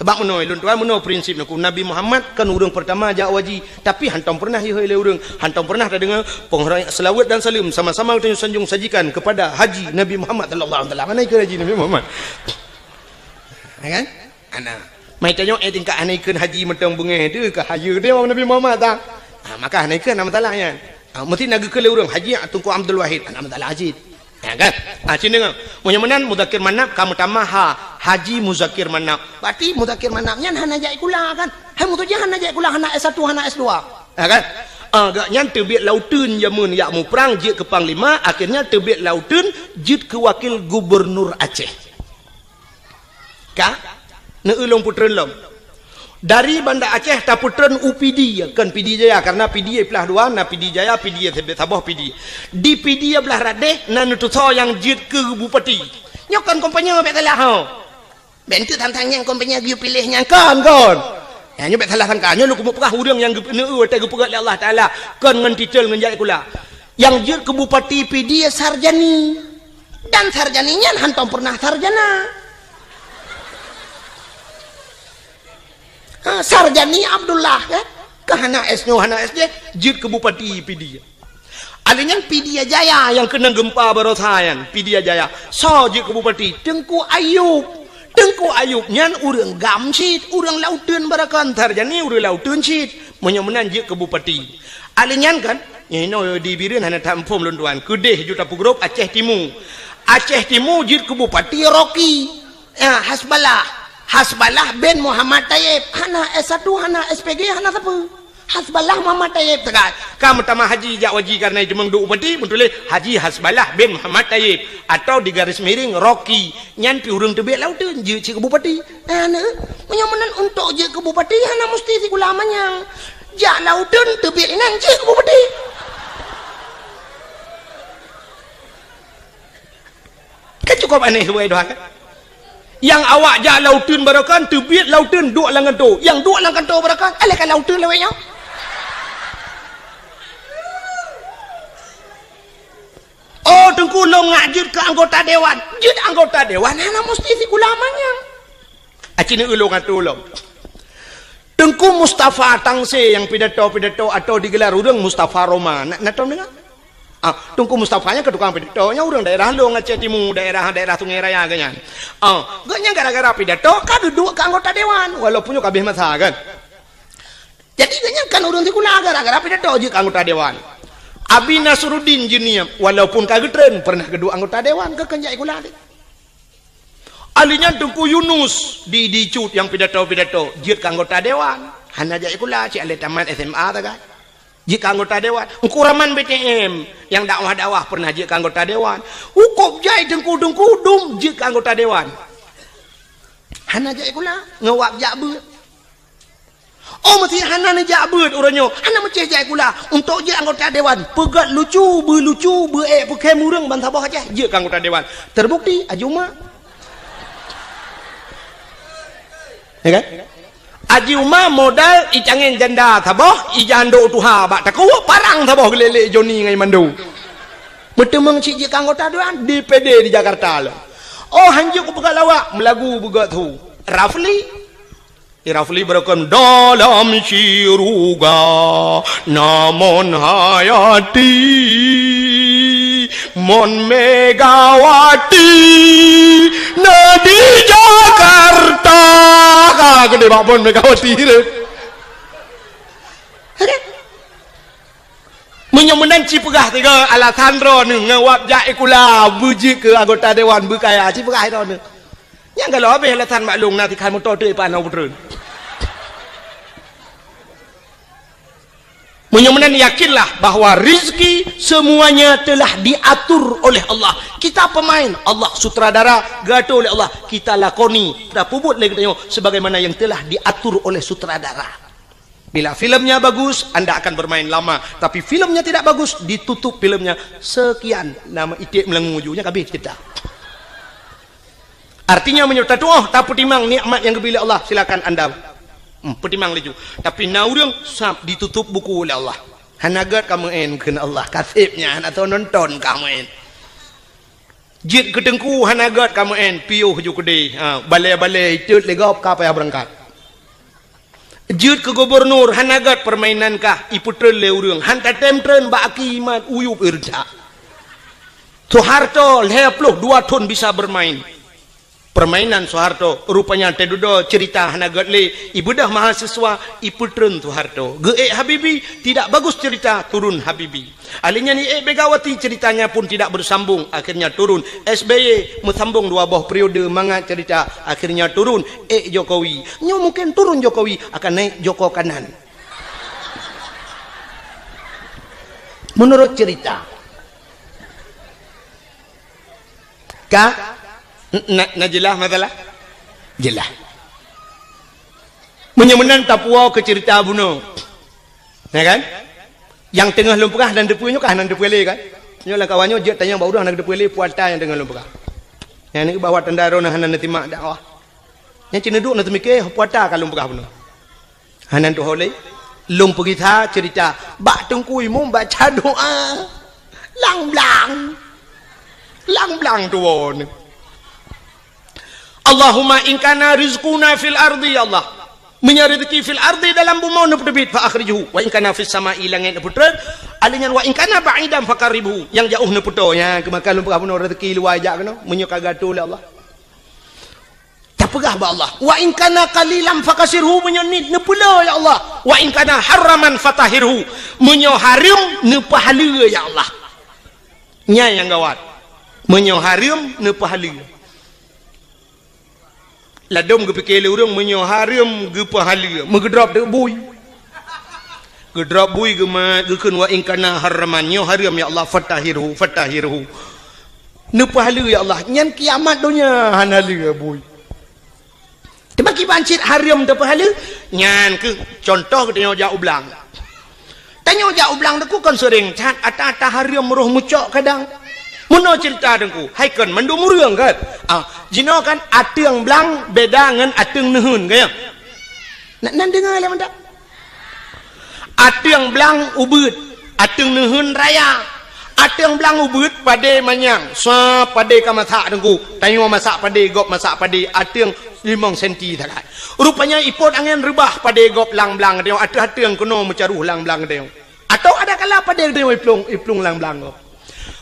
Sebab meunoe, lôn tuan, meunoe prinsip neuku. Nabi Muhammad kan ureueng peurtama jak u haji, tapi hantom peureunah ihôi lé ureueng, hantom peureunah tadeungoe peunghoreumat, seulaweuet dan saleuem sama-sama geutanyoe sanjong sajikan kepada Haji Nabi Muhammad sallallahu alaihi wasallam. Hana ikheun Haji Nabi Muhammad. Ya kan? Hana. Mai tanyoe, eh, tingkat hana ikheun haji mantong beungèh tu ka hayeue teuh Nabi Muhammad ta. Ha, maka hana ikheun, hana masalah nyan. Ha, meusti na geukheun lé ureueng, Haji Teungku Abdul Wahid, hana masalah cit. Ya kan? Ha, cit deungoe. Meunyoe meunan Muzakir Manaf ka meutamah ha, Haji Muzakir Manaf. Berarti Muzakir Manaf nyan hana jak sikula kan? Hai meutuju hana jak sikula, hana S satu, hana S dua. Ya kan? Ah, gobnyan teubiet lam uteuen jameun jak muprang jeuet keu panglima, akhirnya teubiet lam uteuen jeuet keu wakil gubernur Aceh. Ka? Neu lôn peutreun lom. Dari Banda Aceh tapeutreun u Pidie, kon Pidie Jaya, karena Pidie iplah dua, na Pidie Jaya, Pidie saboh Pidie. Di Pidie blah radeh na neutusoe nyang jeuet keu bupati. Nyoe kon kompanye bèk salah ho. Bèk enteuk tantang nyang kompanye geuyue piléh nyang kon, kon. Nyan nyoe bèk salah sangka. Nyoe lôn keumeung peugah ureueng nyang geu-, neu watèe geupeugöt lé Allah Taala, kon ngon titel ngon jak sikula. Nyang jeuet keu bupati Pidie Sarjani. Dan Sarjani nyan hantom peureunah sarjana. Ha, Sarjani Abdullah, kan? Ka hana S nyoe, hana S jih, jeuet keu bupati Pidie. Alèh nyan Pidie Jaya nyang keunong geumpa baroesa nyan, Pidie Jaya. Soe jeuet keu bupati? Teungku Ayub. Teungku Ayub nyan ureueng gam cit, ureueng lam uteuen barakon, Sarjani ureueng lam uteuen cit. Meunyoe meunan jeuet keu bupati. Alèh nyan kan, nyoe di Bireuen hana that muphom lôn tuan. Keudeh ju tapeugrôp Aceh Timu. Aceh Timu jeuet keu bupati Rocky. Ya, Hasballah. Hasballah bin Muhammad Taib. Hana S satu, hana S P G, hana sapeue. Hasballah Muhammad Tayyib teuka. Ka meutamah haji jak haji karena jiteumeung duek bupati, meutuléh Haji Hasballah bin Muhammad Tayyib atau di garis miring Rocky. Nyan pih ureuëng teubiet lam uteuen jeuet cit keu bupati. Hana, meunyoe meunan untuk jeuet keu bupati hana musti sikula manyang. Jak lam uteuen teubiet inan jeuet keu bupati. Kan cukup aneh buat doa kan? Yang awak jak lam uteuen barokan, teubiet lam uteuen duek lam kanto. Yang duek lam kanto barokan, alèh ka lam uteuen lawét nyoe. Oh, Teungku lôn ngak jeuet keu anggota dewan. Jeuet anggota dewan hana musti sikula manyang. Aci neu ulôn atô lom. Teungku Mustafa Tangse nyang pidato-pidato atau digelar ureuëng Mustafa Roma. Na, na tom deungoe? Ah, Teungku Mustafa nyan keu tukang pidato, nyan ureuëng daerah Long, Aceh Timu, daerah, daerah Sungai Raya geuhnyan. Ah, geuhnyan gara-gara pidato ka geuduek keu anggota dewan, walaupun nyoe ka abéh masa kan. Jadi geuhnyan kan ureuëng sikula gara-gara pidato jeuet keu anggota dewan. Abi Nasruddin Jeunieb, walaupun ka geutreun, pernah geuduek anggota dewan, keu kheun jak sikula teuh. Ahli nyan Teungku Yunus di, di Cut nyang pidato-pidato, jeuet keu anggota dewan. Hana jak sikula, cit alèh tamat S M A sagai. Jeuet keu anggota dewan. Teungku Rahman B T M nyang dakwah-dakwah pernah jeuet keu anggota dewan. Hukop jai teungku-teungku dum jeuet keu anggota dewan. Hana jak sikula, ngon wab jak beuet. Oh, meusé hana neujak beuet uroe nyoe, hana meucéh jak sikula. Untuk jeuet anggota dewan, peugét lucu, beulucu, beuék peukhém ureuëng ban saboh Aceh, jeuet keu anggota dewan. Terbukti, Haji Uma. Ya kan? Haji Uma modal icangén janda saboh, ijandok tuha bak takue, parang saboh geulélek Joni ngon Mando. Beuteumeung cit jeuet keu anggota dewan, D P D di Jakarta lom. Oh, hanjeuet kupeugah lawak, meulagu beugét su. Rafli. Irafli beureukeum dalam syuruga, namon hayati, mon Megawati na di Jakarta. Ka geude bak mon Megawati tu. Meunyoe meunan ci peugah tiga alasan droe neuh ngon wab jak sikula, beujeuet keu anggota dewan beukaya, ci peugah droe neuh. Nyang galak habéh alasan bak lôn na tikhan moto teuk ipat na peutreun. Meunyoe meunan yakinlah bahwa rezeki semuanya telah diatur oleh Allah. Kita pemain, Allah sutradara, geuatur oleh Allah. Kita lakoni, tapeubuet lé geutanyoe sebagaimana yang telah diatur oleh sutradara. Bila filmnya bagus, anda akan bermain lama. Tapi filmnya tidak bagus, ditutup filmnya. Sekian nama iték meulangui ju, nyan ka abéh cerita. Artinya, meunyoe tatuoh, tapeutimang nikmat nyang geubri lé Allah, silakan anda, hmm, peutimang laju. Tapi na ureuëng sab ditutup buku lé Allah. Hana gét kamoe en kheun Allah, ka seb nyan hana soe nonton kamoe en. Jeuet keu teungku hana gét kamoe en, piôh ju keudeh. Ha, balée-balée itot lé gob ka payah beurangkat. Jeuet keu gubunur hana gét, peurmainan kah ipeutreun lé ureuëng, han tatém treun bak aki iman uyueb ireujak. Soeharto lhée ploh dua thon bisa bermain. Permainan Soeharto, rupanya teududoe cerita hana gét lé, ibeudôh mahasiswa, ipeutreun Soeharto. Geuék Habibie, tidak bagus cerita, turun Habibie. Ahli nyan iék Megawati, ceritanya pun tidak bersambung, akhirnya turun. S B Y meusambong dua boh periode mangat cerita, akhirnya turun. Ék Jokowi. Nyoe mungkin turun Jokowi, akan naik Joko Kanan. Menurut cerita. Ka? N-, na, na jeulaih masalah? Jeulaih. Meunyoe meunan tapuwoe keu ceurita bunoe. Ya kan? Nyang teungoh lôn peugah hana teupeue nyoe ka hana teupeue lé kan? Nyoe lam kawan nyoe jeuet tanyong bak ureuëng hana teupeue lé puata nyang teungoh lôn peugah. Nyang ni bahwa tanda droeneuh hana neusimak dakwah. Nyang cit neuduek neuteumike puata ka lôn peugah bunoe. Hana tuho lé, lôn peugisa ceurita bak Teungku Imum baca doa. Lang-blang. Lang-blang tuwoe. Allahumma in kana rizquna fil ardi, ya Allah. Meunyoe rezeki fil ardi dalam bumoe neupeuteubiet, fa akhrijhu. Wa in kana fis sama'i, langét neupeutreun. Alèh nyan wa in kana ba'idan fa qarribhu. Nyang jaoh neupeutoe. Nyan keumakan lôn peugah bunoe rezeki luwa jak keunoe. Meunyoe ka geuatur lé Allah. Tapeugah bak Allah, "Wa in kana qalilan fakasirhu," meunyoe niet neupeulé ya Allah. "Wa in kana haraman fatahhirhu," meunyoe hareuem neupeuhaleue ya Allah. Nyan nyang gawat. Meunyoe hareuem neupeuhaleue. Ladôm geupike lé ureuëng meunyoe hareuem geupeuhaleue, meugeudrop deuk bui. Geudrop bui geumat, geukheun, "Wa in kana harraman, nyoe hareuem ya Allah, fatahhirhu, fatahhirhu." Neupeuhaleue ya Allah, nyan kiamat donya hana lé bui. Teuma kiban cit hareuem teupeuhaleue, nyan keuh contoh geutanyoe jak u blang. Tanyoe jak u blang teungku kon seuring that, ata-ata hareuem roh meucok kadang. Meunoe ceurita teungku, hai kon mandum ureueng kan? Ah, jinoe kan ateueng blang beda ngon ateueng neuheun, kan ya? Nak nan deungoe lé mantap. Ateueng blang ubeuet, ateueng neuheun raya. Ateueng blang ubeuet padé manyang, sa padé ka masak teungku. Tanyoe masak padé, gob masak padé, ateueng limong senti sagai. Rupanya ipot angén reubah padé gob lam blang tanyoe, ateueh ateueng keunoe meucaroh lam blang tanyoe. Atau ada kala padé tanyoe iplueng, iplueng lam blang gob.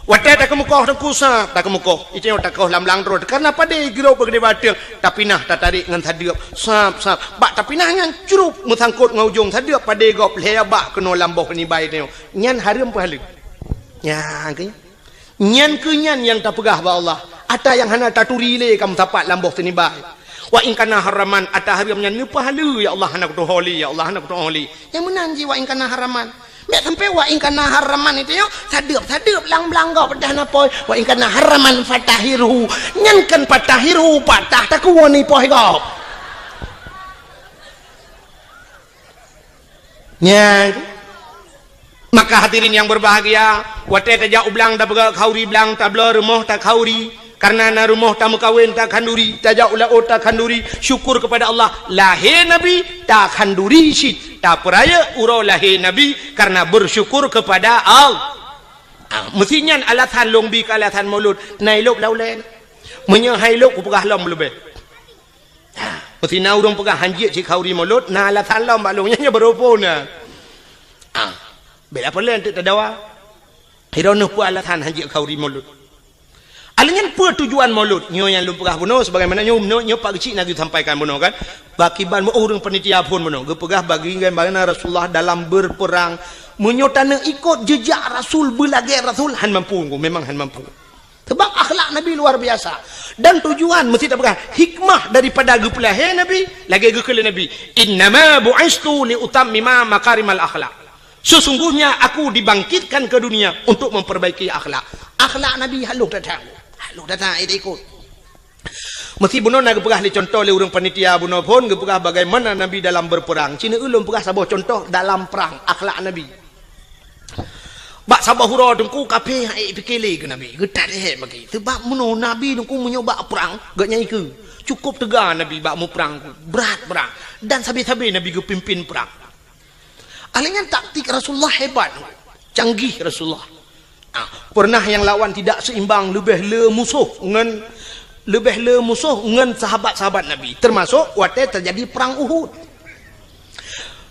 Watée takeumeukoh teungku sab, takeumeukoh. Itanyoe takoh lam blang droe, karena padé girok beugedé bateueng, tapinah tatarék ngon sadeuep. Sab, sab. Bak tapinah nyan crup meusangkot ngon ujong sadeuep padé gob lhée bak keunoe lam boh nibai tanyoe. Nyan hareuem peuhaleue. Nyan keuh. Nyan keuh nyan nyang tapeugah bak Allah. Ata nyang hana taturi lé ka meusapat lam boh sinibai. Wa in kana harraman, ata hareuem nyan neupeuhaleue, ya Allah hana kutuho lé, ya Allah hana kutuho lé. Nyang meunan jih wa in kana harraman. Meusampé wa in kana harraman itu yo, sadeuep-sadeuep lam blang gob peudah na poh. Wa in kana harraman fatahhirhu. Nyan kan fatahhirhu, patah takuwoe ni poh gob. Nyan. Maka hadirin yang berbahagia, watée tajak u blang tapeugah khanduri blang, tabloe rumoh takhanduri, karena na rumoh tameukawen takhanduri, tajak u laôt takhanduri, syukur kepada Allah, lahé Nabi takhanduri cit, tapeurayeuk uroe lahé Nabi karena bersyukur kepada Allah. Ah, meusi nyan alasan lôn bi keu alasan Maulud, na ilôb lam ulée. Meunyoe hai lôb kupeugah lom leubeh. Ha, meusi na ureuëng peugah hanjeuet cit khanduri Maulud, na alasan lom bak lôn nyan, nyan baroe phon na. Ha, bela peulén teuk tadawa. Hiroe neuh peue alasan hanjeuet khanduri Maulud. Alèh nyan peue tujuan Maulud? Nyoe nyang lôn peugah bunoe sebagaimana nyoe, nyoe, nyoe Pak Geuchik na geusampaikan bunoe kan. Pakiban meu ureuëng panitia phon bunoe geupeugah bagaimana Rasulullah dalam berperang. Meunyoe taneuk ikot jejak Rasul, beulagée Rasul, han mampu, memang han mampu. Sebab akhlak Nabi luar biasa. Dan tujuan meusti tapeugah hikmah daripada geupeulahé Nabi, lagée geukheun lé Nabi, "Innama bu'istu li utammima makarimal akhlak." Sesungguhnya aku dibangkitkan ke dunia untuk memperbaiki akhlak. Akhlak Nabi halôh that-that. Halôh that-that, eh, ikot. Meusti bunoe na geupeugah lé contoh lé ureuëng panitia bunoe phon geupeugah bagaimana Nabi dalam berperang. Cina ulôn peugah saboh contoh dalam perang, akhlak Nabi. Bak saboh uroe teungku kafé han ék pike lé keu Nabi, geutat lé hek bagi. Sebab meunoe Nabi teungku meunyoe bak prang, geuhnyan ikeue. Cukup teuga Nabi bak muprang, brat-brat. Dan sabe-sabe Nabi geupimpin prang. Alèh nyan taktik Rasulullah hebat, canggih Rasulullah. Ah, pernah nyang lawan tidak seimbang, leubeh le musoh ngon, leubeh le musoh ngon sahabat-sahabat Nabi, termasuk watèe terjadi perang Uhud.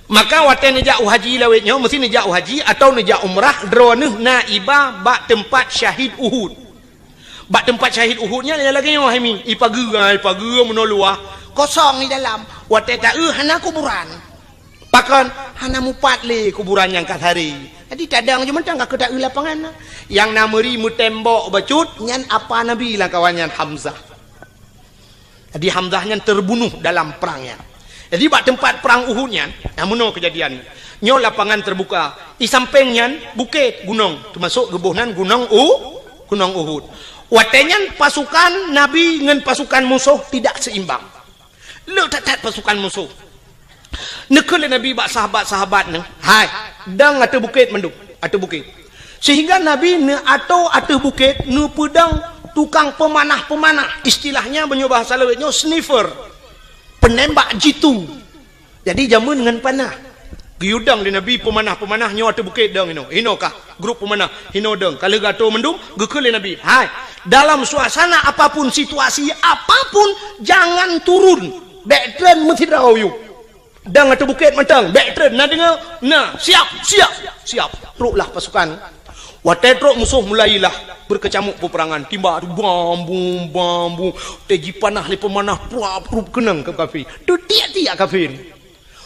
Maka watèe neujak u haji lawét nyoe, meusti neujak u haji atawa neujak umrah, droeneuh na iba bak teumpat syahid Uhud. Bak teumpat syahid Uhud nyan lagèe nyoe hai mi, ipageue, ipageue meunoe luwah, kosong di dalam. Watèe taeu hana kuburan. Pakon? Hana mupat lé kuburan nyang ka sari. Jadi tadong jih mantong ka keuh taeu lapangan na. Nyang na meuri meutembok bacut nyan apa Nabi lam kawan nyan Hamzah. Jadi Hamzah nyan terbunuh dalam perang nyan. Jadi bak teumpat perang Uhud nyan, na meunoe keujadian. Nyoe lapangan terbuka. Di sampéng nyan bukét, gunong, teumasok geuboh nan gunong U, gunong Uhud. Watèe nyan pasukan Nabi ngon pasukan musoh tidak seimbang. Le that-that pasukan musoh. Neukheun lé Nabi bak sahabat-sahabat neuh, "Hai, dong ateueh bukét mandum, ateueh bukét." Sehingga Nabi neuatoe ateueh bukét neupeudong tukang peumanah-peumanah, istilahnya meunyoe bahasa lawét nyoe sniffer, penembak jitu. Jadi jameun ngon panah. Geuyue dong lé Nabi peumanah-peumanah nyoe ateueh bukét dong inoe. Inoe kah grup peumanah, inoe dong. Ka lheueh geuatoe mandum, geukheun lé Nabi, "Hai, dalam suasana apapun, situasi apapun, jangan turun. Bèk treun meusidroe yue. Dong ateueh bukét mantong, bèk treun, na deungoe? Na, siap, siap, siap." Troklah pasukan. Watèe trok musoh mulailah beukeucamuk peupeurangan. Tiba tu bam bum, bam bum. Watèe jipanah lé peumanah, pruap, pruap keunong keu kafé. Teutiek-tiek kafé.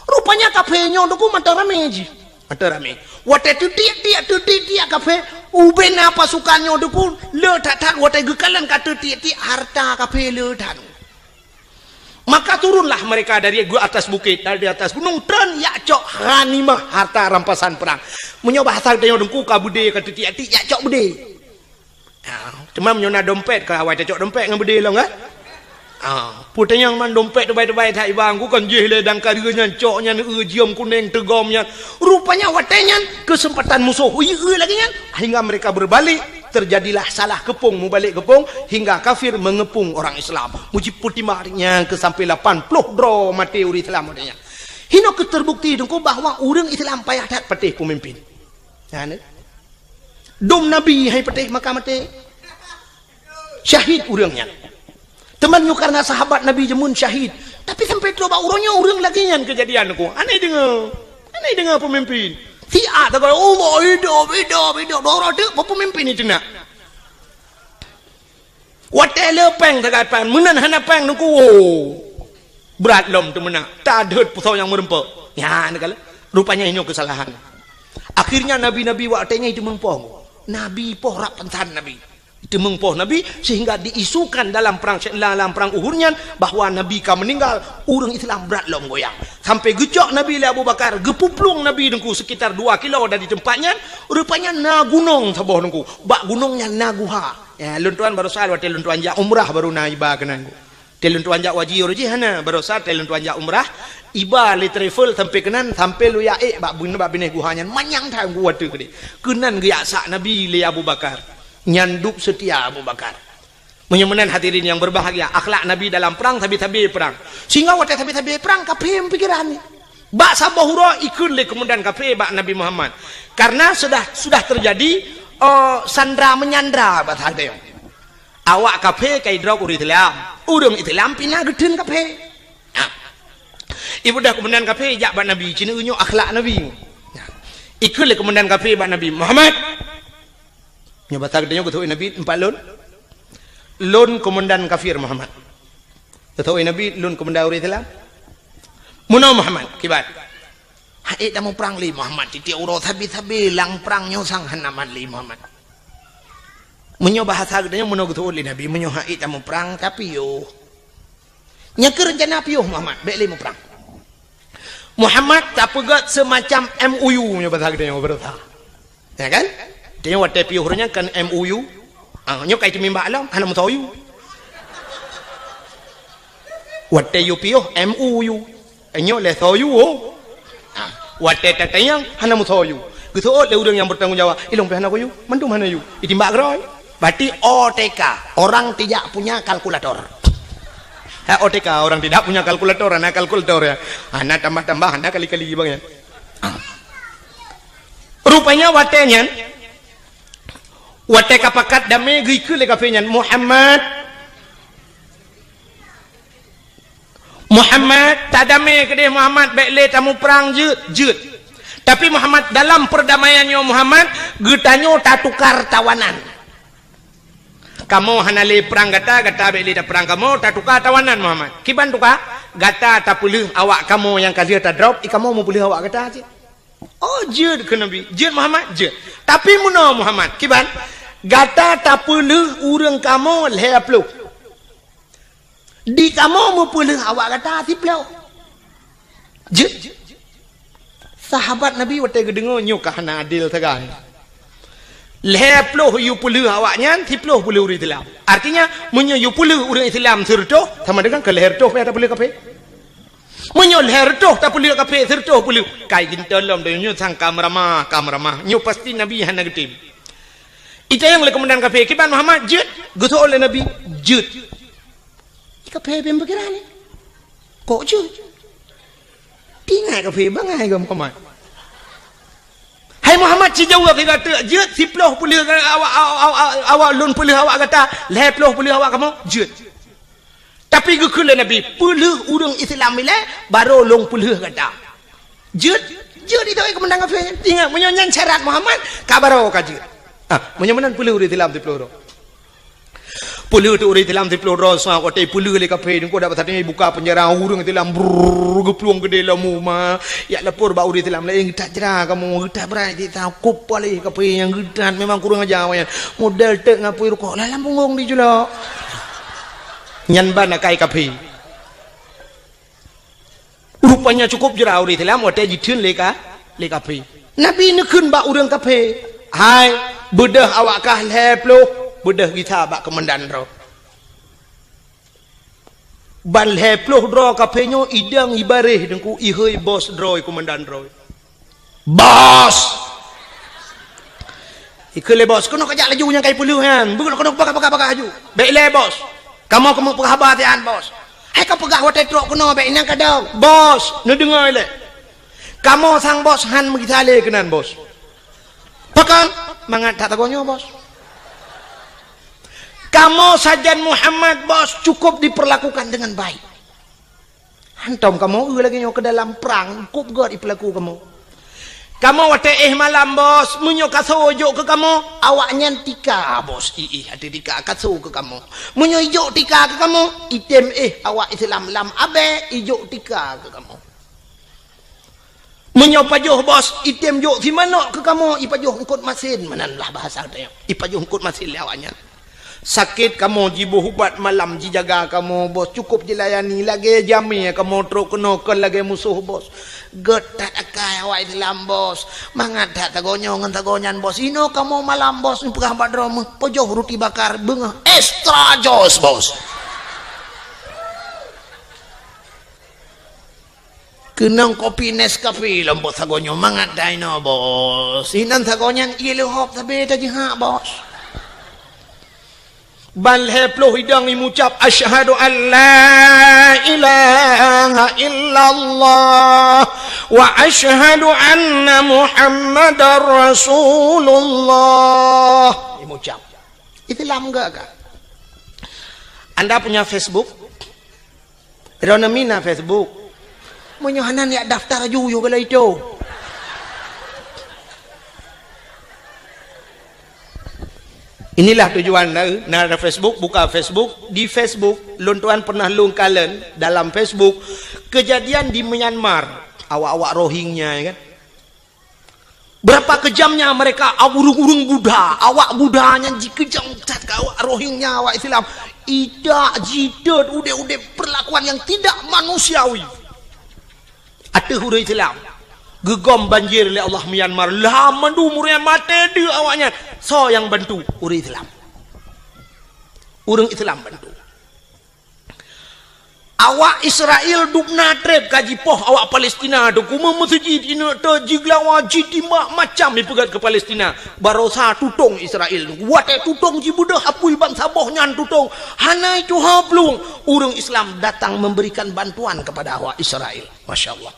Rupanya kafé nyoe teungku mantong ramé jih. Mantong ramé. Watèe teutiek-tiek, teutiek-tiek kafé, ubena pasukan nyoe teungku le that-that, watèe geukalon ka teutiek-tiek, hareuta kafé le that. Maka turunlah mereka dari atas bukit, dari atas gunung, treun jak cok ghanimah, harta rampasan perang. Meunyoe bahasa geutanyoe Teungku, ka beudé, ka teutiek-tiek, jak cok beudé. Ha, teuma meunyoe na dompet, ka awai tacok dompet ngon beudé lom, kan? Ha, peue tanyong man dompet teubai-teubai that iba Teungku, kan jih lé dangkareue nyan, cok nyan, eu, jeuem kunéng, teugom nyan. Rupanya watée nyan keuseumpatan musoh, ui, eu lagée nyan, hingga mereka berbalik. Terjadilah salah keupông mubalek keupông, hingga kafir mengepung orang Islam. Mujipeutimang nyan keu sampai lapan ploh droe maté ureuëng Islam watée nyan. Hinoe keuh terbukti Teungku bahwa ureuëng Islam payah that patéh peumimpin. Nyan, eh. Dum Nabi hai patéh maka maté. Syahid ureuëng nyan. Teuma nyoe karena sahabat Nabi jameun syahid. Tapi sampai trok bak uroe nyoe ureuëng lagée nyan keujadian Teungku. Aneh deungoe. Aneh deungoe peumimpin. Siat tagai, "Allah, hidup, hidup, hidup." Dua uroe teuk peumimpin itu nak. Watée le péng tagai péng, meunan hana péng Teungku. Brat lom teumeunak. Tadeuet pusoe nyang meureumpok. Nyan kala. Rupanya inoe keusalahan. Akhirnya nabi-nabi watée nyan itu meureumpok. Nabi poh rab pansan Nabi. Teumeung poh Nabi, sehingga diisukan dalam perang, dalam perang Uhud nyan bahwa Nabi ka meninggal, ureuëng Islam brat lom goyang. Sampai geucok Nabi lé Abu Bakar, geupuplueng Nabi Teungku sekitar dua kilo dari tempat nyan, rupanya na gunong saboh Teungku. Bak gunong nyan na guha. Ya, lôn tuan barosa watée lôn tuan jak umrah baru na iba keunan Teungku. Watée lôn tuan jak haji uroe jih hana, barosa watée lôn tuan jak umrah, iba lé travel sampai keunan, sampai lôn jak ék bak bun-, bak binéh guha nyan, manyang that Teungku watée keudeh. Keunan geujak sak Nabi lé Abu Bakar. Nyan dub seutia Abu Bakar. Meunyoe meunan hadirin yang berbahagia, akhlak Nabi dalam perang, sabe-sabe perang. Sehingga watée sabe-sabe perang, kafé meupikiran ni. Bak saboh uroe ikheun lé komandan kafé bak Nabi Muhammad. Karena sudah, sudah terjadi, eh, sandra menyandra bahasa geutanyoe. Awak kafé ka idrop ureuëng Islam. Ureuëng Islam pih na geutheun kafé. Nah. Ibudah komandan kafé jak bak Nabi, ci nyoe akhlak Nabi. Nah. Ikheun lé komandan kafé bak Nabi, "Muhammad." Nyoe basa geutanyoe geuteu'oh Nabi, "Empat lôn. Lôn komandan kafir Muhammad." Geuteu'oh Nabi, "Lôn komandan ureuëng Islam." "Meunoe Muhammad, kiban?" "Ha'ék tamuprang lé Muhammad, tieb-tieb uroe sabe-sabe lam prang nyoe sang hana mat lé Muhammad." Meunyoe bahasa geutanyoe meunoe geuteu'oh lé Nabi, "Meunyoe ha'ék tamuprang, tapiôh. Nyan keuh rencana piôh Muhammad, bék lé muprang." Muhammad tapeugét seumacam M O U nyoe bahasa geutanyoe beureusa. Ya kan? Tanyoe watée piôh ureuëng nyan kan M O U. Ah, nyoe kai teumimbak lom, hana meusoe. Watée yue piôh M O U. Nyoe lé soe yue. Ah, watée tatanyong hana meusoe. Geuseuôt lé ureuëng nyang bertanggung jawab, "Ilong pih hana kuyue, mandum hana yue." Itimbak keudroe. Berarti O T K, orang tidak punya kalkulator. Ha, O T K, orang tidak punya kalkulator, hana kalkulator ya. Hana tambah-tambah, hana kali-kali bang ya. Rupanya watée nyan, watée ka pakat damé geukheun lé kafé nyan, "Muhammad, Muhammad, tadamé keudeh Muhammad, bék lé tamuprang jeuet, jeuet." Tapi Muhammad dalam perdamaian nyoe Muhammad, geutanyoe tatukar tawanan. Kamoe hana lé prang gata, gata bék lé taprang kamoe, tatukar tawanan Muhammad. Kiban tukar, gata tapeuleueh awak kamoe nyang ka lheueh tadrop, i kamoe meupeuleueh awak gata cit. Oh, jeuet keu Nabi. Jeuet Muhammad, jeuet. Tapi meunoe Muhammad, kiban, gata tapeuleueh ureuëng kamoe lhée ploh. Di kamoe meupeuleueh awak gata siploh. Jeuet. Sahabat Nabi watée geudeungoe nyoe ka hana adil sagai. Lhée ploh yue peuleueh awak nyan, siploh peuleueh ureuëng Islam. Artinya, meunyoe yue peuleueh ureuëng Islam sireutôh, sama dengan keu lhée reutôh pih tapeuleueh kafé. Meunyoe lhée reutôh tapeuleueh kafé, sireutôh peuleueh, kai geuntôi lom donya nyoe sang ka meuramah, ka meuramah. Nyoe pasti Nabi hana geutem. Itanyong lé komandan kafé, "Kiban Muhammad jeuet?" Geuseuôt lé Nabi, "Jeuet." Kafé beu pikiran ni. "Kok jeuet?" Tingat kafé bangai keu Muhammad. "Hai Muhammad, sijaweueb keu gata, jeuet siploh peuleueh awak, awak, awak, awak lôn peuleueh awak gata, lhée ploh peuleueh awak kamoe, jeuet." Tapi geukheun lé Nabi, "Peuleueh ureuëng Islam ilée, barô lôn peuleueh gata." Jeuet, jeuet itu ai keumandang kafé nyan. Ingat, meunyoe nyan syarat Muhammad, ka barô ka jeuet. Ah, meunyoe meunan peuleueh ureuëng Islam siploh droe. Peuleueh tu ureuëng Islam siploh droe, sa watée peuleueh lé kafé, nyan kok dapat saté buka penjara ureuëng Islam, brrrr, geuplueng keudeh lom uma. Jak lapor bak ureuëng Islam laén, "Geutak jra kamoe, geutak brat jih, takot paléh kafé nyang geutak memang kurang aja awaknyan. Model teuk ngapui rukok, lam punggong dijulok." Nyan ban akai kafé. Rupanya cukup jroh ureuëng Islam watée jitheun lé ka, lé kafé. Nabi neukheun bak ureuëng kafé, "Hai, beudôh awak kah lhée ploh, beudôh gisa bak keumandan droe." Ban lhée ploh droe kafé nyoe idong ibaréh deungku ihôi bos droe keumandan droe. "Bos!" Ikheun lé bos, "Keunoe kajak laju nyang kai peuleueh nyan. Beukeunong keunoe peugah-peugah-peugah laju." "Bék lé bos. Kamoe keumeung peugah haba sian bos." "Hai kapeugah watée trok keunoe bék inong kadong." "Bos, neudeungoe lé. Kamoe sang bos han meugisa lé keunan bos." "Pakon?" "Mangat that sagoe nyoe bos. Kamoe sajan Muhammad bos cukup diperlakukan dengan baik. Hantom kamoe eu lagée nyoe keu dalam prang, kop gét ipeulaku kamoe. Kamoe watée éh malam bos, meunyoe kaso jok keu kamoe, awaknyan tika bos, iéh até tika kaso keu kamoe. Meunyoe ijok tika keu kamoe, item éh awak Islam lam abée ijok tika keu kamoe. Meunyoe pajoh bos, item jok simanok keu kamoe, ipajoh eungkot masin, meunan lah bahasa tanyoe. Ipajoh eungkot masin lé awaknyan. Sakét kamoe jiboh ubat malam jijaga kamoe bos, cukup jilayani lagée jamé kamoe trok keunoe kon lagée musoh bos. Gét that akai awak Islam bos. Mangat that sagoe nyoe ngon sagoe nyan bos. Inoe kamoe malam bos, neupeugah bak droe meuh, pajoh ruti bakar beungoh extra jos bos. Keunong kopi Nescafe lom bos sagoe nyoe mangat that inoe bos. Inan sagoe nyan ié leuhop sabe tajihak bos. Ban lhée ploh idong imucab, "Asyhadu an la ilaha illallah wa asyhadu anna Muhammadar Rasulullah." Imucab. Islam gak ka. Anda punya Facebook? Droeneuh mina Facebook. Meunyoe hana neujak daftar laju yôh galai itu. Inilah tujuan na, na ada Facebook, buka Facebook. Di Facebook, lôn tuan pernah lôn kalon dalam Facebook kejadian di Myanmar, awak-awak Rohingya, ya kan? Berapa kejamnya mereka, ureuëng-ureuëng Buddha, awak Buddha nyan jikeujam that keu awak Rohingya, awak Islam. Idak jitot udeb-udeb perlakuan yang tidak manusiawi. Ateueh ureuëng Islam. Geugom banjir lé Allah Myanmar. Lah mandum ureuëng maté deuek awaknyan. Soe nyang bantu? Ureuëng Islam. Ureuëng Islam bantu. Awak Israel dubna treb ka jipoh awak Palestina tu, kume meuseujid ineuk te jigeulawa, jitimbak macam ipeugét keu Palestina. Barosa tutong Israel tu. Watée tutong jibeudôh apui bansaboh nyan tutong. Hana ituha plueng. Ureuëng Islam datang memberikan bantuan kepada awak Israel. Masya Allah.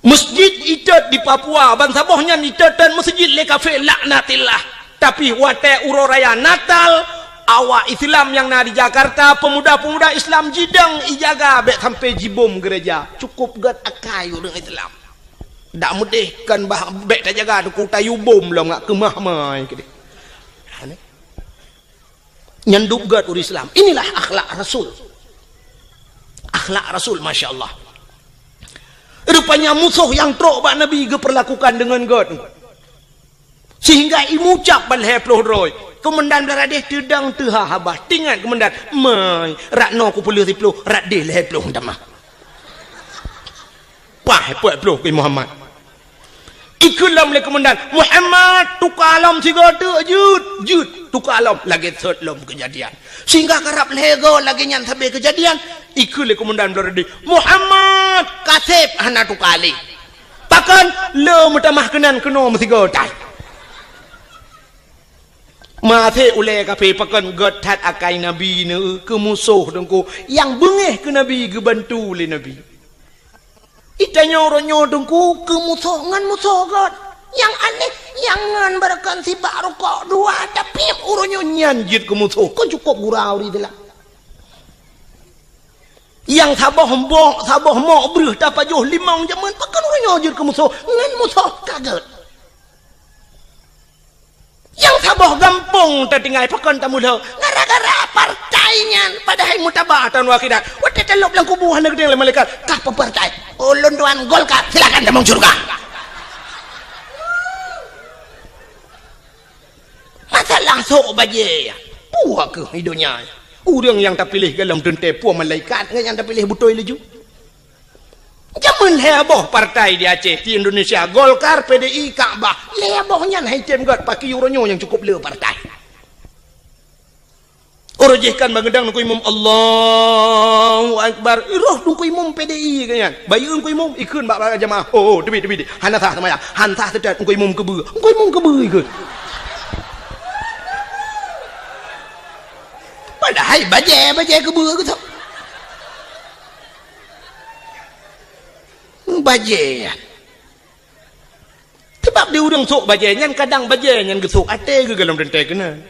Masjid itot di Papua, bansaboh nyan itot dan masjid lé kafé laknatillah. Tapi watée uroe raya Natal, awak Islam nyang na di Jakarta, pemuda-pemuda Islam jidong ijaga bék sampai jibom gereja. Cukup gét akai ureuëng Islam. Dak meudeh kan bah bék tajaga teungku tayue bom lom ngak keumah mai keudeh. Nyan dub gét ureuëng Islam. Inilah akhlak Rasul. Akhlak Rasul, masya Allah. Rupanya musoh nyang trok bak Nabi geupeurlakukan deungon gét. Sehingga imucab ban lhée ploh droe. Keumandan Blaradeh teudong teuha haba. Tingat keumandan, "Mai, rak noe kupeuleueh siploh, rak deh lhée ploh tamah." Pah, peuet ploh keu Muhammad. Ikheun lom lé keumandan, "Muhammad, tuka lom sigoe teuk jeuet, jeuet, tuka lom." Lagée sot lom keujadian. Sehingga karab lhée goe lagée nyan sabe keujadian, ikheun lé keumandan Blaradeh, "Muhammad, kaseb hana tuka lé." Pakon? Le meutamah keunan keunoe meusigoe tai. Maté ulée kafé pakon gét that akai Nabi neu keu musoh teungku nyang beungéh keu Nabi geubantu lé Nabi. Itanyoe uroe nyoe teungku keu musoh ngon musoh gét. Nyang aneh, nyang ngon beureukan sibak rukok dua tapi uroe nyoe nyan jeuet keu musoh. Kon cukop gura ureuëng teulah. Nyang saboh mbok, saboh mok breuh tapajoh limong jameun pakon uroe nyoe jeuet keu musoh ngon musoh ka gét. Nyang saboh gampông tatinggai pakon tamulhô gara-gara partai nyan padahai mutaba taun wakhidat. Watée talop lam kubu hana geudeng lé malaikat, "Kah peue partai?" "Ulôn tuan Golkar." "Silakan tamong syurga." Masalah sok bajée. Puwa keuh di donya. Ureuëng nyang tapiléh gohlom teuntée peue malaikat ngon nyang tapiléh beutôi laju. Jameun lhée boh partai di Aceh, di Indonesia, Golkar, P D I, Kakbah. Lhée boh nyan hai tem gét, pakri uroe nyoe nyang cukup le partai. Uroe jih kan bangeudang Teungku Imum, Allahu Akbar. Roh Teungku Imum P D I kan nyan. Bayeue Teungku Imum, ikheun bak, bak jamaah. Oh, oh, teubiet, teubiet. Hana sah seumayang. Han sah seutôt Teungku Imum keubeue. Teungku Imum keubeue ikheun. Padahai bajée, bajée keubeue geutok. Bajée nyan. Sebab di ureuëng sôk bajée nyan, kadang bajée nyan geusôk até geuh gohlom teuntée keunan.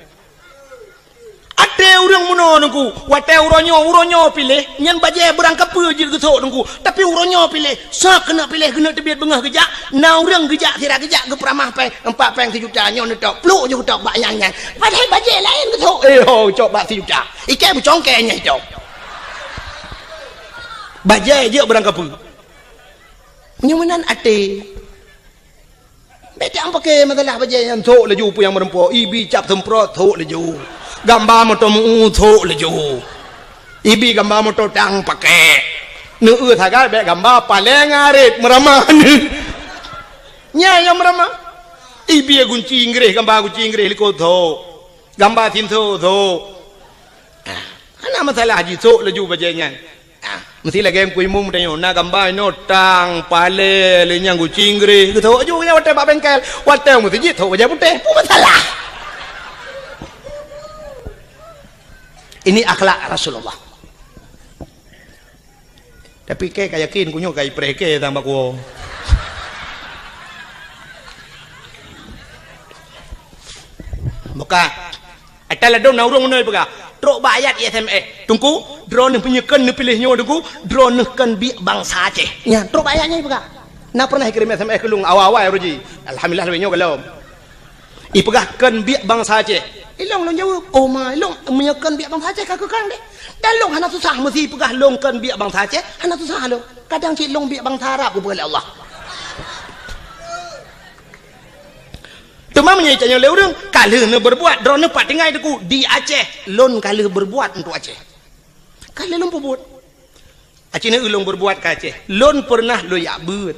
Até ureuëng meunoe Teungku, watée uroe nyoe, uroe nyoe piléh, nyan bajée beurangkapeue jeuet geusôk Teungku. Tapi uroe nyoe piléh, soe keuneuk piléh, keuneuk teubiet beungoh geujak, na ureuëng geujak, sira geujak, geupeuramah péng, empat péng sijuta, nyoe neutok, pluek ju geutok bak nyang nyan. Padahai bajée laén geusôk, eh, ho, cok bak sijuta. Iké beucongkée nyang cok. Bajée jeuet beurangkapeue. Nyoe meunan até. Bék tapaké masalah bajée nyan, sôk laju peue nyang meureumpok, ibi cap seumprot, sôk laju. Gamba moto meu-, sôk laju. Ibi gamba moto tang paké. Neueu sagai bék gamba paleng arit meuramah. Nyan nyang meuramah. Ibi gunci Inggréh, gamba gunci Inggréh likot, sôk. Gamba sinso, sôk. Ah, hana masalah jisôk laju bajée nyan. Ah, meusti lagée Teungku Imum tanyoe, na gamba inoe tang, palée, lé nyang gunci Inggréh, geusôk laju nyan watée bak bengkel, watée meuseujid sôk bajée putéh, peue masalah? Ini akhlak Rasulullah. Tapi kée ka yakin, kunyueng ka ipreh kée tambah kuwoe. Buka. Ata ladôm na ureuëng meunoe peugah, trok bak ayat S M S. Teungku, droeneuh meunyoe kön neupiléh nyoe Teungku, droeneuh kön biek bansa Aceh. Nyan, trok bak ayat nyan peugah. Na pernah ikirém S M S keu lôn awai-awai uroe jih. Alhamdulillah, lagée nyoe gohlom. Ipeugah kön biek bansa Aceh. Ilong lôn jaweueb, "Oh ma, ilong meunyoe kön biek bansa Aceh ka keu kang deh." Dan lôn hana susah meusi peugah lôn kön biek bansa Aceh, hana susah lôn. Kadang cit lôn biek bansa Arab geupeugah lé Allah. Teuma meunyoe tanyoe lé ureuëng, ka lheueh neubeurbuat, droeneuh pat tinggai Teungku di Aceh, lôn ka lheueh beurbuat untuk Aceh. Ka lheueh lôn peubuet. Aci na ulôn beurbuat ka Aceh. Lôn peureunah lôn jak beuet.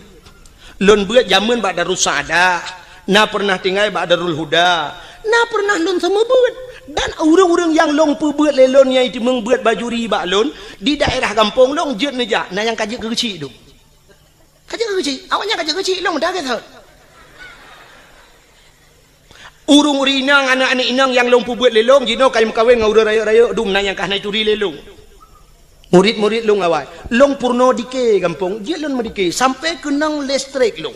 Lôn beuet jameun bak Darussaada, na peureunah tinggai bak Darul Huda, na peureunah lôn seumeubeuet. Dan ureuëng-ureuëng nyang lôn peubeuet lé lôn nyang jiteumeung beuet bajuri bak lôn di daerah gampông lôn jeuet neujak, na nyang ka jeuet keu geuchik dum. Ka jeuet keu geuchik, awaknyan ka jeuet keu geuchik, lôn dah gét that. Ureuëng-ureuëng inong, aneuk-aneuk inong nyang lôn peubeuet lé lôn, jinoe ka meukawen ngon ureuëng rayeuk-rayeuk dum, na nyang ka hana jituri lé lôn. Murit-murit lôn awai, lôn peurunoe dike gampông, jeuet lôn meudike, sampoe keunong listrik lôn.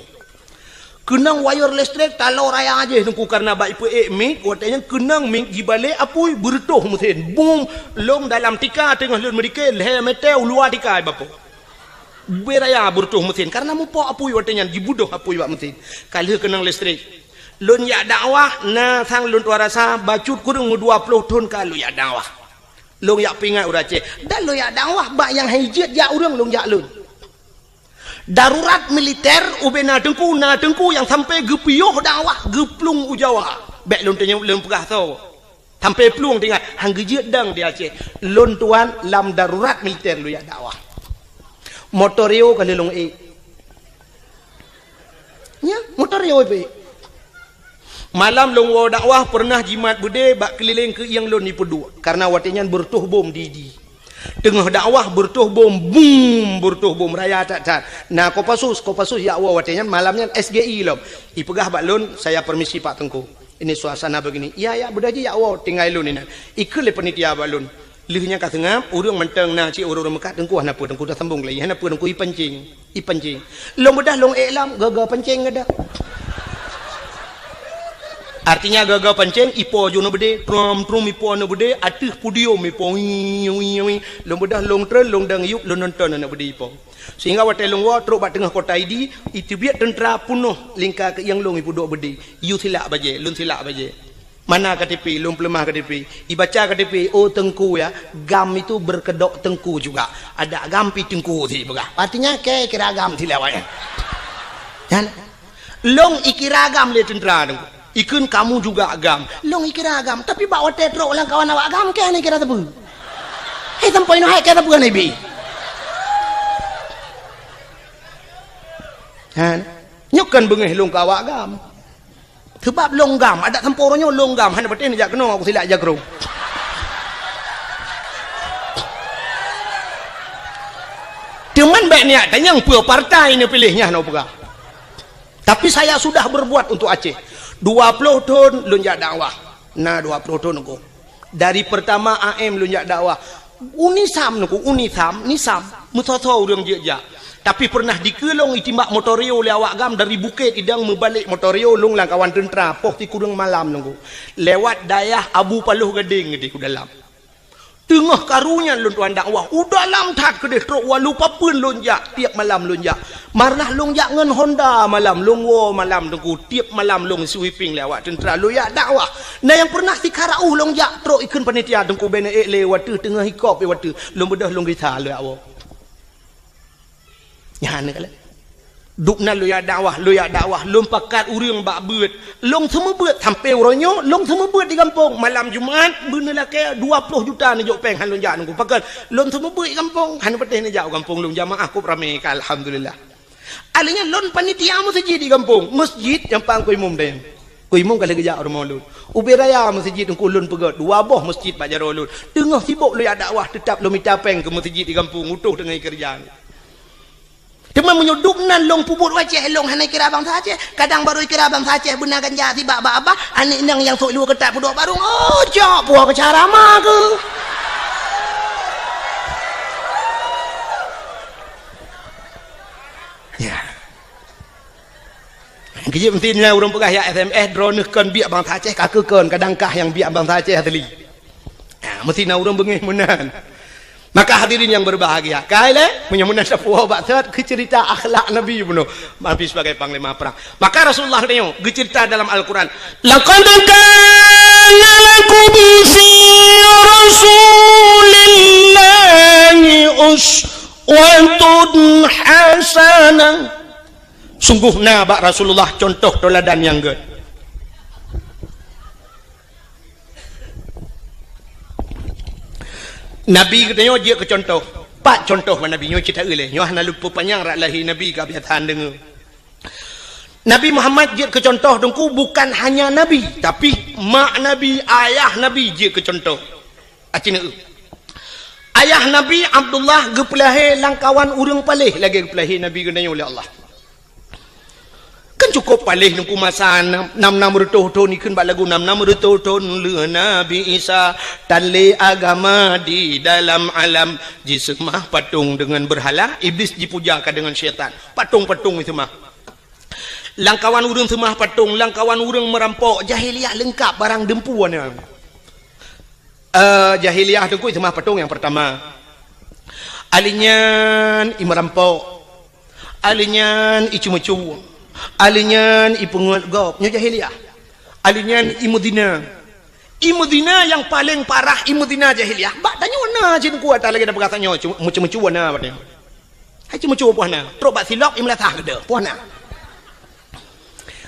Keunong wayeur listrik taloe raya jih Teungku, kareuna bak ipeuék mik, watée nyan keunong mik jibalek apui, beureutoh meusén. Bum! Lôn dalam tika teungoh lôn meudike, lhée meter u luwa tika ibapoe. Bubé raya beureutoh meusén, kareuna mupok apui watée nyan, jibeudôh apui bak meusén. Ka lheueh keunong listrik. Lôn jak dakwah, na sang lôn tuan rasa, bacut kureueng meudua ploh thon ka lôn jak dakwah. Lôn jak peuingat ureuëng Aceh. Dan lôn jak dakwah bak nyang hana jeuet jak ureuëng, lôn jak lôn. Darurat militer ubé na teungku, na teungku nyang sampoe geupiôh dakwah geuplueng u Jawa. Bék lôn tanyong lôn peugah soe. Sampoe plueng teuingat, han geujeuet dong di Aceh. Lôn tuan lam darurat militer lôn jak dakwah. Motor Rio ka lôn ék. Nya, motor Rio ék. Malam lôn woe dakwah peureunah jimat beudé bak keulileng keuieng lôn jipeuduek, kareuna watée nyan beureutoh bom di, di. Teungoh dakwah beureutoh bom, bum, beureutoh bom raya that-that. Na Kopassus, Kopassus jak woe watée nyan, malam nyan S G I lom. Ipeugah bak lôn, "Saya permisi Pak Teungku. Ini suasana begini." "Iya, iya, beudôh jih jak woe, tinggai lôn inan." Ikheun lé panitia bak lôn. Lheueh nyan ka seungab, ureuëng mantong na cit ureuëng-ureuëng meukat, "Teungku hana peue, Teungku tasambong lagi, hana peue Teungku, ipancing, ipancing." Lôn beudôh lôn ék lom, gaga pancing gada. Artinya gaga pancing, ipo ju na beudé, trom-trom ipo na beudé, ateueh podium ipo, wii, wii, wii. Lôn beudôh lôn treun, lôn dong yup, lôn nonton na beudé ipo. Sehingga watée lôn woe trok bak teungoh kota Idi, iteubiet teuntra peunoh lingka keuieng lôn ipeuduek beudé. Yue silak bajée, lôn silak bajée. Mana K T P, lôn peuleumah K T P. Ibaca K T P, "Oh Teungku ya, GAM itu berkedok Teungku juga. Ada GAM pi Teungku," si peugah. Artinya, kée kira GAM silak awaknyan. Kan? Lôn ikira GAM lé teuntra Teungku. Ikheun, "Kamu juga GAM." Lôn ikira GAM, tapi bak watée trok lam kawan awak GAM, kée hana ikira sapeue. Hai sampoe nyoe hai ka sapeue Nabi. Ha. Nyoe kan beungéh lôn keu awak GAM. Sebab lôn GAM, adak sampoe uroe nyoe lôn GAM, hana patéh neujak keunoe, aku silak jagroe. Teuma bék niat tanyong peue partai neupiléh nyan, hana peugah. Tapi saya sudah berbuat untuk Aceh. Dua ploh thon lôn jak dakwah. Na dua ploh thon aku. Dari pertama A M lôn jak dakwah. UNISAM nungku, UNISAM, NISAM, meusoe-soe ureuëng jeuet jak. Tapi pernah dikeue lôn itimbak motor Rio lé awak GAM dari Bukét Idong meubalek motor Rio lôn lam kawan teuntra poh sikureueng malam nungku. Lewat dayah Abu Paloh Gadeng di u dalam. Teungoh karu nyan lôn tuan dakwah, u dalam that keudeh trok walu papeuen lôn jak, tiep malam lôn jak. Marnah lôn jak ngon Honda malam, lôn woe malam teungku, tiep malam lôn sweeping lé awak teuntra lôn jak dakwah. Na nyang pernah sikara uh lôn jak trok ikheun panitia teungku bèk neuék lé watèe teungoh ikop watèe lôn beudôh lôn gisa lôn jak woe. Nyan keuh lé. Dubnan lôn jak dakwah, lôn jak dakwah, lôn pakat ureuëng bak beuet. Lôn seumeubeuet sampoe uroe nyoe, lôn seumeubeuet di gampông. Malam Jumat beuneulakée dua ploh juta neujok péng han lôn jak nungku. Pakon lôn seumeubeuet di gampông, han patéh neujak u gampông lôn jamaah kôb ramé ka alhamdulillah. Alheuh nyan lôn panitia meuseujid di gampông, meuseujid nyang pang ku imum dayang. Ku imum ka lheueh geujak u rumoh lôn. Ubé raya meuseujid teungku lôn peugöt, dua boh meuseujid bak jaroe lôn. Teungoh sibok lôn jak dakwah, teutap lôn mita péng keu meuseujid di gampông, utoh teungoh ikeureuja. Teuma meunyoe dubnan lôn peubuet u Aceh, lôn hana ikira bansa Aceh. Kadang barô ikira bansa Aceh beuna ganja sibak bak abah, aneuk inong nyang sôk luwa keutat peuduek barong. Oh, cok, puwoe keu cara ma keuh. Ya. Keujeuet meusti na ureuëng peugah ya S M S, droeneuh kon biek bansa Aceh, ka keuh kon, kadang kah nyang biek bansa Aceh asli. Ha, meusti na ureuëng beungéh meunan. Maka hadirin yang berbahagia, kai lé, meunyoe meunan sapeue bak that keu cerita akhlak Nabi bunoe, Nabi sebagai panglima perang. Maka Rasulullah nyoe geucerita dalam Al-Quran, "Laqad kana lakum fi Rasulillahi uswatun hasanah." Sungguh na bak Rasulullah contoh teuladan nyang gét. Nabi geutanyoe jeuet keu contoh. Pat contoh bak Nabi nyoe cit taeu lé. Nyoe hana luput panyang rak lahé Nabi ka biasa deungoe. Nabi Muhammad jeuet keu contoh teungku bukan hanya Nabi, tapi mak Nabi, ayah Nabi jeuet keu contoh. Aci neu. Ayah Nabi Abdullah geupeulahé lam kawan ureuëng paléh lagée geupeulahé Nabi geutanyoe lé Allah. Kan cukup paléh nungku masa nam, nam, nam reutôh thon ikheun bak lagu nam, nam reutôh thon lheueh Nabi Isa tan lé agama di dalam alam jiseumah patong deungon beurhala, Iblis jipuja ka deungon syaitan. Patong-patong jiseumah. Lam kawan ureuëng seumah patong, lam kawan ureuëng meurampok, jahiliyah leungkap barang deumpu na. Eh, jahiliyah teungku seumah patong nyang pertama. Alheuh nyan i meurampok. Alheuh nyan i ceumeucue. Alheuh nyan i peungeut gob. Nyoe jahiliyah. Alheuh nyan i meuzina. I meuzina nyang paleng parah i meuzina jahiliyah. Bak tanyoe na cit teungku ata lagée na peugah tanyoe, ceu-, meuceumeucue na bak tanyoe. Hai ceumeucue poh na, trok bak silop i meulasah gadôh, poh na.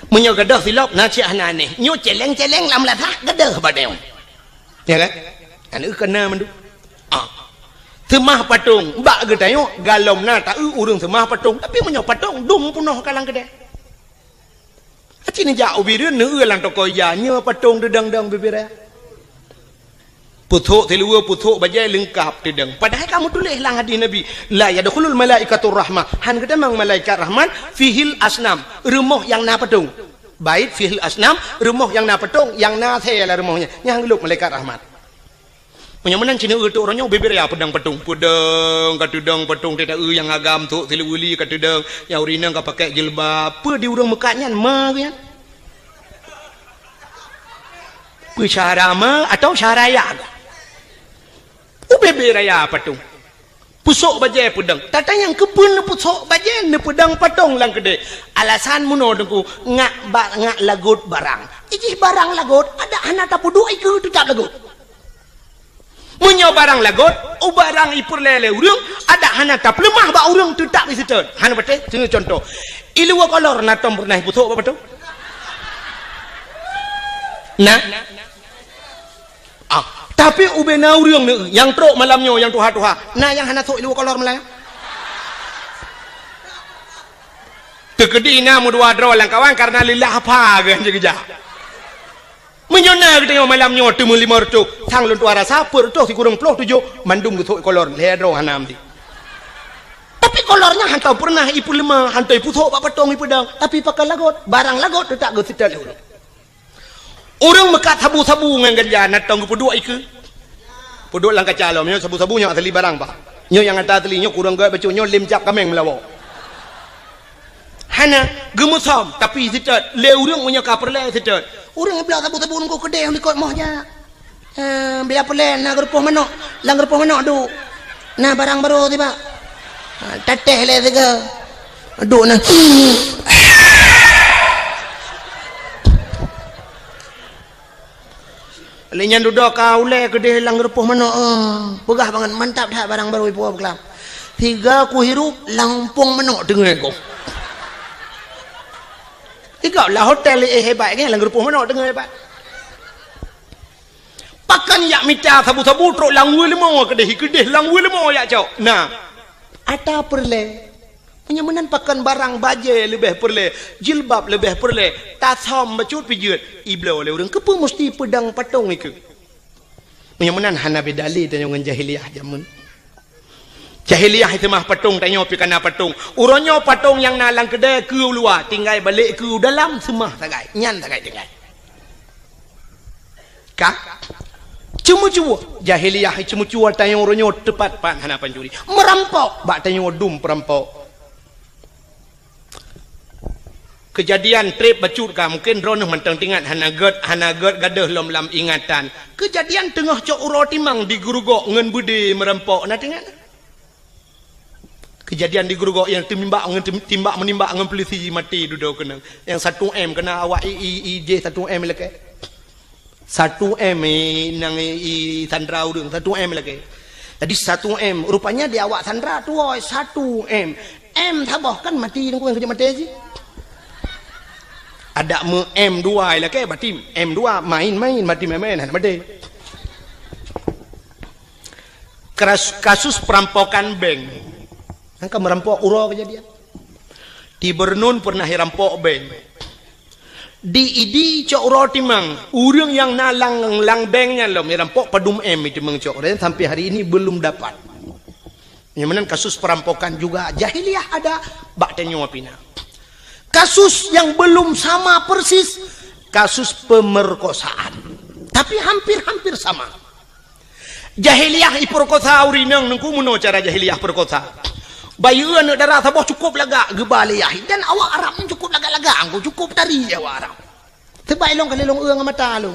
Meunyoe gadôh silop na cit hana anéh, nyoe celeng-celeng lam meulasah gadôh bak tanyoe. Ya kan? Aneuk keu na mandum. Ah. Seumah patong, bak geutanyoe galom na taeu ureuëng seumah patong, tapi meunyoe patong dum peunoh ka lam keudè. Aci neujak u Bireuen neueu lam toko ija, nyoe patong teudong-dong bibiraya. Pusok siluweue, pusok bajée leungkap teudong. Padahai ka meutuléh lam hadis Nabi, "La yadkhulul malaikatur rahmah." Han geutamong malaikat rahmat, "Fihil asnam," rumoh nyang na patong. Bait fihil asnam, rumoh nyang na patong, nyang na asée lam rumoh nyan. Nyan han geulôp malaikat rahmat. Meunyoe meunan cit neueu teuk uroe nyoe bibiraya peudong patong. Peudong ka teudong patong teuh taeu nyang agam sôk siluweue li ka teudong, nyang ureuëng inong ka pakai jilbab. Peue di ureuëng meukat nyan ma geuh nyan? Peue syara ma atau syara ya geuh? Ubé bibiraya patong. Pusok bajée peudong. Tatanyong keupeue neupusok bajée neupeudong patong lam keudè. Alasan meunoe teungku ngak ba-, ngak lagot barang. Ijih barang lagot, adak hana tapeuduek ikeue teutap lagot. Meunyoe barang lagot, u barang ipeureulée lé ureuëng, adak hana tapeuleumah bak ureuëng teutap iseutôt. Hana patéh, seuneu contoh. Iluwa kolor na tom peureunah ipusok bak patong? Na? Ah, Tapi ubena ureuëng ni nyang trok malam nyoe nyang tuha-tuha, na nyang hana sok ilu kolor malam. Teukeudi na meudua droe lam kawan karena lillah apa geuh jeugeujak. Meunyoe na geutanyoe malam nyoe teumeulimong reutôh, sang lôn tuha rasa peuet reutôh sikureueng ploh tujoh mandum geusok kolor, lhée droe hana meuti. Tapi kolor nyan hana peureunah ipeuleumah, hana ipusok bak patong ipeudong, tapi pakai lagot, barang lagot teutak geuseutôt lé ureuëng. Ureuëng meukat sabu-sabu ngon ganja na tong geupeuduek ikeue. Peuduek lam kaca lom, nyoe sabu-sabu nyoe asli barang bah. Nyoe nyang ata asli nyoe kurang gét bacut nyoe lem cap kaméng meulawa. Hana geumeusom tapi seutôt lé ureuëng meunyoe ka peureulée seutôt. Ureuëng bloe sabu-sabu nunggu keudeh likot moh jak. Eh, biar peureulée na geurupoh manok, lam geurupoh manok duek. Na barang barô tiba. Ha, tatéh lé siga. Duek na. Lé nyan dudoe ka ulée keudeh lam geurupoh manok, eh, peugah bangat mantap that barang barô ipuwoe beukelam. Siga kuhirup lam umpung manok teungoh ko. Siga lah hotel eh hebat kan lam geurupoh manok teungoh hebat. Pakon yak mita sabu-sabu trok lam weuleumô keudeh, keudeh lam weuleumô yak cok. Nah, ata peureulée. Meunyoe meunan pakon barang bajée leubeh peureulée, jilbab leubeh peureulée, tasam bacut pijeut, ibloe lé ureuëng keupeue musti peudong patong ikeue. Meunyoe meunan hana beda lé tanyoe ngon jahiliyah jameun. Jahiliyah seumah patong tanyoe pi kana patong. Uroe nyoe patong nyang na lam keudée keu luwa, tinggai balek keu dalam seumah sagai. Nyan sagai tinggai. Ka? Ceumeucue. Jahiliyah ceumeucue tanyoe uroe nyoe teupat-pat hana pancuri. Meurampok bak tanyoe dum peurampok. Keujadian treb bacut ka mungken droeneuh mantong tingat hana gét hana gét gadeuh lom lam ingatan. Keujadian teungoh cok uroe timang di Geurugok ngon beudé meurampok na tingat? Keujadian di Geurugok nyang teumimbak ngon tim- timbak meunimbak ngon peulisi maté dudoe keunong. Nyang satu M keuna awak i i i jih satu M lakée. Satu M i nang i, i sandra ureuëng satu M lakée. Jadi satu M rupanya di awak sandra tuwoe satu M. M saboh kan mati nungku nyang keujeuet maté jih. Adak meu M dua lakée berarti M dua main-main mati main-main hana maté. Kasus perampokan bank. Nyang ka meurampok uroe keujadian. Di Bernun pernah irampok bank. Di Idi cok uroe timang, ureuëng nyang na lam lam bank nyan lom irampok padum M itu meucok dan sampai hari ini belum dapat. Nyang meunan kasus perampokan juga jahiliyah ada bak tanyoe pina. Kasus yang belum sama persis kasus pemerkosaan. Tapi hampir-hampir sama. Jahiliyah iperkosa ureuëng inong nungku meunoe cara jahiliyah perkosa. Bayeue aneuëk dara saboh cukup lagak geuba lé yah dan awak Arab nyan cukup lagak-lagak angku cukup tari awak Arab. Sebab ilong kali long eu ngon mata lôn.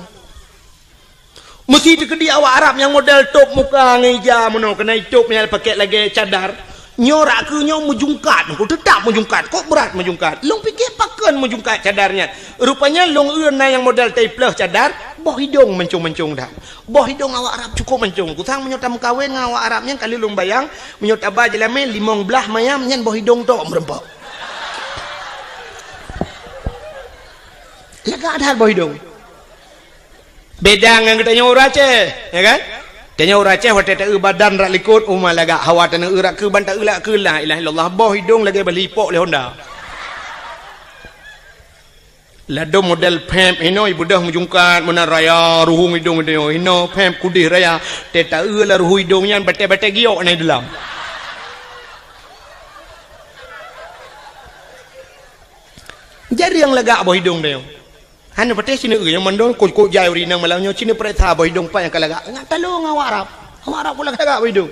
Meusi teukeudi awak Arab nyang model top muka ngon ija meunoe keunan itop nyang pakek lagée cadar. Nyoe rak keu nyoe meujungkat, teutap meujungkat, kok brat meujungkat. Lôn pike pakon meujungkat cadar nyan. Rupanya lôn eu na nyang model taipleuh cadar, boh idong mancong-mancong dah. Boh idong awak Arab cukup mancong. Kusang meunyoe tameukawen ngon awak Arab nyan kali lôn bayang, meunyoe taba jeulamé limong blaih mayam nyan boh idong tok meureumpok. Lagak that boh idong. Beda ngon geutanyoe ureuëng Aceh, ya kan? Tanyoe ureuëng Aceh watée taeu badan rak likot uma lagak hawa taneueu rak keu ban taeu lak keu la ilaha illallah boh idong lagée bali ipok lé honda. Ladom model pep hino ibeudoh meujungkat meunan raya ruhung idong idong hino pep kudeh raya tetaeu la ruhu idong nyan batée-batée giok na dalam. Jadi nyang lagak boh idong deh. Hana patéh cina eu nyang mandong kok-kok jai uri nang malam nyoe cina peuriksa boh idong pat nyang ka lagak. Ngat talong awak Arab. Awak Arab pula lagak boh idong.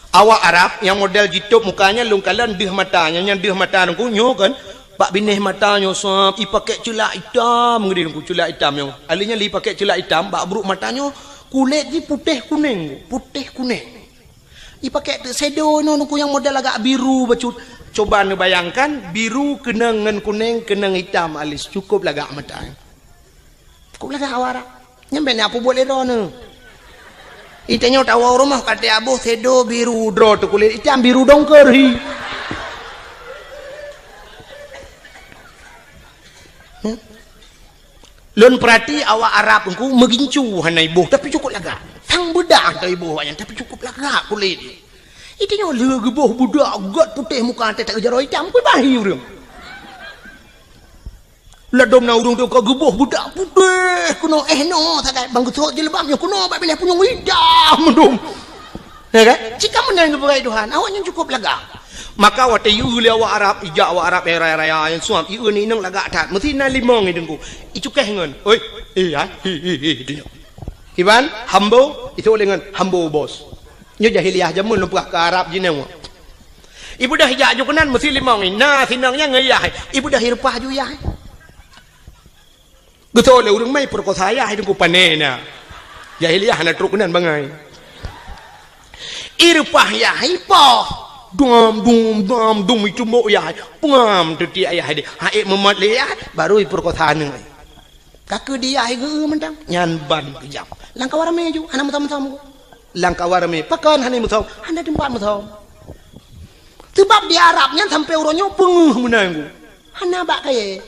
Awak Arab nyang model jitop mukanya lungkalan deuh mata nyang nyang deuh mata nungku nyoe kan. Bak binéh mata nyoe sab, i pakek ceulak itam ngeudeh nungku ceulak itam nyoe. Ahli nyan li pakek ceulak itam bak brok mata nyoe kulét jih putéh kunéng, putéh kunéng. I pakek teuk sedo nyoe nungku nyang model agak biru bacut. Coba neubayangkan biru keunong ngon kunéng keunong itam alis cukup lagak mata. Cukup lagak awak Arab. Nyang ben nyapu buet lé droeneuh. Itanyoe tawoe rumoh ka teuaboh sedo biru droe teuh kulét itam biru dongker hi. Nyan. Lôn peurati awak Arab Teungku meugincu hana iboh, tapi cukôp lagak. Sang beudah hana iboh awaknyan, tapi cukôp lagak kulét. Itu nyoe lheueh geuboh budak gèt putéh muka até tak jaroe itam, kui bahi ureueng. Ladôm na ureueng tu ka geuboh budak putéh keunoe, eh, noe sagai bang geusot jilbab nyoe keunoe bak binéh punyueng itam dum. Ya kan? Cit ka meunan geupeugah Tuhan, awaknyan cukôp lagak. Maka watèe ieu lé awak Arab, ijak awak Arab raya-raya nyang suam, ieu ni inong lagak that. Meusti na limong i Teungku. Icukéh ngon, "Oi, eh, ah, hi, hi, hi," di nyoe. Iban, hambo, itu lé ngon hambo bos. Nyoe jahiliyah jameun lôn peugah keu Arab jinoe. Ibeudôh ijak ju keunan meusti limong i. Na sinong nyan ngon yah. Ibeudôh ireupah ju yah. Geutôi lé ureueng mai peurekosa yah i Teungku pané na. Jahiliyah hana trok keunan bangai. Ireupah yah ipoh. Dum, dum, dum, dum, icumbok yah. Peungam teutiek yah deh. Hai meumat lé yah, baru ipeurekosa aneuk. Ka keu di yah igeu mantong. Nyan ban keujam. Lam kawan ramé ju, hana meusom-som. Lam kawan ramé, pakon hana meusom? Hana teumpat meusom. Seubab di Arab nyan sampoe uroe nyoe peungeuh meunan Teungku. Hana bak kayèe.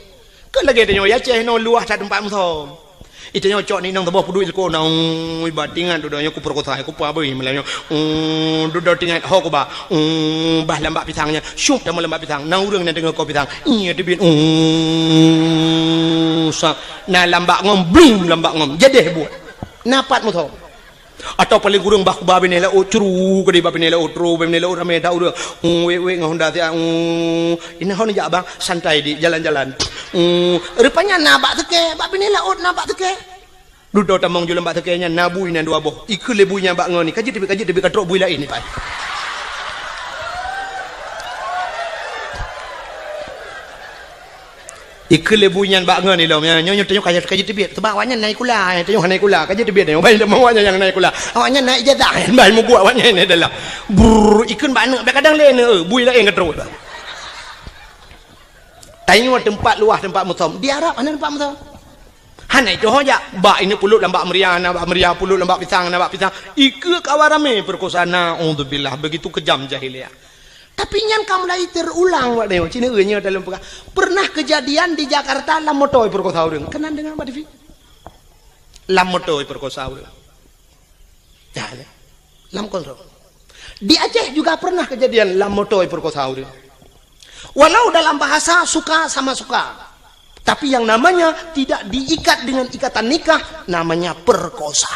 Keu lagèe tanyoe i Aceh nyoe luwah that teumpat meusom. Itanyoe cok ni nang teuboh peuduek sikona, ui, batingan dudoe nyoe kupeurekosa, kupa beuh malam nyoe. Uh, dudoe tingan ho kuba. Uh, bah lambak pisang nyan. Syup tamah lambak pisang. Na ureueng nyang teungoh ko pisang. Iya teubiet. Uh, sa. Na lambak ngom, blum lambak ngom. Jadeh buet. Na pat meusom. Atau paléng kureueng bah kuba binéh laôt, curu keudéh bah binéh laôt, tro bah binéh laôt ramé that ureueng. Uh, wék-wék ngon honda siat, uh, ini hon jak bang, santai di jalan-jalan. Uh, rupanya na bak seukée, bak binéh laôt na bak seukée. Dudoe tamong ju lam bak seukée nyan na bui nyan dua boh. Ikheun lé bui nyan bak ngon ni, ka jeuet teubiet, ka jeuet teubiet, ka trok bui laén ni pai. Ikheun lé bui nyan bak ngon ilom, nyoe, nyoe, nyoe tanyoe ka jeuet teubiet. Seubab awaknyan na sikula, eh, tanyoe hana sikula, ka jeuet teubiet nyoe. Bai teuma awaknyan nyang na sikula. Awaknyan na ijazah, bai meubuet awaknyan na dalam. Brrr, ikheun bak aneuk, bak kadang lé aneuk, eh, bui laén ka trok. Tanyoe teumpat luwah teumpat meusom. Di Arab hana teumpat meusom. Hana itu ho jak. Bak ini puluk lam bak meuria, na bak meuria, puluk lam bak pisang, na bak pisang. Ikeu kawan ramé peurekosa, naudzubillah, begitu kejam jahiliyah. Tapi nyan ka mulai teurulang, Wak Neo. Cina nyoe dalam peugah. Pernah kejadian di Jakarta lam moto peurekosa ureueng. Keunan deungoe bak T V. Lam moto peurekosa ureueng. Ya, ya. Lam kontrol. Di Aceh juga pernah kejadian lam moto peurekosa ureueng. Walau dalam bahasa suka sama suka, tapi yang namanya tidak diikat dengan ikatan nikah, namanya perkosa.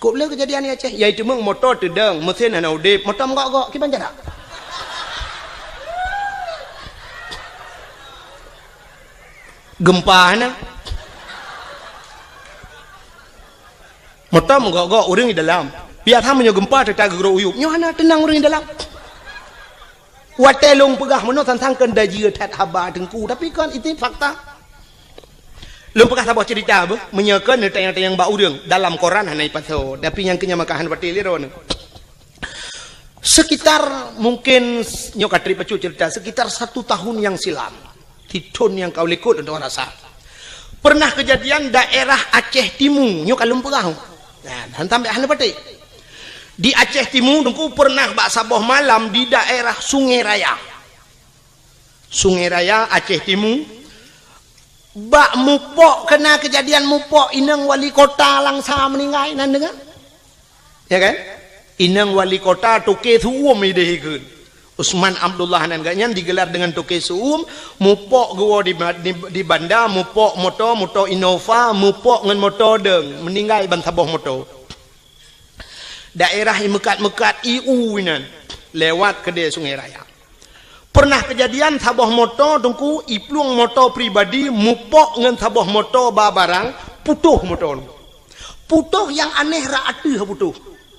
Kok le kejadian di Aceh, yaitu meng moto teudong, mesin hana udeb, moto menggok-gok, kiban cara? Gempa hana. Moto menggok-gok ureueng di dalam. Biasa meunyoe gempa teutap geugrok uyueb, nyoe hana teunang ureueng di dalam. Watée lôn peugah meunoe sang-sang keu dajieue that haba Teungku, tapi kon itu fakta. Lôn peugah saboh cerita beuh, meunyoe kon neutanyong-tanyong bak ureueng, dalam koran hana ipasoe, tapi nyang keu nyan maka hana patéh lé droeneuh. Sekitar mungkin nyoe ka trép bacut cerita, sekitar satu tahun yang silam, di thon nyang ka likot lôn rasa. Pernah kejadian daerah Aceh Timu, nyoe ka lôn peugah. Nah, dan sampai hana patéh. Di Aceh Timu, Teungku, pernah bak saboh malam di daerah Sungai Raya. Sungai Raya, Aceh Timu. Bak mupok, kena kejadian mupok, inong wali kota Langsa meninggai, nan deungoe? Ya kan? Inong wali kota Toke Su'um ideh ikheun. Usman Abdullah nan geuh nyan digelar dengan Toke Su'um, mupok geuwoe di, di, di banda, mupok moto, moto Innova, mupok ngon moto dong, meninggai ban saboh moto. Daerah i meukat-meukat i u inan, lewat keudeh Sungai Raya. Pernah kejadian saboh moto Teungku, iplueng moto pribadi mupok ngon saboh moto ba barang, putôh moto nyoe. Putôh nyang aneh rot ateueh putôh.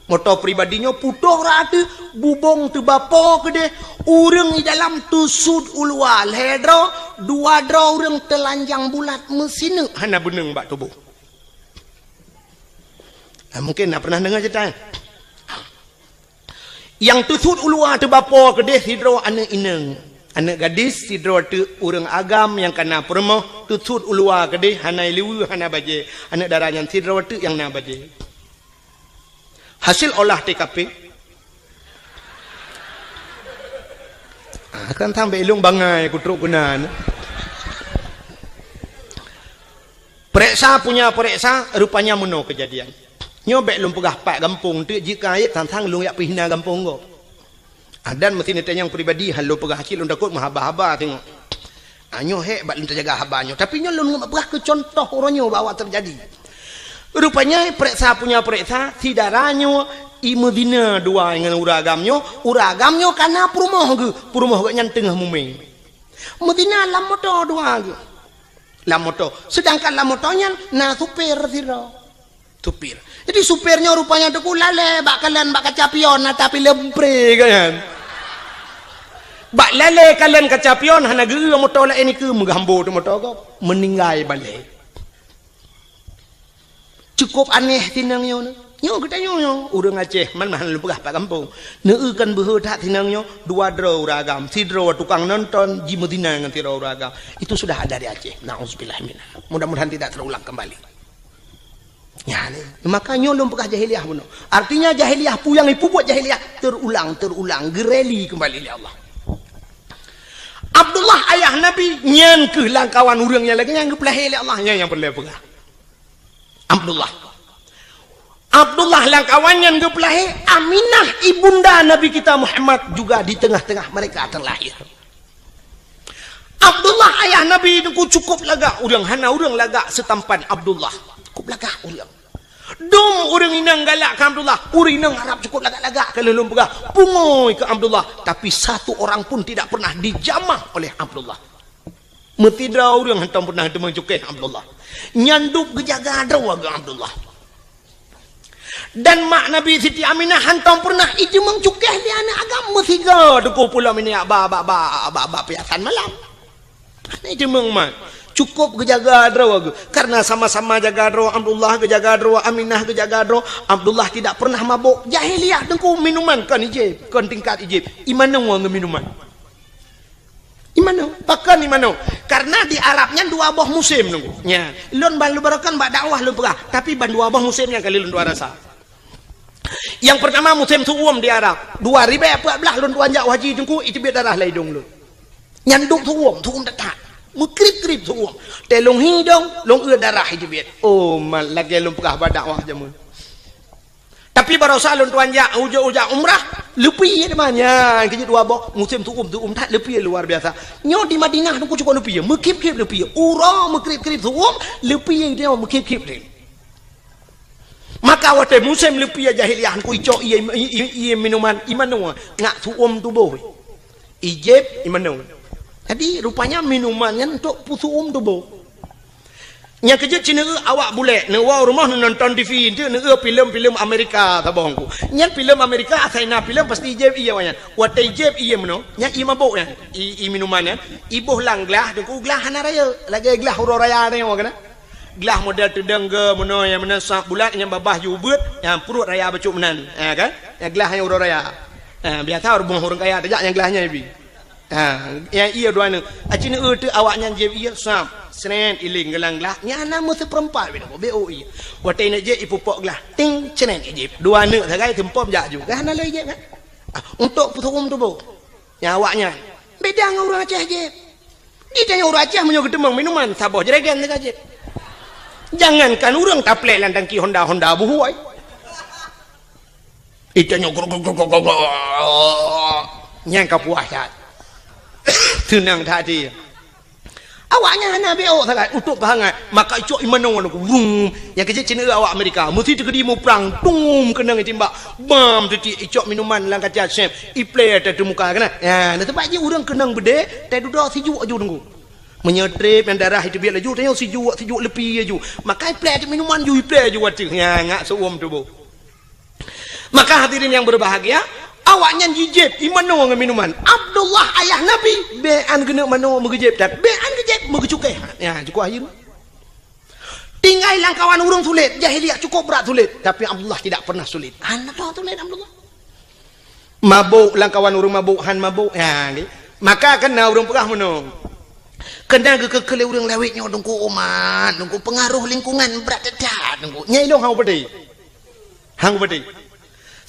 Moto pribadi nyoe putôh rot ateueh, bubông teubapo keudeh, ureueng di dalam teusut u luwa lhèe droe, dua droe ureueng teulanjang bulat meusineuk hana beuneueng bak tuboh. Nah, mungkin na pernah deungoe cerita nyan. Nyang teusut u luwa teubapo keudeh sidroe aneuëk inong. Aneuëk gadis sidroe teuk ureuëng agam nyang ka na peurumoh teusut u luwa keudeh hana liweue hana bajée. Aneuëk dara nyan sidroe teuk nyang na bajée. Hasil olah T K P. Ah, kan sampai ilong bangai kutrok keunan. Pereksa punya pereksa, rupanya meunoe keujadian. Nyoe bék lôn peugah pat gampông teuk jeuet keu ayat, sang-sang lôn jak peuhina gampông gob. Ah, dan meusi neutanyong pribadi, han lôn peugah cit lôn takot meuhaba-haba singoh. Ah, nyoe hék bak lôn teujaga haba nyoe. Tapi nyoe lôn peugah keu contoh uroe nyoe bahwa teujadi. Rupanya pereksa punya pereksa, si dara nyoe i meuzina dua ngon ureueng agam nyoe, ureueng agam nyoe kana peurumoh geuh, peurumoh geuh nyan teungoh mumé. Meuzina lam moto dua geuh. Lam moto. Sedangkan lam moto nyan na supir sidroe. Supir. Jadi supir nyoe rupanya teungku lalée bak kalon bak kaca pion ata pilem pre kan. Bak lalée kalon kaca pion hana geu moto laén nikeue meugambo teuh moto gob. Meuninggai balée. Cukup aneh tinang nyoe. Nyoe geutanyoe nyoe, ureueng Aceh, man hana lôn peugah pat gampông. Neueu kan beuhe that tinang nyoe, dua droe ureueng agam, sidroe tukang nonton, jimeuzina ngon sidroe ureueng agam. Itu sudah ada di Aceh. Nauzubillah minha. Mudah-mudahan tidak terulang kembali. Ya, ni. Maka nyoe lôn peugah jahiliyah bunoe. Artinya jahiliyah peue nyang ipubuet jahiliyah terulang, terulang, geureli kembali lé Allah. Abdullah ayah Nabi nyan keuh lam kawan ureueng nyang lagée nyan geupeulahé lé Allah, nyan nyang peureulée peugah. Abdullah. Abdullah lam kawan nyan geupeulahé, Aminah ibunda Nabi kita Muhammad juga di tengah-tengah mereka terlahir. Abdullah ayah Nabi teungku cukup lagak ureueng, hana ureueng lagak seutampan Abdullah. Cukup lagak ureueng. Dum ureueng inong galak keu Abdullah, ureueng inong Arab cukup lagak-lagak ka lheueh lôn peugah, pungui keu Abdullah, tapi satu orang pun tidak pernah dijamah oleh Abdullah. Meusidroe ureueng hantom pernah teumeucukéh Abdullah. Nyan dub geujaga droe geuh Abdullah. Dan mak Nabi Siti Aminah hantom pernah ijeumeung cukéh lé aneuk agam meusigoe teungku pulo minyak ba, ba, ba, ba, ba piasan malam. Hana ijeumeung mak. Cukup geujaga droe geuh. Karena sama-sama jaga droe, Abdullah geujaga droe, Aminah geujaga droe, Abdullah tidak pernah mabok. Jahiliyah teungku minuman kon ijép, kon tingkat ijép. Imanoe ngon minuman. Imanoe, pakon imanoe? Karena di Arab nyan dua boh musém nunggu. Nya, lôn ban lôn barokan bak dakwah lôn peugah, tapi ban dua boh musém nyang kali lôn dua rasa. Yang pertama musém su'um di Arab. Dua ribèe peuet blah lôn tuan jak haji teungku, iteubiet darah lam idong lôn. Nyan dum su'um, su'um that-that. Meukrib-krib su'um. Teuh lôn hi idong, lôn eu darah iteubiet. Oh, mat lagèe lôn peugah bak dakwah jameun. Tapi barosa lôn tuan jak, ujoe-ujoe umrah, leupie teuma nyan, keujeuet dua boh, musém su'um, su'um that leupie luar biasa. Nyoe di Madinah teungku cukôp leupie, meukrib-krib leupie. Uroe meukrib-krib su'um, leupie nyoe meukrib-krib deh. Maka watèe musém leupie jahiliyah, ku icok ié, ié, ié, ié minuman, imanoe, ngat su'um tuboh. Ijép, imanoe. Jadi, rupanya minuman nyan untuk peusu'um tuboh. Nyang keujeuet cit neueu awak bulèk, neuwoe rumoh neunonton T V, enteuk neueu filem-filem Amerika saboh teungku. Nyan filem Amerika, asai na filem pasti ijép ié awak nyan. Watèe ijép ié meunoe, nyan ié mabök nyan, ié, ié minuman nyan. Iboh lam glah, teungku glah hana rayeuk, lagèe glah uroe raya nyoe kan. Glah model teudong geu meunoe nyang meunan sap bulat nyang babah ju beuet, nyang pruet raya bacut meunan, ha kan? Nyang glah nyang uroe raya. Ha, biasa ureueng kaya tajak nyang glah nyan ibi. Ha, nyang ié dua nyoe. Aci neueu teuk awak nyan jieb ié sap, srét iléng geulang glah. Nyan na meuseupeurempat beu, beu ié. Watèe neuk jieb ipupok glah, ting, srét ijieb. Dua neuk sagai teumpom jak ju. Kan hana lé jieb kan? Ah, untuk peusu'um tuboh. Nyang awak nyan. Beda ngon ureueng Aceh jieb. Di tanyoe ureueng Aceh meunyoe geuteumeung minuman, saboh jerigen teuka jieb. Jangankan ureueng taplek lam tangki Honda, Honda buhôi. Itanyoe grok, grok, grok, grok, grok. Nyang ka puas that. Seunang that até. Awaknyan hana beu sagai, utôp peuhangat. Maka icok imanoe nyoe, wum. Nyang keujeuet cit neueu awak Amerika. Meusi teukeudi muprang, tum, keunong itimbak. Bam, teuti icok minuman lam kaca sép. Iplè ateueh muka keunan. Ya, na teumpat jih ureueng keunong beudé, tai dudoe sijuek aju teungku. Meunyoe trép nyang darah iteubiet laju, tanyoe sijuek, sijuek leupie aju. Maka iplè ateueh minuman ju, iplè aju ateueh. Ya, ngat seuuem tuboh. Maka hadirin yang berbahagia, awaknyan jijieb imanoe ngon minuman. Abdullah ayah Nabi, bèk an keuneuk manoe meugeujeb that, bèk an geujeb meugeucukéh. Ya, cukup akhé. Tinggai lam kawan ureueng sulet, jahiliyah cukup brat sulet, tapi Abdullah tidak pernah sulet. Hana sulet Abdullah. Mabok lam kawan ureueng mabok, han mabok. Ya, nggih. Maka kan na ureueng peugah meunoe. Keunan geukeu-keu lé ureueng lawét nyoe teungku umat, teungku pengaruh lingkungan brat that teungku. Nyai lôn hana peudeh. Hang peudeh.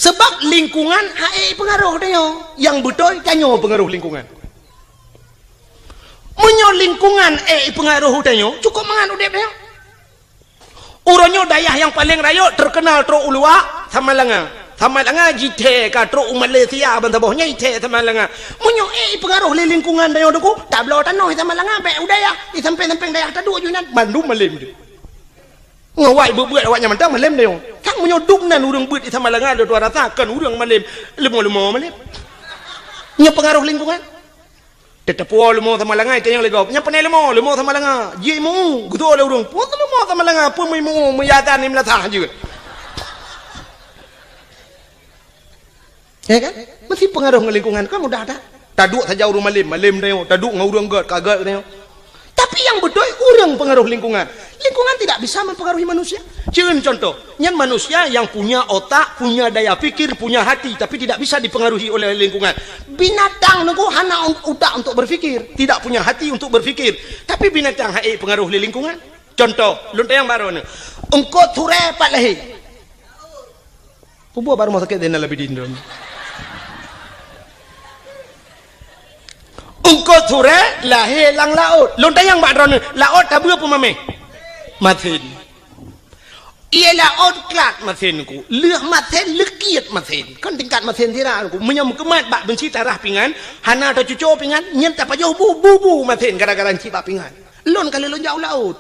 Sebab lingkungan hana pengaruh tanyoe. Nyang beutôi tanyoe pengaruh lingkungan. Meunyoe lingkungan hana pengaruh tanyoe, cukup mangat udép tanyoe. Uroe nyoe dayah nyang paleng rayeuk teukeunal trok u luwa, Samalanga. Samalanga jithèe ka trok u Malaysia ban saboh nyan jithèe Samalanga. Meunyoe ék ipeungaroh lé lingkungan tanyoe Teungku, tabloe tanoh i Samalanga, bèk u dayah, i sampéng-sampéng dayah taduek ju inan, mandum malém jih. Ngon awak beuet-beuet awak nyan mantong malém tanyoe. Sang meunyoe dum nan ureueng beuet i Samalanga lôn tuan rasa kon ureueng malém, leumo-leumo malém. Nyoe peungaroh lingkungan. Teuteupeue leumo Samalanga, tanyong lé gob. Nyan pane leumo, leumo Samalanga. Jimeu, geutoe lé ureueng. Peue leumo Samalanga, peue meuimu, meuyatan ni meulasah jeuet. Ya kan? Meusti peungaroh ngon lingkungan, kan mudah that. Taduek saja ureueng malém, malém tanyoe. Taduek ngon ureueng gèt, ka gèt tanyoe. Tapi nyang beutôi ureueng peungaroh lingkungan. Lingkungan tidak bisa mempengaruhi manusia. Cen contoh, nyan manusia yang punya otak, punya daya pikir, punya hati, tapi tidak bisa dipengaruhi oleh lingkungan. Binatang nunggu hana un-, utak untuk berpikir, tidak punya hati untuk berpikir. Tapi binatang hai pengaruh lé lingkungan. Contoh, lôn tanyong baroe nyoe. Eungkôt surèe pat lahé. Peue buet bak rumoh sakét Zainal Abidin droeneuh? Eungkôt surèe lahé lam laôt. Lôn tanyong bak droeneuh, laôt tabeue peue mamèh? Masen. Ié laôt klat masen ku. Lheueh masen, leukiet masen. Kan tingkat masen sira ku. Meunyoe meukeumat bak beunsi tarah pingan, hana tacuco pingan, nyan tapajoh bu, bu, bu masen gara-gara ncit bak pingan. Lôn ka lheueh lôn jak u laôt.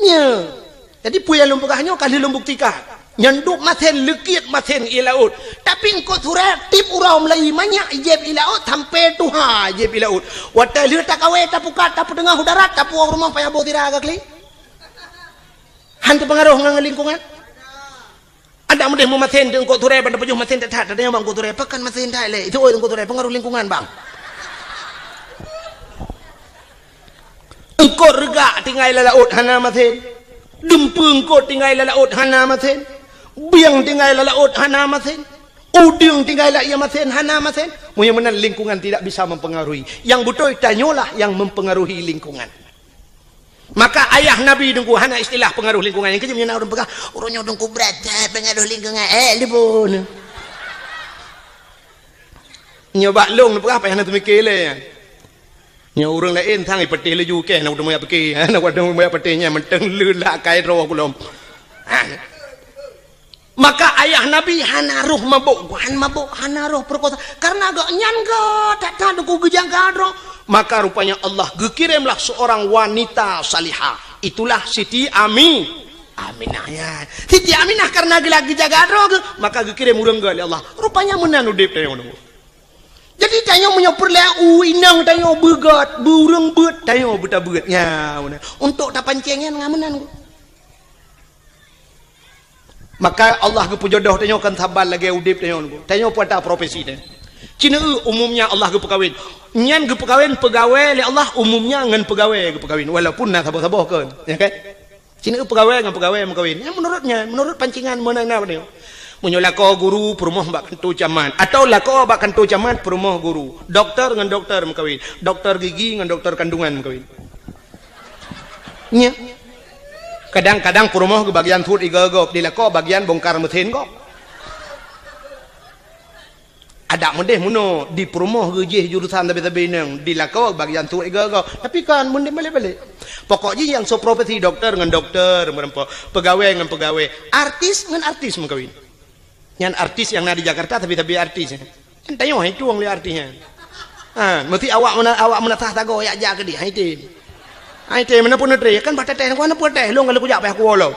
Nyo. Jadi peue nyang lôn peugah nyoe ka lheueh lôn buktikan. Nyan duek masen, leukiet masen ié laôt. Tapi eungkôt surèe tiep uroe meulayeue manyak jieb ié laôt sampoe tuha jieb ié laôt. Watèe lheueh takawé, tapukat, tapeuteungoh u darat, tapuwoe u rumoh payah boh sira ka kli. Han teupeungaroh ngon lingkungan. Adak meudeh meumasen eungkôt surèe ban tapajoh masen that-that, tanyong bak eungkôt surèe, pakon masen that lé? Itu oi eungkôt surèe, peungaroh lingkungan bang. Eungkôt reugak tinggai lam laôt hana masen. Dumpeue eungkôt tinggai lam laôt hana masen. Bieng tinggai lam laôt hana masen. Udeueng tinggai lam ié masen hana masen. Meunyoe meunan lingkungan tidak bisa mempengaruhi. Nyang beutôi tanyoe lah nyang mempengaruhi lingkungan. Maka ayah Nabi Teungku hana istilah pengaruh lingkungan. Nyang keujeuet meunyoe na ureueng peugah, "Ureueng nyoe Teungku brat, eh, pengaruh lingkungan." Eh, libun. Nyoe bak lôn peugah payah na teumike lé. Nyoe ureueng laén sang ipeuteh laju keh, na udah moyak pike, na udah moyak peuteh nyan mantong leulah kai droe kulom. Ha. Maka ayah Nabi hana roh mabök, han mabök, hana roh peurekosa. Karena gobnyan geuh that-that Teungku geujaga droe. Maka rupanya Allah geukiremlah seorang wanita salihah. Itulah Siti Ami-, Aminah nyan. Siti Aminah karena geula geujaga droe geuh, maka geukirem ureueng geuh lé Allah. Rupanya meunan udép tanyoe nyoe. Jadi tanyoe meunyoe peureulèe u inong tanyoe beugèt, beu ureueng beuet, tanyoe beutabeuet. Nya, meunan. Untuk tapancéng nyan ngon meunan. Maka Allah geupeujodoh tanyoe kon saban lagèe udép tanyoe nyoe. Tanyoe peue ata profesi tanyoe. Cina eu umumnya Allah geupeukawen. Nyan geupeukawen peugawée lé Allah umumnya ngon peugawée geupeukawen walaupun na saboh-saboh kon. Ya kan? Cina eu peugawée ngon peugawée meukawen. Nyan menurut nyan, menurut pancingan meunan na tanyoe. Meunyoe lakoe guru peurumoh bak kantor camat atau lakoe bak kantor camat peurumoh guru. Doktor ngon doktor meukawen. Doktor gigi ngon doktor kandungan meukawen. Nya. Kadang-kadang peurumoh geubagian suet igoe gob, di lakoe bagian bongkar meusén gob. Adak meudeh meunoe, di peurumoh geujih jurusan sabe-sabe inong, di lakoe bagian suet igoe gob. Tapi kan meudeh balek-balek. Pokok jih nyang soe profesi doktor ngon doktor meurumpok, peugawée ngon peugawée, artis ngon artis meukawen. Nyan artis nyang na di Jakarta, tapi-tapi artis nyan. Nyan tanyoe hai tueng lé artis nyan. Ha, meusti awak meuna-, awak meunasah sagoe jak-jak keudeh, hai tem. Hai tem, meunan pun neutré, kan bah tatéh, kan peutéh, lôn ka lheueh kujak payah kuwoe lom.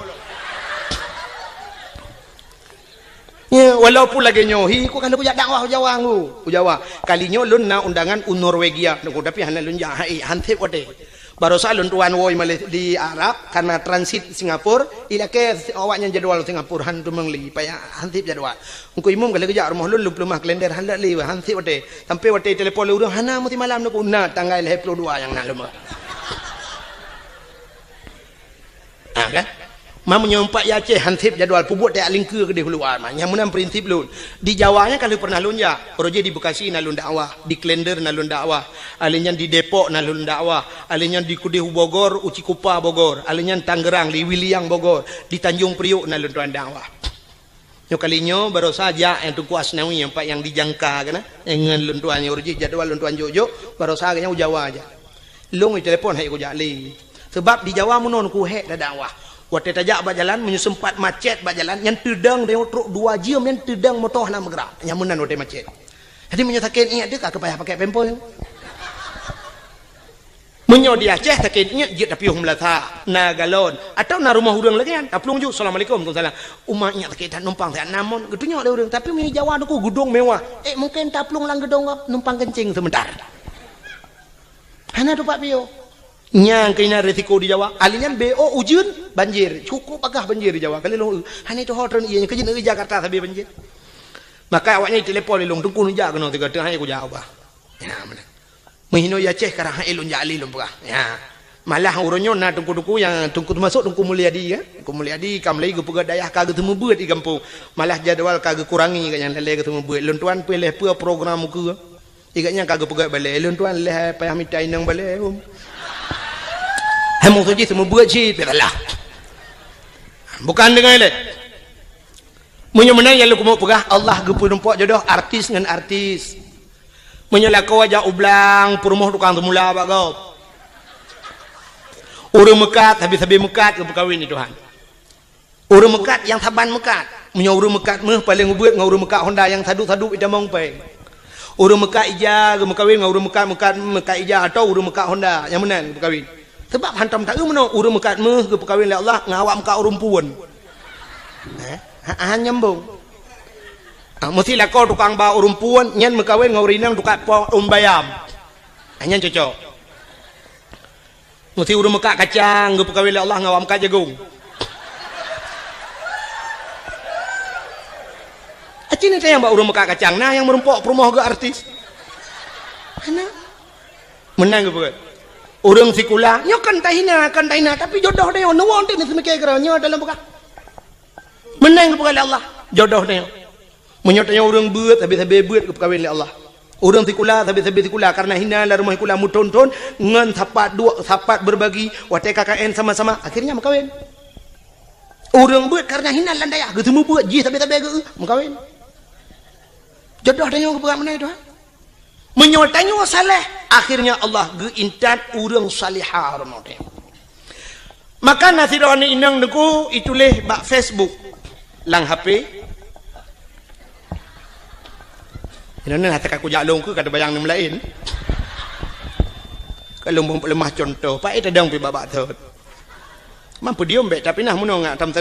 Ya, walaupun lagée nyoe, hi, ku ka lheueh kujak dakwah u Jawa ngu, u Jawa. Kali nyoe lôn na undangan u Norwegia, tapi hana lôn jak, hai, han sép watée. Barosa lôn tuan woe Malay-, di Arab, karena transit Singapura, ilakée awaknyan jadwal Singapura, han teumeung lé, payah han sép jadwal. Teungku Imum ka lheueh geujak rumoh lôn, lôn peuleumah kalender, han lé, han sép watée. Sampai watée telepon lé ureueng, hana meusimalam Teungku, na tanggai lhée ploh dua nyang na lôn. Ha, kan? Ma meunyoe umpat i Aceh han sép jadwal, peubuet tajak lingkeue keudeh u luwa ma. Nyang meunan prinsip lôn. Di Jawa nyan ka lheueh pernah lôn jak. Uroe jih di Bekasi na lôn dakwah, di Klender na lôn dakwah. Alèh nyan di Depok na lôn dakwah. Alèh nyan di keudeh u Bogor, u Cikupa Bogor. Alèh nyan Tangerang, di Wiliang Bogor. Di Tanjung Priok na lôn tuan dakwah. Nyoe kali nyoe barosa jak nyang Teungku Asnawi nyang pat nyang di Jangka keunan. Nyang ngon lôn tuan nyoe uroe jih jadwal lôn tuan jok-jok, barosa geuhnyan u Jawa jak. Lôn itelepon hai kujak lé. Sabab di Jawa meunoe ku hék dakwah. Watée tajak bak jalan, meunyoe seumpat macet bak jalan, nyan teudong tanyoe trok dua jeuem, nyan teudong moto hana meugerak. Nyan meunan watée macet. Jadi meunyoe sakét iék teuh ka payah pakai pempol. Meunyoe di Aceh sakét iék jeuet tapiôh meulasa, na galon, atawa na rumoh ureuëng lagée nyan, taplueng ju, "Assalamualaikum." "Waalaikumsalam." "Uma iék sakét that, numpang siat na mon." Geutunyok lé ureuëng, tapi meunyoe Jawa teungku geudong mewah, eh mungken taplueng lam geudong gob, numpang keuncing seumeuntar. Hana tupat piôh. Nyang keunan risiko di Jawa. Ahli nyan B O ujeuen, banjir. Cukup bagah banjir di Jawa. Kali lôn, hana tuho treun ié nyan, keujeuet negeri Jakarta sabe banjir. Maka awaknyan telepon lé lôn, "Teungku neujak keunoe tiga teuh, hai kujak ubah." Ya, beuna. Meuhinoe ya Aceh karang hai lôn jak lé lôn peugah. Ya. Malah uroe nyoe na teungku-teungku nyang teungku teumasok Teungku Mulyadi, ya. Teungku Mulyadi ka mulai geupeugah dayah ka geuseumeubeuet di gampông. Malah jadwal ka geukurangi ka nyang lalée geuseumeubeuet. Lôn tuan pih lheuh peue program ukeue. Igat nyang ka geupeugah balée, lôn tuan lheuh payah mita inong balée, um. Hai maksud jih seumeubeuet cit, biasalah. Bukan deungon ilée. Meunyoe meunan nyang lôn keumeung peugah, Allah geupeurumpok jodoh artis ngon artis. Meunyoe lakoe jak u blang, peurumoh tukang seumula bak gob. Ureuëng meukat, sabe-sabe meukat geupeukawen di Tuhan. Ureuëng meukat nyang saban meukat. Meunyoe ureuëng meukat méuh paleng ubeuet ngon ureuëng meukat honda nyang sadup-sadup itamong péng. Ureuëng meukat ija geumeukawen ngon ureuëng meukat, meukat, meukat ija atawa ureuëng meukat honda nyang meunan geumeukawen. Sabab hantom taeu meunoe ureuëng meukat méuh geupeukawen lé Allah ngon awak meukat ureuëng puon. Eh, ha, ha, nyambung. Ah, meusti lakoe tukang ba ureuëng puon nyan meukawen ngon ureuëng inong tukang po ureuëng bayam. Ah, nyan cocok. Meusti ureuëng meukat kacang geupeukawen lé Allah ngon awak meukat jagong. Aci ni sayang bak ureuëng meukat kacang, na nyang meurumpok peurumoh geu artis. Hana. Meunan geupeukawen. Ureuëng sikula, nyoe kan tahina, kan tahina, tapi jodoh tanyoe, neuwoe teuh neuseumiké keudroe, nyoe dalam peugah. Meunan geupeukawen lé Allah, jodoh tanyoe. Meunyoe tanyoe ureuëng beuet, sabe-sabe beuet geupeukawen lé Allah. Ureuëng sikula, sabe-sabe sikula, karena hina lam rumoh sikula meuthon-thon, ngon sapat duek, sapat berbagi, watée K K N sama-sama, akhirnya meukawen. Ureuëng beuet karena hina lam dayah, geuseumeubeuet jih sabe-sabe geu, meukawen. Jodoh tanyoe geupeugah meunan, Tuhan. Meunyoe tanyoe saleh, akhirnya Allah geuintat ureuëng salihah rumoh tanyoe. Maka na sidroe aneuk inong teungku ituléh bak Facebook lam H P. Inoe hase ka kujak lôn keu ka teubayang neumlaén. Ka lôn beuleumah contoh, paét tadong pih babak thot. Mampu diom bék, tapi nah meunoe ngak tam